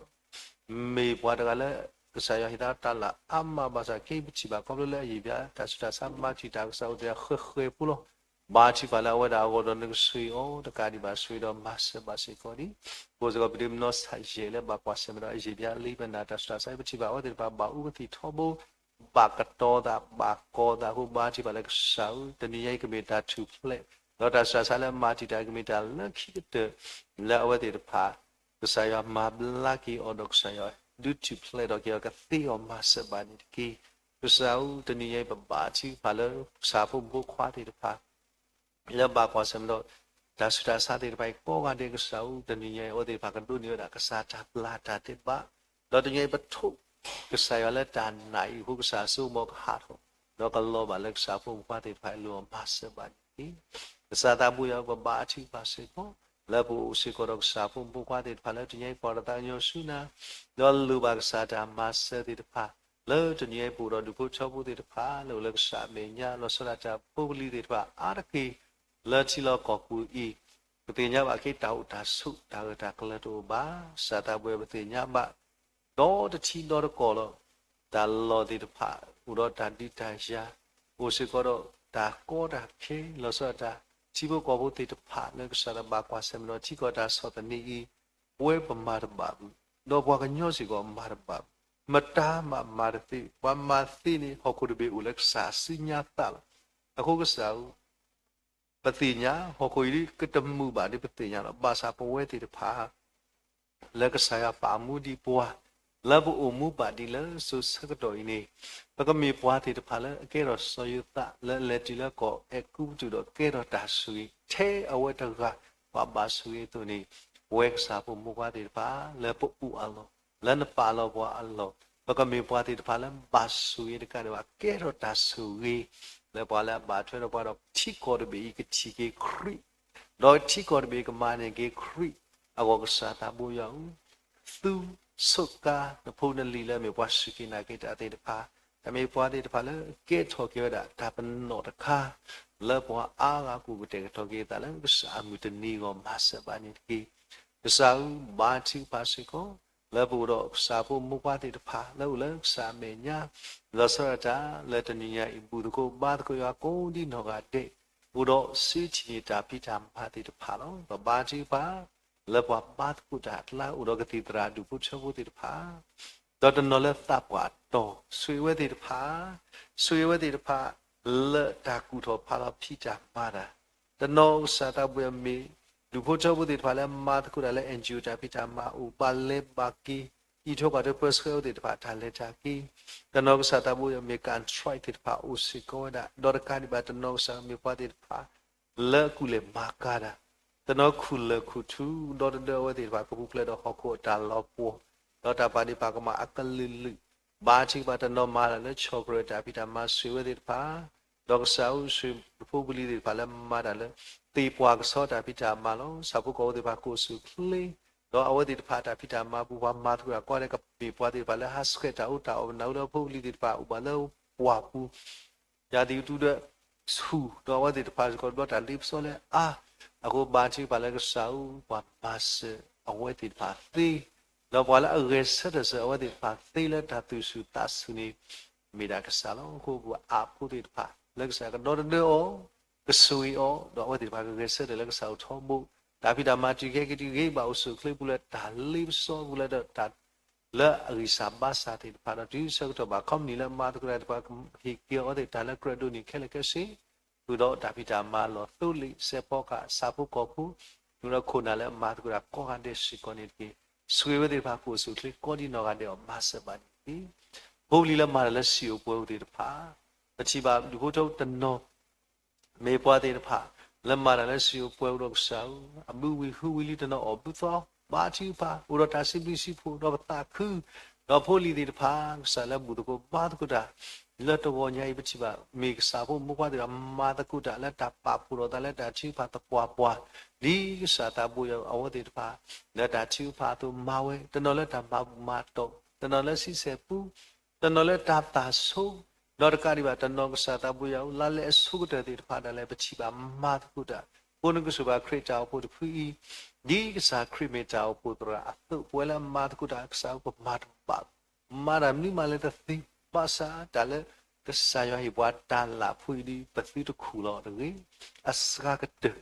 မ့ၢ်ပှၤတဂၤလၢ ကစၢ်ယွၤဟ့ၣ်သါတၢ်လၢအါမးဘၣ်ဆၣ် က့ၤပထံၣ်ဘၣ်ခီဖျိလၢအယံာ်ပျါ တၢ်ဆူးတၢ်ဆါမၤတံာ်တာ် ကစၢ်အိၣ်တ့ၢ်ဃဲးဃဲးဖိလီၤ. ဘါထုကဖၣ်လၢအဝဲဒၣ်အဂီၢ်ဒီး နကဆိၣ်ဂ့ၤအီၤ တကးဒံးဘၣ် ဆိၣ်ဂ့ၤဒီးမၤစၢၤဘၣ်စ့ၢ်ကီးဒံး ပအိၣ်စ့ၢ်ကီးပဒ့မုၣ်နီၢ်ဆၣ်ယဲၢ်လၢဘၣ်ကွၢ်ဆၢၣ်မဲာ်ဒီးအယံာ်ပျါလံာ်ဘဲၣ်နၤတၢ်ဆူးတၢ်ဆါအံၤ ပထံၣ်ဘၣ်အဝဲသ့ၣ်တဖၣ်ဘၣ်အူကသံၣ်ထီဘိ ဘၣ်ကတီၤသး ဘၣ်ကီၤသးအဃိ ဘါထုကဖၣ်လၢကစၢ်ဧၢ တနံၤညါအံၤကမ့ၢ်တၢ်ထူၣ်ဖျဲး ဒီးတၢ်ဆူးတၢ်ဆါလၢမၤတံာ်တာ်ကမ့ၢ်တၢ်လၢခံကတၢၢ် လၢအဝဲသ့ၣ်တဖၣ် ကစၢ်ယွၤမၤဘျါက့ၤအီၤဒီးကစၢ်ယွၤ ဒုးထူၣ်ဖျဲးထီၣ်က့ၤအီၤကသ့အီၤမၤစၢၤဘၣ်န့ၣ်တက့ၢ်. ကစၢ်ဧၢ တနံၤညါအံၤ ပဘါထုကဖၣ်လၢကစၢ်ဖိမုၣ်ဖိခွါသ့ၣ်တဖၣ် လၢဘၣ်ကွၢ်ဆၢၣ်မဲာ်ဒီး တၢ်ဆူးတၢ်ဆါသ့ၣ်တဖၣ်အံၤကိးဂၤဒဲး ကစၢ်ဧၢ တနံၤညါအံၤ အဝဲသ့ၣ်တဖၣ်ကဒိးန့ၢ်ဝဲဒၣ်ကစၢ်တၢ်ဘျၢတၢ်ဒဲးဘး ဒီးတနံၤအံၤပထိၣ် ကစၢ်ယွၤလၢတၢ်နာ်အံၤအဃိ ကစၢ်စိကမီၤကဟးထီၣ် ဒီးကလီၤဘၣ်လၢကစၢ်ဖိမုၣ်ဖိခွါသ့ၣ်တဖၣ်အလိၤအီၤမၤစၢၤဘၣ်န့ၣ်တက့ၢ်. ကစၢ်သးဘိယွၤ ပဘါထုကဖၣ်စ့ၢ်ကီး လၢပအိၣ်စ့ၢ်ကီးဒီးကစၢ်ဖိမုၣ်ဖိခွါသ့ၣ်တဖၣ်လၢတနံၤအံၤ ပှၤဒီးသးကညီၤဆူနၤ ဒီးလိၣ်ဘၣ်ကစၢ်တၢ်မၤစၢၤသ့ၣ်တဖၣ် လၢတနံၤအံၤပအိၣ်ဒီးဒူၣ်ဖိထၢဖိသ့ၣ်တဖၣ် လၢအိၣ်လၢကစၢ်အမဲာ်ညါ လီၤဆီဒၣ်တၢ်ဖိပလံၤသ့ၣ်တဖၣ်အါတက့ၢ် လၢထံလီၢ်ကီၢ်ပူၤအံၤ ပသ့ၣ်ညါဘၣ်က့ၤတၢ်အိၣ်တၢ်ဆိး တၢ်ဂၢၢ်တၢ်ကျၢၤတအိၣ်ဘၣ်. ကစၢ်သးဘိယွၤ ပသ့ၣ်ညါဘၣ် ဒီတထံဒီတကီၢ်လီၤ. တၢ်လီၢ်သ့ၣ်တဖၣ် အိၣ်ဒီးတၢ်ဒုးတၢ်ယၤ အိၣ်စ့ၢ်ကီးဒီးတၢ်ကီတၢ်ခဲ လီၤဆီဒၣ်တၢ် ထံဖိကီၢ်ဖိသ့ၣ်တဖၣ် လၢကစၢ်လၢဘၣ်ကွၢ်ဆၢၣ်မဲာ်ဒီးထံကီၢ်တၢ်ဆီၣ်သနံးအံၤ ပဝဲပမၤတဘၣ်ဘၣ် ဒီးပှၤကညီစ့ၢ်ကီးမၤတဘၣ်ဘၣ်. မတၤမးမၤတသ့ ပှၤမၤသ့န့ၣ် ဟီၣ်ခိၣ်တဘ့ၣ်အိၣ်လၢကစၢ်စုညါသးလီၤ. အဃိကစၢ်ဧၢ ပသ့ၣ်ညါ ဟီၣ်ခိၣ်အံၤဒ်ကတမုာ်ဘၣ်ဒ်ပသ့ၣ်ညါလီၤ. ဘၣ်ဆၣ်ပဝဲသ့ၣ်တဖၣ် လၢကစၢ်ယွၤပာ်မူဒံးပှၤ လၢပအိၣ်မူဘၣ်ဒံးလၢစိၤဆၢကတီၢ်အံၤန့ၣ် ပကမ့ၢ်ပှၤသ့ၣ်တဖၣ်လၢအကဲထီၣ်စီၤယိၤသး လၢအလဲၤတုၤလၢကီၢ်အဲၤကူပတူးဒီးကဲထီၣ်တၢ်ဆိၣ်ဂ့ၤ ထဲအဝဲတဂၤ ပှၤဘၣ်ဆိၣ်ဂ့ၤအသိးန့ၣ် ပဝဲကစၢ်ဖိမုၣ်ဖိခွါသ့ၣ်တဖၣ် လၢပအိၣ်အလီၢ် လၢနပာ်လီၤပှၤအလီၢ် ပကမ့ၢ်ပှၤသ့ၣ်တဖၣ်လၢဘၣ်ဆိၣ်ဂ့ၤတကးဒံးဘၣ် ကဲထီၣ်တၢ်ဆိၣ်ဂ့ၤ လၢပှၤလၢအဘၣ်ထွဲဒီးပှၤဒီးထံကီၢ်တဘ့ၣ်အံၤကထံၣ်က့ၤခရံာ် ဒီးထံကီၢ်တဘ့ၣ်ကမၤန့ၢ်က့ၤခရံာ် အဂီၢ်ကစၢ်သးဘိယွၤဧၢ သူဆိးကါနဖိနလံၤလၢအမ့ၢ်ပှၤစူၢ်က့ၤနာ်က့ၤတၢ်သ့ၣ်တဖၣ် တမ့ၢ်ပှၤသ့ၣ်တဖၣ်လၢကဲထီၣ်က့ၤဝဲဒၣ်တၢ်ပနီၣ်တခါ လၢပှၤအါဂၤကအိၣ်ကတဲာ်ကတီၤက့ၤအသးလၢကစၢ်အမုၢ်တနံၤအဂီၢ် မၤစၢၤဘၣ်န့ၣ်တက့ၢ်. ကစၢ်ဧၢ ဘါထုကဖၣ်စ့ၢ်ကီး လၢပအိၣ်ဒီးကစၢ်ဖိမုၣ်ဖိခွါသ့ၣ်တဖၣ် လၢအိၣ်လၢကစၢ်အမဲာ်ညါ လီၤဆီဒၣ်တၢ်လၢတနံၤညါအံၤ ဘူၣ်သကိးဘါသကိးယွၤကိးဒ်နီၢ်ဂၤဒဲး အိၣ်ဒီးစ့ထံၣ်န့ၢ်တၢ်ဖံးတၢ်မၤသ့ၣ်တဖၣ်လီၤ. ပဘါထုကဖၣ် လၢပှၤဘါသကိးတၢ်အကျါ အိၣ်ဒီးကသံၣ်သရၣ်ဒူၣ်ဖိထၢဖိသ့ၣ်တဖၣ် ဒီးတနီၤလၢသးပှၢ်တီၢ် ဆိၣ်ဂ့ၤဝဲသ့ၣ်တဖၣ်, ဆိၣ်ဂ့ၤဝဲသ့ၣ်တဖၣ် လၢတၢ်ကူၣ်ထီၣ်ဖးလီၤဖံးတၢ်မၤတၢ်, တနီၤကစၢ်သးဘိယွၤမ့ၢ် ဒူၣ်ဖိထၢဖိသ့ၣ်တဖၣ်လၢမၤသကိးတၢ်လၢ NGO တၢ်ဖံးတၢ်မၤအိၣ် ဘၣ်လဲၤဘၣ်က့ၤ အံးထွဲကွၢ်ထွဲပၢဆှၢအဝဲသ့ၣ်တဖၣ်တၢ်လဲၤတၢ်က့ၤ, တနီၤကစၢ်သးဘိယွၤမ့ၢ် contract သ့ၣ်တဖၣ်အိၣ်စ့ၢ်ကီးဝဲဒၣ်, ဒီးတကးဒံးဘၣ်တနီၤကစၢ်မ့ၢ်ပှၤသ့ၣ်တဖၣ် လၢအကူၣ်လဲၤမၤကၤတၢ်, တနီၤခူၣ်လၢၢ်ခူၣ်ထူ ဒီတဒၢအဝဲသ့ၣ်တဖၣ်ကပူၤဖျဲးဒီးဟီၣ်ခိၣ်အတၢ်လီၤပှီၢ်, ဒီးတၢ်ပာ်ဒ့ၣ်ပာ်ကမၣ်အကလုာ်လုာ်, ဘါထုကဖၣ်တနီၤမၤတၢ်လၢ ဆီၣ်ကရၢၢ်တၢ်ဖံးတၢ်မၤ ဆိၣ်ဂ့ၤဝဲသ့ၣ်တဖၣ်, ဒီးကစၢ်အိၣ်ဆိၣ်ဂ့ၤဖိပလံၤသ့ၣ်တဖၣ်လၢမၤတၢ်လၢ သ့ၣ်ပှၢ်ကဆီတၢ်ဖံးတၢ်မၤလီၤ. ဆၣ်ဖိကီၢ်ဖိသ့ၣ်တဖၣ်ကအိၣ်ဆူၣ်ချ့ ဒီးအဝဲသ့ၣ်တဖၣ်တၢ်ဖံးတၢ်မၤပူၤ ပှၤမၤသကိးတၢ်ကိးဂၤဒဲး ကမ့ၢ်ပှၤသ့ၣ်တဖၣ်လၢဟးဆှဲးတၢ်အိၣ်တၢ်အီၣ် ပနၢ်ဟူလၢဖိပလံၤသ့ၣ်တဖၣ်အိၣ်ဘၣ်လၢပှၢ်ပူၤ ယၤသံးတူၢ်ဒီးဆူၣ် ဒီးအဝဲသ့ၣ်တဖၣ်စ့ၢ်ကီးတဘျီတၢ်လ့ပစီလၢအါ, အဃိဘါထုကဖၣ်လၢကစၢ်ဧၢ ပှၤမၤစၢၤအဝဲသ့ၣ်တဖၣ်သ့, ဒီးပှၤလၢအဂဲၤဆၢထၢၣ်စၢၤအဝဲသ့ၣ်တဖၣ်သ့လၢတၢ်သူၣ်ဆူၣ်သးဆူၣ်န့ၣ် မ့ၢ်ဒၣ်ကစၢ်လီၤ. အဃိပှၤအးဖိသ့ၣ်တဖၣ် လၢကစၢ်ကဒီတဒၢအီၤ, ကဆိၣ်ဂ့ၤအီၤ, ဒီးအဝဲသ့ၣ်တဖၣ်ကဂဲၤဆၢထၢၣ်လၢကစၢ်အိၣ်ထီဘိ, တၢ်ဖံးတၢ်မၤတုၤကဟဲက့ၤတုၤဂ့ၤဘၣ်အိၣ်ဆူၣ်ချ့ပူၤလၢတၢ်လ့ပစီပူၤလၢဒီးတၢ် လၢအဂံၢ်စၢ်ဘါစၢ်သ့ၣ်တဖၣ်ဒီး တုၤဆၢကတီၢ်ဘၣ် ခီပနံၣ်လၢမၤသကိးတၢ်သ့ၣ်တဖၣ် ကဟ့ၣ်က့ၤအီၤသ့ၣ်တဖၣ်လၢကြၢးဒိးန့ၢ်ခဲလၢာ်ခဲဆ့, ဃုာ်ဒီးတၢ်ဖံးတၢ်မၤလီၢ်သိလ့ၣ် စဲးဖီကဟၣ် ဆၣ်ဖိကီၢ်ဖိ, ဃုာ်ဒီးခိၣ်နၢ်လၢအမၤသကိးတၢ်ကိးဂၤဒဲးစ့ၢ်ကီးန့ၣ်တက့ၢ်. ဆိၣ်ဂ့ၤဝဲသ့ၣ်တဖၣ်ကအိၣ်ဆူၣ်ချ့ကိးဒံနီၢ်ဂၤဒဲးအီၤ မၤစၢၤဘၣ်န့ၣ်တက့ၢ်. ဖိပလံၤလၢမၤတၢ်လၢစံာ်အိၣ်ပှဲၤအိၣ်သ့ၣ်တဖၣ်, ပထံၣ်ဘၣ်ဒူၣ်ဖိထၢဖိတနီၤ မ့ၢ်ပှၤသ့ၣ်တဖၣ် လၢမၤတၢ်လၢစံာ်အိၣ်ပှဲၤအိၣ်ဒီးကစၢ်ဧၢ, အဘုဝံၤဟုဝံၤလံ တနီၤအီၣ်ဘုသီ, ဘါထုကဖၣ် အိၣ်ဒီးတၢ်စံးဘျုးစံးဖှိၣ် ဒီးပသးခု, ဒီးဖိလံၤသ့ၣ်တဖၣ် ကစၢ်လၢဘူၣ်သကိးဘါသကိးတၢ် လၢတဂီၤညါအံၤ ပထံၣ်ဘၣ် မ့ၢ်ကစၢ်ဖိမိၢ်ပှၢ်သ့ၣ်တဖၣ် မၤသကိးတၢ်လၢတၢ်ပာ်ဖှိၣ်ဒီးသးလၢတၢ်ထုကဖၣ်သပှၢ်ပှၢ်, ဒ်ကစၢ်သးဘိယွၤအဝဲသ့ၣ်တဖၣ် လၢတၢ်ထုကဖၣ်အသိးမၤဝဲ, တနီၤလၢတၢ်မၤဘူၣ်မၤတီၢ်, တနီၤလၢဆံဆဲၣ်ပူ တနီၤလၢတၢ်သၣ်ဆိ, ဒီးတကးဒံးဘၣ် တနီၤကစၢ်သးဘိယွၤဧၢ လါလဲအဆိကတၢၢ်သ့ၣ်တဖၣ်ဒၣ်လဲာ် ပထံၣ်ဘၣ်မၤသကိးတၢ်, အဃိနကဆိၣ်ဘၣ်ခရံာ်တၢ်အိၣ်ဖှိၣ်တဖုအံၤ, ဒ်ကစၢ်ခရံာ်မ့ၢ်တၢ်အိၣ်ဖှိၣ်သရၣ်အသိး ပဝဲလၢအမၤသကိးတၢ် ကစၢ်ဧၢ ပမၤတဘၣ်, မၤတၢ်မနုၤမးလဲၣ်တသ့, ဘၣ်ဆၣ်တၢ်လၢ ကစၢ်ယွၤဟ့ၣ်ပှၤတၢ်လၢ်ဖိအံၤဒီး ပသုတခူၣ်လီၤတဂ့ၤ, အစှၤကတၢၢ်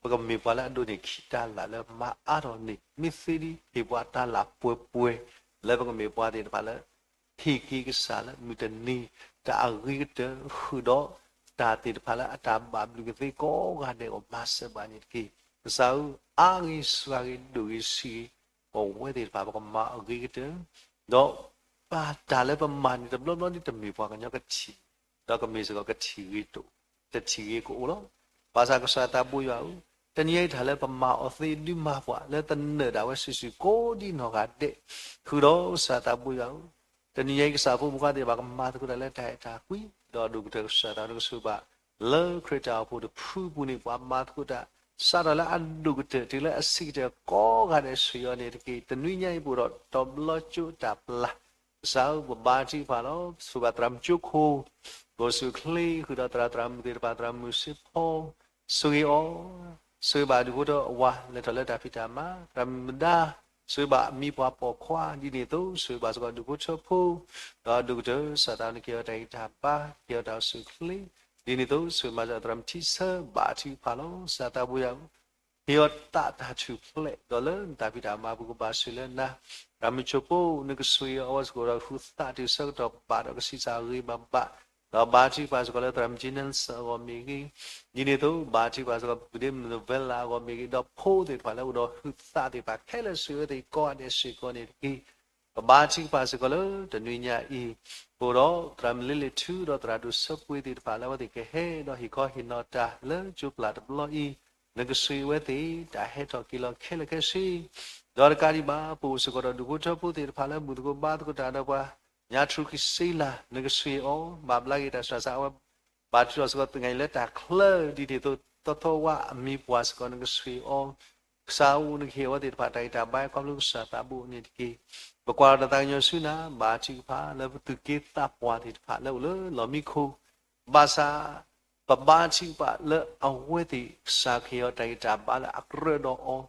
ပကမ့ၢ်ပှၤလၢအဒိးန့ၢ်ခံတၢ်လၢ်လၢမၤအါထီၣ်န့ၣ် မ့ၢ်သ့ဒ် ဟ့ၣ်ပှၤတၢ်လၢ်ပှဲၤပှဲၤ လၢပကမ့ၢ်ပှၤသ့ၣ်တဖၣ်လၢ ဟ့ၣ်က့ၤကစၢ်လၢမုၢ်တနံၤ တၢ်အဂ့ၤကတၢၢ်ဃုာ်ဒီး တၢ်သ့ၣ်တဖၣ်လၢအတၢ်ဘၣ်ဘျုးကသ့ကိးဂၤဒဲးအဂီၢ် မၤစၢၤဘၣ်န့ၣ်တက့ၢ်. ကစၢ်ဧၢ, အါဂ့ၤစှၤဂ့ၤ ဒိၣ်ဂ့ၤဆံးဂ့ၤ ပဝဲသ့ၣ်တဖၣ် ပကမၤအဂ့ၤကတၢၢ်, ဒီးပတၢ်လၢပမၤန့ၣ် တဘျီဘျီဒ်တမ့ၢ်ပှၤကညီကထံၣ်, ဒီးကမ့ၢ်စ့ၢ်ကီးကထံၣ်ဂ့ၤတအိၣ်, တထံၣ်ဂ့ၤကအိၣ်လီၤ. ဘၣ်ဆၣ်ကစၢ်သးဘိယွၤဧၢ, တနံၤအံၤတၢ်လၢပမၤအီၤသ့ဒုးမၤပှၤ လၢသနၢၣ်ဒၣ်ဝဲစုာ်စုာ်ကိးဒ်နီၢ်ဂၤဒဲး, ဃုာ်ဒီးကစၢ်သးဘိယွၤဧၢ, တနံၤအံၤကစၢ်ဖိမုၣ်ခွါသ့ၣ်တဖၣ် ကမၤသကိးတၢ်လၢတၢ်အဲၣ်တၢ်ကွံ, ဒီးအဒိၣ်ကတၢၢ်ကစၢ်သးနကဆိၣ်ဘၣ် လၢခရံာ်တၢ်အိၣ်ဖှိၣ်တဖုပူၤန့ၣ် ပှၤမၤသကိးတၢ် စးထီၣ်လၢအဒိၣ်ကတၢၢ် တုၤလၢအဆံးကတၢၢ်ကိးဂၤဒဲးစ့ၢ်ကီးန့ၣ်တက့ၢ်. တနွံညါအံၤ ပအိၣ်ဒီးတဘျီကၠိတၢ်ပျၢ်, ကစၢ်ဧၢ ပဘါထုကဖၣ်လီၤ. ဆိၣ်ဘၣ်သရၣ်မုၣ်ကၠိခိၣ်, ကအိၣ်ဆူၣ်ချ့ ဃုာ်ဒီးသရၣ်သရၣ်မုၣ်သ့ၣ်တဖၣ် သရၣ်မုၣ်စ့ဖီ, ဆိၣ်ဂ့ၤအီၤ, ဆိၣ်ဂ့ၤဘၣ်ဒူၣ်ဖိထၢအဝၤ လဲၤထီၣ်လၢတၢ်ဖံးတၢ်မၤ, သရၣ်မုၣ်မဒါ, ဆိၣ်ဂ့ၤဘၣ်အမံၤပှၢ်ပိာ်ခွါ, ဒ်န့ၣ်အသိး ဆိၣ်ဂ့ၤဘၣ်စ့ၢ်ကီးဒူၣ်ဖိထၢဖိ, ဒီးဒိၣ်ကတၢၢ် ကစၢ်သးနကဟ့ၣ်အီၤတၢ်ဂံၢ်တၢ်ဘါ, ကဟ့ၣ်အီၤတၢ်အိၣ်ဆူၣ်ချ့, ဒ်န့ၣ်အသိး ဆိၣ်ဂ့ၤမၤစၢၤသရၣ်မုၣ်ထံဆၢ ဘါထုကဖၣ်လီၤ. ကစၢ်သးဘိယွၤဧၢ, ဟ့ၣ်အီၤသးတၢ်ထူၣ်ဖျဲး ဒီးလၢနတၢ်ဖံးတၢ်မၤပူၤကဘၣ်ဆိၣ်လၢနၤ, သရၣ်မုၣ်ကၠိဖိ နကဆိၣ်ဂ့ၤအီၤစ့ၢ်ကီးဒီး ဃုသးတုၤဆၢကတီၢ်ဘၣ်ဒီး ကဆံးစၢ်ဂ့ၤဘၣ်ဘၣ်, ဒီးဘါထုကဖၣ်စ့ၢ်ကီးလၢသရၣ်မုၣ်ကၠ့နဲစၢၣ်အဂီၢ်မ့ၢ်ဂ့ၤ, ဒ်န့ၣ်အသိး ဘါထုကဖၣ်စ့ၢ်ကီး ပဒ့မုၣ်နဝဲလၤအဂီၢ်မ့ၢ်ဂ့ၤ, ဒီးဖိသ့ၣ်တဖၣ်လၢအိၣ်ဒီးဟုသးသ့ၣ်တဖၣ်ခဲလၢာ် ဆိၣ်ဂ့ၤဝဲသ့ၣ်ကိးဂၤဒဲးစ့ၢ်ကီးန့ၣ်တက့ၢ်. ပဘါထုကဖၣ်စ့ၢ်ကီးလၢတနွံညါအံၤ, ပအိၣ်ဒီးသရၣ်မုၣ်လ့လ့ၣ်ထူ ဒီးသရၣ်ဒိၣ်ဆၢပှ့ၤသ့ၣ်တဖၣ်လၢအဝဲသ့ၣ်ကဟဲဒီးဟ့ၣ်ခီဟ့ၣ်နီၤတၢ်လၢကၠိပျၢ်တဘျီအံၤ, နကဆိၣ်ဂ့ၤဝဲသ့ၣ် တၢ်ဟဲထီၣ်က့ၤလီၤခဲလၢာ်ခဲဆ့, ဒီးတကးဒံးဘၣ် ပအိၣ်စ့ၢ်ကီးဒီးဒူၣ်ဖိထၢဖိသ့ၣ်တဖၣ်လၢဘူၣ်သကိးဘါသကိးတၢ်ဒီးပှၤ ညါထူၣ်ကံစ့လး နကဆိၣ်ဂ့ၤအီၤ, ဘၣ်ဘျါက့ၤတၢ်ဆူးတၢ်ဆါ အဝဲ ဘၣ်ထုးထီၣ်စ့ၢ်ကီးသ့ၣ်ညါအံၤလၢတၢ်ချၢ ဒ်န့ၣ်အသိး သီသီဝါအမံၤပှၢ်စ့ၢ်ကီး နကဆိၣ်ဂ့ၤအီၤ, ကစၢ်ဧၢ နကဟ့ၣ်အဝဲသ့ၣ်တဖၣ်တၢ်ဂံၢ်တၢ်ဘါ ခီဖျိကစၢ်သးဘိန့ၣ်တက့ၢ်. ပကွၢ်လီၤတၢ်သးကညီၤဆူနၤ ဘါထုကဖၣ်လၢပသူၣ်က့သးပှၢ်သ့ၣ်တဖၣ်လၢအိၣ်လၢလီၢ်မံခိၣ်, ဘၣ်ဆၣ် ပဘါထုကဖၣ်လၢအဝဲသ့ၣ် ကစၢ်ကဟ့ၣ်အီၤတၢ်ဂံၢ်တၢ်ဘါလၢအကြၢးဒီးအီၤ,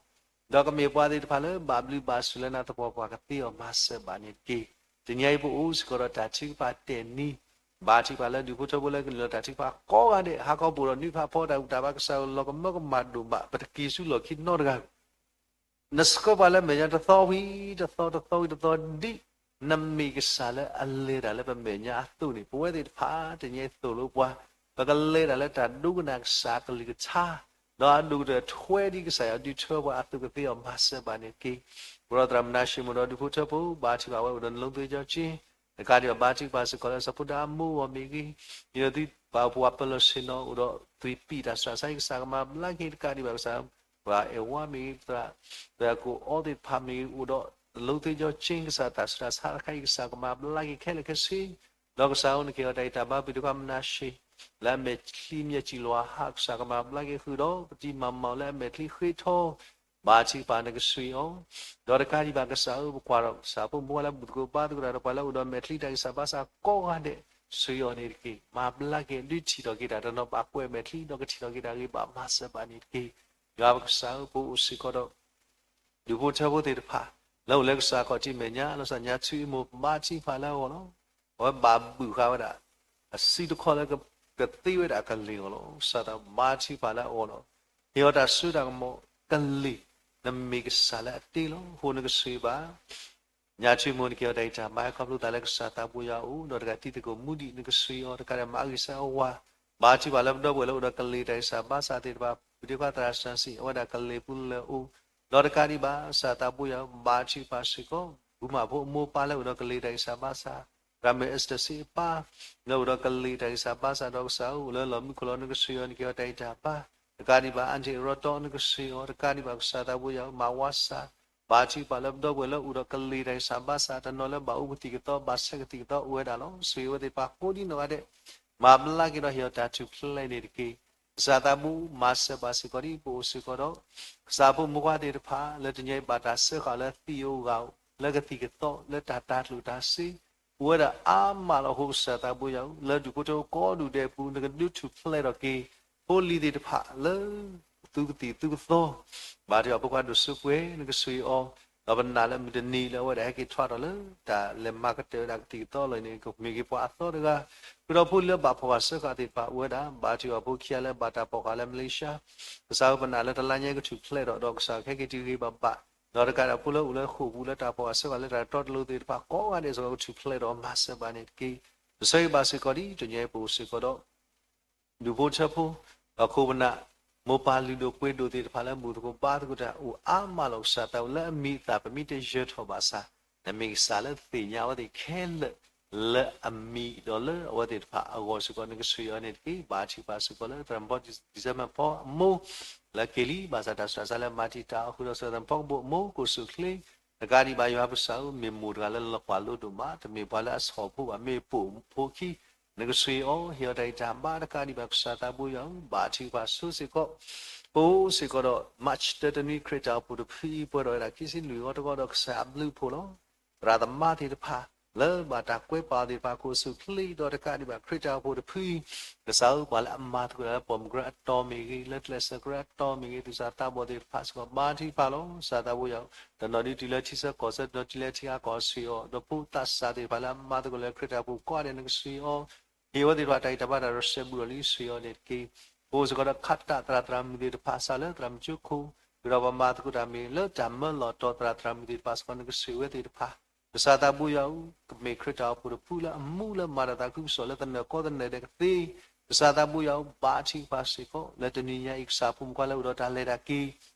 ဒီးကမ့ၢ်ပှၤသ့ၣ်တဖၣ်လၢဘၣ်ဘျုးဘၣ်ဆိၣ်လၢနၤသပှၢ်ပှၢ်ကသ့အီၤ မၤစၢၤဘၣ်န့ၣ်တက့ၢ်. တနံၤအံၤပအိၣ်စ့ၢ်ကီးဒီးတၢ်ထုကဖၣ်တဲာ်နံၤ ဘါထုကဖၣ်လၢဒူၣ်ဖိထၢဖိလၢကနုာ်လီၤတၢ်ထုကဖၣ်ကိးဂၤဒဲး, ဟးခီပအိၣ်ဒီးနွံဖးဖီတၢ်ဘူၣ်တၢ်ဘါကစၢ်ဧၢ, လီၤကမၢကမၣ်ဒိၣ်မး, ပတက့ၤဆူလီၢ်ခံနီတဂၤ နဆှၢပှၤလၢမဲာ်ညါတသီဝံၤတသီ, တသီဝံၤတသီ, ဒ်နမ့ၢ်ကစၢ်လၢအလဲၤတၢ်လၢပမဲာ်ညါအသိးန့ၣ်, ပဝဲသ့ၣ်တဖၣ်တနံၤအံၤသိၣ်လိပှၤ, ပကလဲၤတၢ်လၢတၢ်ဒိကနၣ်ကစၢ်အကလုၢ်ကထါ, ဒီးအဒိၣ်ကတၢၢ်ထွဲဒ်ကစၢ်ယွၤဒုးထၢပှၤအသိးကသ့အီၤ မၤစၢၤဘၣ်န့ၣ်တက့ၢ်. ပဒိၣ်သရၣ်မနၤၡ့မိၢ်ဒီးဒူၣ်ဖိထၢဖိ, ဘါထုကဖၣ်ဝဲအိၣ်ဒီးနလိသ့ကၠီက့, တကးဒံးဘၣ် ဘါထုကဖၣ်စ့ၢ်ကီးလၢစီၤဖိဒါအမိၢ်အဂီၢ်မ့ၢ်ဂ့ၤ, ဒီးသုပာ်ဖှိၣ်ပၢၤလီၢ်ဆ့ၣ်နီၤအိၣ်ဒီးသွံၣ်ပံာ်တၢ်စှၤစါအံၤ ကစၢ်ကမၤဘျါက့ၤ, တကးဒံးဘၣ်ကစၢ် ပှၤအဲၣ်ဝါမ့ၢ်ဂ့ၤ, သရၣ်ကိၣ်အီသ့ၣ်တဖၣ်မ့ၢ်ဂ့ၤ, အိၣ်ဒီးနလိသ့ကၠီက့ ကစၢ်တၢ်ဆူးတၢ်ဆါတခါအံၤ ကစၢ်ကမၤဘျါက့ၤခဲလၢာ်ခဲဆ့, ဒီးကစၢ်ဧၢ နကဟ့ၣ်အီၤတၢ်ဂံၢ်တၢ်ဘါ ပဒိၣ်သရၣ်မနၤၡ့ လၢအမဲာ်ချံမျဲၢ်စံၣ်လီၤဟး ကစၢ်ကမၤဘျါက့ၤဃုာ်ဒီး ပတံၤမၤမီၢ်လၢအမဲာ်ချံဃ့ထီ ဘါထုကဖၣ်နကဆှံအီၤ, ဒီးတကးဒံးဘၣ်ကစၢ်ဧၢ ပကွၢ်ဒီးကစၢ်ဖိမုၣ်ဖိလၢဘူၣ်သကိးဘါသကိးတၢ်ဒီးပှၤလၢအိၣ်ဒီးမဲာ်ချံတၢ်ဂံၢ်စၢ်ဘါစၢ်ကိးဂၤဒဲး, ဆှံအီၤန့ၣ်တက့ၢ်. မၤဘျါက့ၤ ဒုးထံၣ်ထီၣ်က့ၤတၢ်တနီၤ ဘၣ်ကွဲးမဲာ်ချံ ဒီးကထံၣ်ထီၣ်က့ၤတၢ်ဂ့ၤဘၣ် မၤစၢၤဘၣ်န့ၣ်တက့ၢ်. ယွၤပကစၢ်ဧၢ ပအိၣ်စ့ၢ်ကီးဒီး ဒူၣ်ဖိထၢဖိသ့ၣ်တဖၣ် လၢအိၣ်လၢကစၢ်ခီၣ်ထံးမဲာ်ညါ လီၤစၢ်ညါ ထူအ့မိၢ် ဘါထုကဖၣ်လၢအဂီၢ်လီၤ. အဝဲဘၣ်ဘုၣ်ဃာ်ဝဲဒၣ် အစုတခီလၢကသ့ဝဲဒၣ်ကလ့ၢ်အဂီၢ်လီၤ. ကစၢ်သးဘါထုကဖၣ်လၢအဂီၢ်လီၤ. ဟ့ၣ်အီၤတၢ်စိတၢ်ကမီၤကလ့ၢ်, နမ့ၢ်ကစၢ်လၢအတ့လီၤ. အဃိနကဆှံဘၣ် ညါထူအ့မိၢ် နကဟ့ၣ်အီၤတၢ်ဂံၢ်တၢ်ဘါ ဟဲခီဖျိသးလၢကစၢ်သးဘိယွၤအအိၣ်, ဒီးတဂၤတံၤသကိးမူဒံး နကဆှံအီၤ, တကးဒံးမၤဂ့ၤဆၢအဝၤ, ဘါထုကဖၣ်လၢပဒီပုၢ်ဝဲၢ်လၢအိၣ်ဒီးကလ့ၢ်တၢ်ဂံၢ်စၢ်ဘါစၢ်သ့ၣ်တဖၣ်, ပဒ့ခွါသရၣ်စၢ်စံၣ် အဝဲဒၣ်ကလ့ၢ်ပူၤလၢအအိၣ်, ဒီးတကးဒံးဘၣ် ကစၢ်သးဘိယွၤ ဘါထုကဖၣ်စ့ၢ်ကီး ဘူၣ်မးဖိအမိၢ်ပၢ်လၢအိၣ်ဒီးကလ့ၢ်တၢ်ဂံၢ်စၢ်ဘါစၢ်, ရၤမ့ၢ်အ့စတၢၢ်စ့အပၢ် လၢအိၣ်ဒီးကလ့ၢ်တၢ်ဂံၢ်စၢ်ဘါစၢ် ဒီးကစၢ်ဧၢ အိၣ်လၢလီၢ်မူခိၣ်လီၤ နကဆှံအီၤ နကဟ့ၣ်အီၤတၢ်ဂံၢ်တၢ်ဘါ, တကးဒံးဘၣ် အၣ်ဒ့ၣ်ရီတီ နကဆှံအီၤ, တကးဒံးဘၣ် ကစၢ်သးဘိယွၤ မၤဝါစၢ်, ဘါထုကဖၣ်လၢပဒီပုၢ်ဝဲၢ်လၢအိၣ်ဒီးကလ့ၢ်တၢ်ဂံၢ်စၢ်ဘါစၢ် တနီၤလၢဘၣ်အိၣ်ကသံၣ်ကသီ ဘၣ်ဆဲးကသံၣ်ကသီအိၣ်ဝဲဒၣ်လီၤ. ဆှံဝဲသ့ၣ်တဖၣ်ကိးဒံနီၢ်ဂၤဒဲး, မၤဘျါက့ၤဒီးဟ့ၣ်အီၤတၢ်ထူၣ်ဖျဲးန့ၣ်တက့ၢ်. ကစၢ်သးဘိမၤစၢၤဘၣ်စ့ၢ်ကီးဒ်ပအိၣ်စ့ၢ်ကီးဒီး ကစၢ်ဖိမုၣ်ခွါသ့ၣ်တဖၣ် လၢတနံၤအံၤဘၣ်တၢ်စၢဃာ်လၢသံၣ်ဧိၤဂၤဧိၤ လၢကသံၣ်ကသီ လၢတၢ်တၤကျိၣ်တၤစ့ အိၣ်ဝဲဒၣ်အါမးလီၤ. အဃိကစၢ်သးဘိယွၤဧၢ လၢဒူၣ်ဖိထၢဖိကိးဒူၣ်ဒဲးအပူၤ နကဒုးထူၣ်ဖျဲးထီၣ်က့ၤ ဖိလံၤသ့ၣ်တဖၣ်လၢ သုကသံၣ်သုကသီ ဘါထုကဖၣ်ဖိခွါဒိၣ်စိပှဲၤ နကဆှံအီၤ, ဒီးပနာ်လၢမုၢ်တနံၤလၢအဝဲဒၣ်ဟဲက့ၤထီၣ်ဒီးလၢ တၢ်လဲၤမၤကတၢၢ်ဝဲဒၣ်ကသံၣ်ကသီလီၤန့ၣ် ကမ့ၢ်က့ၤပှၤအသီတဂၤ, ဃုာ်ဒီးဖိလံၤလၢဘၣ်ဖီၣ်ဃာ်စၢဃာ်သ့ၣ်တဖၣ်အိၣ်ဝဲဒၣ်, ဘါထုကဖၣ်ဖိခံဂၤလၢဘၣ်တၢ်ဖီၣ်ဃာ်လၢမလ့ၡါ ကစၢ်ဧၢ ပနာ်လၢတလါညါကထူၣ်ဖျဲးဒီး ဒီးကစၢ်ကဟဲက့ၤတုၤဂ့ၤဘၣ်ဘၣ်, ဒီးတကးဒံးဖိလၢအိၣ်လၢဃိာ်ပူၤလၢတၢ်ဖီၣ်ဃာ်စၢဃာ်လၢတၢ်တီတလိၤသ့ၣ်တဖၣ်ကိးဂၤဒဲးစ့ၢ်ကီးကထူၣ်ဖျဲးဒီးမၤစၢၤဘၣ်န့ၣ်တက့ၢ်. ပဆၢဂ့ၤဘၣ်စ့ၢ်ကီးဒ်တနံၤအံၤပအိၣ်စ့ၢ်ကီးဒီး ဒူၣ်ဖိထၢဖိ ဒီးခိၣ်ပနၢ် မိၢ်ပၢ်လုၢ်ဒိၣ်ပှ့ၤဒိၣ်သ့ၣ်တဖၣ်လၢဘူၣ်သကိးဘါသကိးတၢ်အိၣ်အါမးလီၤ. ကစၢ်သးဘိလၢအမံၤအသၣ်ပမ့ၢ်တယၢၤထီၣ်ဘၣ်ဆၣ် နမ့ၢ်ကစၢ်လၢသ့ၣ်ညါအဝဲသ့ၣ်ခဲလၢာ် လၢအမံၤဒီးလၢအဝဲသ့ၣ်တဖၣ်အဂီၢ်စ့ၢ်ကီး နကဆှံအီၤန့ၣ်တက့ၢ်. ဘါထုကဖၣ်စ့ၢ်ကီးလၢသရၣ်မုၣ်ဖီ ဒံၣ်စဲဘၢၣ်ဖီအမိၢ် လၢက့ၤလံ ဘၣ်ဆၣ်တၢ်ဆူးတၢ်ဆါလၢမၤတံာ်တာ်အီၤဃုာ်ဒီး သရၣ်မုၣ်ဖီကဘိၣ်အမိၢ်ကိၣ်စူၣ်ချ့ တကးဒံးဘၣ်ယွၤပကစၢ်ဧၢ မ့ၢ်မိၢ်တဂၤလၢလီၤကွၢ်လိဒိၣ်မး တမ့ၢ်ပှၤလၢအဆီၣ်ဖိဘၣ် မ့ၢ်ပိာ်ဖိခံ နကဆှံအီၤ ဟ့ၣ်အီၤတၢ်ဂံၢ်တၢ်ဘါ တကးဒံးဘၣ်ကစၢ်သးဘိယွၤဧၢ ဘါထုကဖၣ်ဆိစ့ၢ်ကီး ပအိၣ်စ့ၢ်ကီးဒီး March တၢတနွံ ခရံာ်တၢ်အိၣ်ဖှိၣ်တဖုအံၤ ပှဲၤထီၣ်ဝဲဒၣ်ခံဆံလွံၢ်ဂီၤတဂီၤဒီးကစၢ်အဘျုးအဖှိၣ်လီၤ. သရၣ်သမါသ့ၣ်တဖၣ် လၢဘၣ်တၢ်ကွဲးပာ်အီၤသ့ၣ်တဖၣ် ကိၣ်စူၣ်ချ့ဒီးတကးဒံးဘၣ်ခရံာ်တၢ်အိၣ်ဖှိၣ်တဖုအံၤ ကစၢ်ဧၢ ပှၤလၢအမၤသကိးတၢ်လၢပိာ်မုၣ်ကရၢအတီၤမ့ၢ်ဂ့ၤ လၢကျဲးစၢးကရၢအတီၤမ့ၢ်ဂ့ၤ သူၣ်စၢ်သးဘီၣ်သ့ၣ်တဖၣ်စ့ၢ်ကီး ဘါထုကဖၣ်လီၤ. ကစၢ်သးဘိယွၤဧၢ တနီၤဒုးတုၤလၢထံဆၢကီၢ်ဆၢ တနီၤတုၤလၢထံဂၤကီၢ်ဂၤဆှံအီၤ ဒီးဖိသးစၢ်သ့ၣ်တဖၣ်လၢအမၤသကိးလၢခရံာ်တၢ်အိၣ်ဖှိၣ်ကိးဂၤဒဲး နကဆှံအီၤ ဟ့ၣ်အဝဲသ့ၣ်တဖၣ်တၢ်ဂံၢ်တၢ်ဘါတၢ်ရၢစဲးဘူးဒီးလံ ဆှံအီၤန့ၣ်တက့ၢ်. ပအိၣ်စ့ၢ်ကီးဒီးခးတၢ်သရၣ်သရၣ်မုၣ်သ့ၣ်တဖၣ် စးလၢသရၣ်မုၣ်ကၠိခိၣ် ဃုာ်ဒီးပှၤမၤသကိးတၢ်မ့ၢ်လၢတၢ်မၢလီၤတီၤသရၣ်သရၣ်မုၣ်သ့ၣ်တဖၣ်စ့ၢ်ကီး နကဆှံဝဲသ့ၣ်တဖၣ် ကစၢ်သးဘိယွၤဧၢ ကမ့ၢ်ခရံာ်တၢ်အိၣ်ဖှိၣ်တဖုလၢအမူလၢမၤတၢ်သးခုကစီၣ်လၢသနၢၣ်ကီသနၢၣ်ဒဲးကသ့ ကစၢ်သးဘိယွၤဧၢ ဘါထုကဖၣ်စ့ၢ်ကီး လၢတနံၤညါအံၤ ကစၢ်ဖိမုၣ်ခွါလၢအိၣ်ဒီးတၢ်လဲၤတၢ်က့ၤ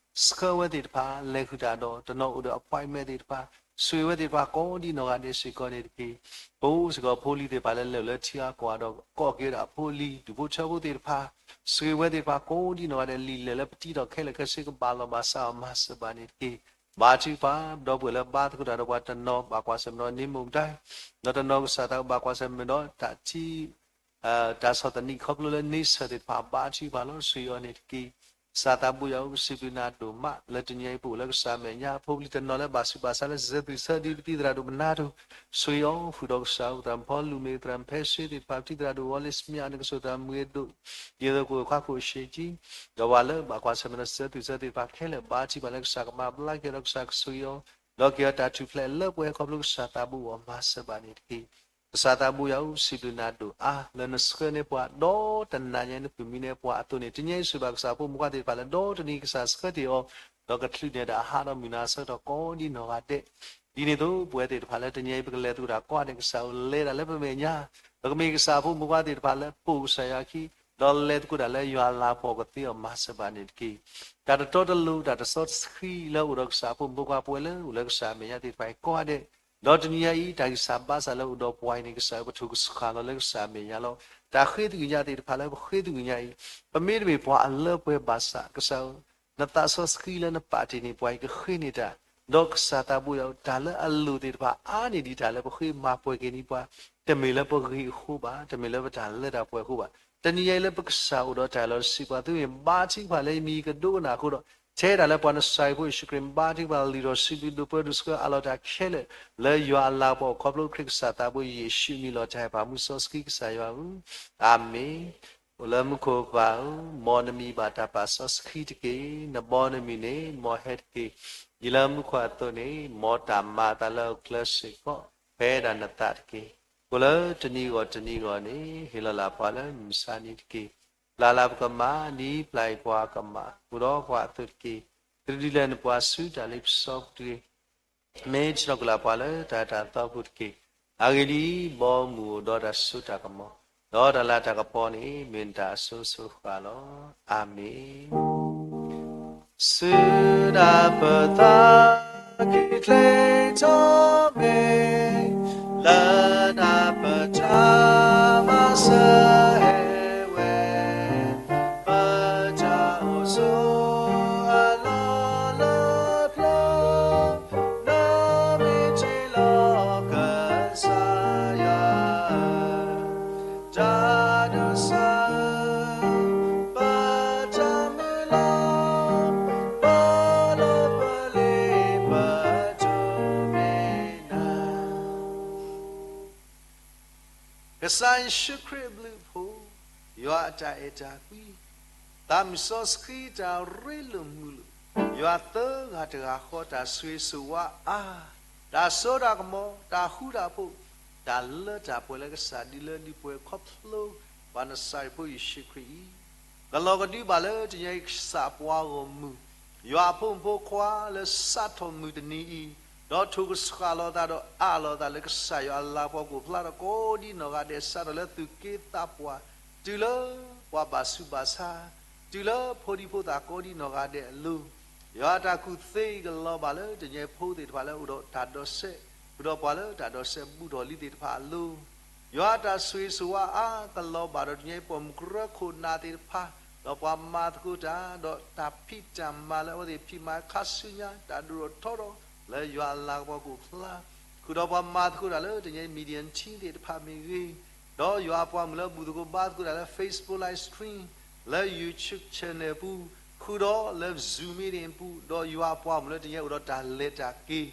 ဆှၢဝဲသ့ၣ်တဖၣ် လဲၤဃုာ်တၢ်ဒီး တနီၤအိၣ်ဒီး appointment သ့ၣ်တဖၣ် ဆှံဝဲသ့ၣ်တဖၣ်ကိးဒံနီၢ်ဂၤဒဲးစ့ၢ်ကီးန့ၣ်တက့ၢ်. ပအိၣ်စ့ၢ်ကီးဖိလံၤသ့ၣ်တဖၣ်လၢလဲၤအိၣ်လၢထံဂၤကီၢ်ဂၤဒီး ကိးက့ၤဝဲဒၣ်အဖိအလံၤ ဒူၣ်ဖိထၢဖိသ့ၣ်တဖၣ် ဆှံဝဲသ့ၣ်တဖၣ်ကိးဒံနီၢ်ဂၤဒဲး လံာ်လဲၢ်လၢပတံထီၣ်ခဲလၢာ်ခဲဆ့ကဘၣ်လီၢ်ဘၣ်စးအီၤ မၤစၢၤဘၣ်န့ၣ်တက့ၢ်. ဘါထုကဖၣ် ဒီပုၢ်ဝဲၢ်လၢဘါသကိးတၢ်ဒီးပှၤတနီၤ ဘၣ်ကွၢ်ဆၢၣ်မဲာ်ဒီးန့ၢ်မူဒါ ဒီးတနီၤကစၢ်သးဘၣ်ကွၢ်ဆၢၣ်မဲာ်ဒီး တၢ်ထံ တၢ်ဆီၣ်သနံးခီဖျိလၢန့ဆၢၣ်သ့ၣ်တဖၣ် ဘါထုကဖၣ်လီၤ ဆှံအီၤန့ၣ်တက့ၢ်. ကစၢ်သးဘိယွၤဧၢ ပစံးဘျုးနၤဒိၣ်မး လၢတနံၤအံၤပအိၣ်လၢကစၢ်အမဲာ်ညါ ဖိပလံၤတနီၤလၢဘၣ်ဆူးဘၣ်ဆါလၢစၢၤသွံၣ်စၢၤဒံး ပတံၤသရၣ်ဒိၣ်ပနါဒိၣ် ဆှံအီၤဃုာ်ဒီးကစၢ်ဧၢ သရၣ်မုၣ်ဖီလူၤမ့ၢ်ဂ့ၤ သရၣ်မုၣ်ဖဲဆှ့သ့ၣ်တဖၣ် ပတံၤသရၣ်ဒိၣ်ဝီလ့စမၠၣ် နကစၢ်သရၣ်မုၣ်ဂ့ၤဒိၣ် ဒ်သိးကအိၣ်ခွါခိၣ်ရှ့ကံ ဒီးပှၤလၢဘၣ်ကွၢ်ဆၢၣ်မဲာ်ဒီးစၢၤသွံၣ်စၢၤသ့ၣ်တဖၣ်ခဲလၢာ် ဘါထုကဖၣ်လၢကစၢ်ကမၤဘျါက့ၤဒီးကစၢ်ကဆှံအီၤ ဒီးက့ၤအီၤတၢ်ထူၣ်ဖျဲးလၢပှဲၤခီဖျိကစၢ်သးဘိအီၤ မၤစၢၤဘၣ်န့ၣ်တက့ၢ်. ကစၢ်သးဘိယွၤဧၢ, စံးဘျုးနၤဒိၣ်အါ လၢနဆှၢန့ၢ်ပှၤ ဒီးတနၤညါနသုးမုၢ်နံၤပှၤအသိးန့ၣ်, တနံၤအံၤ စံးဘၣ်ကစၢ်ဖိမုၣ်ခွါသ့ၣ်တဖၣ်လၢ ဒီတနံၤကစၢ်ဆှၢတ့ၢ်အီၤ, ဒီးကချုးန့ၢ်တၢ်အဟးဒီးမုၢ်နၤဆၢကတီၢ်ကိးဒ်နီၢ်ဂၤဒဲး, ဒ်န့ၣ်အသိး ပဝဲသ့ၣ်တဖၣ်လၢတနံၤအံၤ ပကလဲၤသကိးတၢ်ကိးဂၤဒဲး ကစၢ်ဧၢ လဲၤတၢ်လၢပမဲာ်ညါ, ပကမ့ၢ်ကစၢ်ဖိမုၣ်ခွါသ့ၣ်တဖၣ်လၢ ပိာ်ကစၢ်ယွၤခံ ဒီးလဲၤသကိးတၢ်လၢယွၤအလၤကပီၤကသ့အီၤမၤစၢၤဘၣ်န့ၣ်တက့ၢ်. တၢ်တတီတလိၤ တၢ်တစီတဆှံလၢအိၣ်ဒီးကစၢ်ဖိမုၣ်ဖိခွါ ပဝဲလၢအိၣ်လၢကစၢ်အမဲာ်ညါသ့ၣ်တဖၣ်အံၤကိးဂၤဒဲး, ဒီးတနံၤညါအံၤ တၢ်ဂံၢ်စၢ်ဘါစၢ်လၢအိၣ်ဒီးပှၤအံၤန့ၣ် ကစၢ်ဧၢ ပထိၣ်ကဆှၣ်လီၤလၢကစၢ်အမဲာ်ညါလီၤ. တၢ်ဃ့သကွံာ်ညါသ့ၣ်တဖၣ်လၢပဃ့သကွံာ်ညါအံၤ, ပမ့တမ့ၢ်ပှၤအလၢပှဲၤဘၣ်ဆၣ် ကစၢ်ဧၢ နသးစီဆှံလၢနပာ်တ့ၢ်န့ၢ်ပှၤအံၤ ကဃ့န့ၢ်တၢ်, ဒီးကစၢ်သးဘိယွၤဧၢ, တၢ်လၢအလိၣ်သ့ၣ်တဖၣ် အါန့ၢ်ဒံးတၢ်လၢပဃ့မၤပှဲၤက့ၤန့ၢ်ပှၤ, တမ့ၢ်လၢပဂ့ၢ်အဃိဘၣ်, တမ့ၢ်လၢပတၢ်လၢတၢ်ပှဲၤအဃိဘၣ်. တနံၤညါအံၤလၢပကစၢ်အိၣ်ဒီးတၢ်လီၢ်တဆံပှၤ သုမ့ၢ်ဘါထုကဖၣ်လၢယမံၤကဒိကနၣ်အဃိဒီး, ထဲဒၣ်လၢပှၤနစၤရ့းဖိယ့ၣ်ၡူးခရံာ် ဘါထုကဖၣ်လံာ်ဒီးစံးဘျုးဒိၣ်ပၢဒိၣ်ဆှၢအးလီၤတၢ်ခဲလၢာ် လၢယွၤအလၤကပီၤ ခီဖျိခရံာ်ကစၢ်သးဘိယ့ၣ်ၡူးအမံၤလီၤတၢ်ဟဲပာ်မူစီဆှံကစၢ်ယွၤဧၢ, အၤမ့ၣ်. အိၣ်လၢမူခိၣ်ပၢ်ဧၢ, မ်နမံၤဘၣ်တၢ်ပာ်စီဆှံတက့ၢ်. နဘီနမုၢ်န့ၣ် မ်ဟဲတက့ၢ်. ဒ်လၢမူခိၣ်အသိးန့ၣ် မ်တၢ်မၤအသးလၢအကျဲစ့ၢ်ကီး ဖဲဒၣ်နသးတက့ၢ်. ကိၣ်လၢတနံၤဂီၢ်တနံၤဂီၢ်န့ၣ် ဟ့ၣ်လီၤလၢ်ပှၤလၢမုၢ်မဆါနံၤတက့ၢ်. ပျၢ်လၢ်ပကမၣ်, ဒ်ပျၢ်အံၤပှၤကမၣ် အိၣ်ဒီးပှၤအသိးတက့ၢ်. ကဒုးလဲၤနပှၤဆူတၢ်လ့ပစီပူၤတဂ့ၤ. မ့ၢ်ဆ့ၣ်နီၤကလၢ်ပှၤလၢတၢ်တၢ်သီပူၤတက့ၢ်. အဂ့ၢ်ဒ်အံၤ, ဘီမုၢ်အိၣ်ဒီးတၢ်စိတၢ်ကမီၤ, ဒီးတၢ်လၤတၢ်ကပီၤန့ၣ် မ့ၢ်နတၢ်အစိၤစိၤဃၣ်လီၤ. အၤမ့ၣ်. ဆူနၢ်ပၢၢ်သးက့ၤချ့ထီၣ်မ့ၢ်, လၢနၢ်ပၢၢ်တၢ်မၤစၢၤဟဲဝဲ, ပတၢ်အိၣ်ဆိးအလီၢ်လၢပျၢၤ, နီၢ်မ့ၢ်ထံၣ်လီၤကစၢ်ယွၤ တၢ်ဒိးစၢ်, ပတၢ်မုၢ်လၢ်, ပလၢပလ့ပတိၢ်မ့ၢ်နၤ. ကစၢ်ယ့ၣ်ၡူးခရံာ်အဘျုးအဖှိၣ်, ယွၤအတၢ်အဲၣ်တၢ်ကွံ, သးမုၢ်စီဆှံတၢ်ရ့လိာ်မုာ်လိာ်, ယွၤသၢဂၤတဂၤဃီတၢ်ဆိၣ်ဂ့ၤဆိၣ်ဝါအါ, တၢ်စိတၢ်ကမီၤ, တၢ်ဃူတၢ်ဖိး, တၢ်လၢတၢ်ပှဲၤလၢကစၢ်ဒုးလၢဒုးပှဲၤခီဖျိ ပှၤနစၤရ့းဖိယ့ၣ်ၡူးခရံာ်အံၤ, ကလီၤကဒုဘၣ်လၢတနံၤအံၤကစၢ်ပှၤဂီၢ်မုၢ်, ယွၤအဖိမုၣ်ဖိခွါလၢစးထီၣ်မုၢ်တနံၤအံၤ, ဒီးထိၣ်ကဆှၣ်လီၤသးဒီးအးလီၤသးလၢကစၢ်ယွၤအလၤကပီၤကအိၣ်ဖျါထီၣ်ကိးဒ်နီၢ်ဂၤဒဲး စးထီၣ်လၢသူၣ်က့သးပှၢ်, တုၤလၢပှၤဘၣ်ဆူးဘၣ်ဆါ, တုၤလၢဖိဒံဖိသၣ်ကိးဒ်နီၢ်ဂၤဒဲးအလိၤ, ယွၤအတၢ်ကူၣ်သ့အံၤကလီၤဘၣ်လၢတနံၤအံၤဖိသ့ၣ်တဖၣ်လၢအိၣ်ဒီးတၢ်ဒိးစဲး, ဃုာ်ဒီးပှၤလၢတၢ်ဒိးစဲးဘူၣ်ထီၣ်လံသ့ၣ်တဖၣ်အလိၤ, ယွၤအတၢ်ဆိၣ်ဂ့ၤဆိၣ်ဝါအါကလီၤဘၣ်ဒီးတနံၤအံၤပိာ်မုၣ်ကရၢခိၣ်နၢ်သ့ၣ်တဖၣ်, ဒီးပှၤမၤသကိးတၢ်, ဒီးတၢ်ဖံးတၢ်မၤလၢအဝဲသ့ၣ်ဖံးမၤခါဆူညါ, တၢ်ဒိၣ်ထီၣ်ထီထီၣ်, လၢယွၤအလၤကပီၤကအိၣ်ဖျါ, ဃုာ်ဒီးပှၤမၤသကိးတၢ်လၢတနံၤအံၤ media team သ့ၣ်တဖၣ်မ့ၢ်ဂ့ၤ, ဒီးယွၤအပှၤမုၣ်လၢဘူၣ်သကိးဘါသကိးတၢ်လၢ Facebook live stream, လၢ YouTube channel ပူၤ, ဃုာ်ဒီးလၢ Zoom meeting ပူၤ, ဒီးယွၤအပှၤမုၣ်လၢတနံၤအံၤအိၣ်ဒီးတၢ်လဲၤတၢ်က့ၤ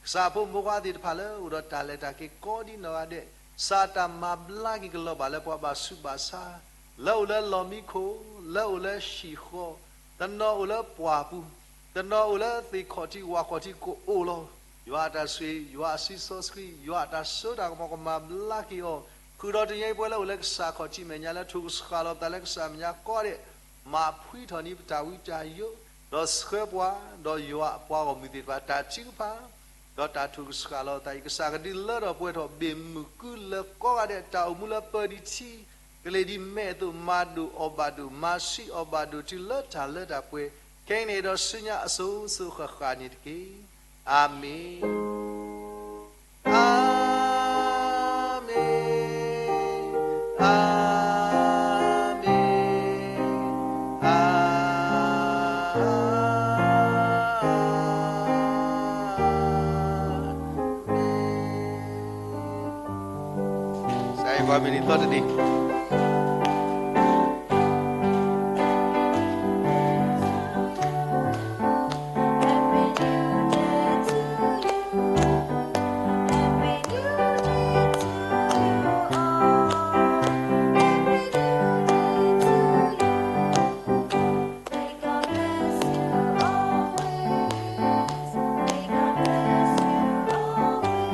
ကစၢ်ဖိမုၣ်ဖိခွါသ့ၣ်တဖၣ်လၢအိၣ်ဒီးတၢ်လဲၤတၢ်က့ၤကိးဒ်နီၢ်ဂၤဒဲး, စးတၢ်မၤဘျါက့ၤကလီၤဘၣ်လၢပှၤဘၣ်ဆူးဘၣ်ဆါ, လၢအိၣ်လၢလီၢ်မံခိၣ်, လၢအိၣ်လၢဟံၣ်ဃီ, တနီၤအိၣ်လၢပှၢ်ပူၤ, တနီၤအိၣ်လၢသ့ၣ်ခီၣ်ထံးဝၣ်ခီၣ်ထံးကအိၣ်လီၤ. ယွၤအတၢ်ဆိၣ်ဂ့ၤ, ယွၤအစုစီဆှံ, ယွၤအတၢ်စိတၢ်ကမီၤကမၤဘျါက့ၤအီၤ, ဃုာ်ဒီးတနံၤအံၤပဝဲလၢအိၣ်လၢကစၢ်ခီၣ်ထံးမဲာ်ညါလၢ ထိၣ်ကဆှၣ်လီၤပသးလၢကစၢ်မဲာ်ညါကိးဂၤဒဲး, မၤဖှံထီၣ်န့ၢ်ပတၢ်ဝံတၢ်ယိး, ဒီးဆှၢပှၤ, ဒီးယွၤအပှၤဂီၢ်မုၢ်သ့ၣ်တဖၣ်တၢ်ထုကဖၣ်, ဒီးတၢ်ထိၣ်ကဆှၣ်လီၤသးအံၤ ကစၢ်ကဒုးလၢထီၣ်ပှဲၤထီၣ်ဘ့ၣ်မုၢ်ကုလၢကိးဂၤဒဲး တၢ်အိၣ်မူလၢပၢၤဒံးထံး, ကလံၤဒံးမဲာ်အသိး မၤဒိၣ်အီၣ်ဘၣ်ဒိၣ်, မၤဆံးအီၣ်ဘၣ်ဒိၣ် တုၤလၢတၢ်လၢတၢ်ပှဲၤ, ခဲအံၤန့ၣ်ဒီးဆူညါအစိၤစိၤဃၣ်ဃၣ်န့ၣ်တက့ၢ်. အၤမ့ၣ်, အၤမ့ၣ်, အၤမ့ၣ်. စးအံၤပှၤမ့ၢ်နံၣ်သီတနံၣ် May God bless you always. May God bless you always.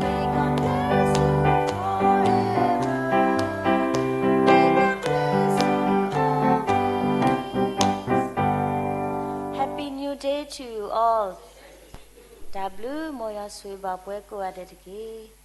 May God bless တၢ်ဘျုး မ်ယွၤဆိၣ်ဂ့ၤဘၣ်ပှၤကိးဂၤဒဲးတက့ၢ်.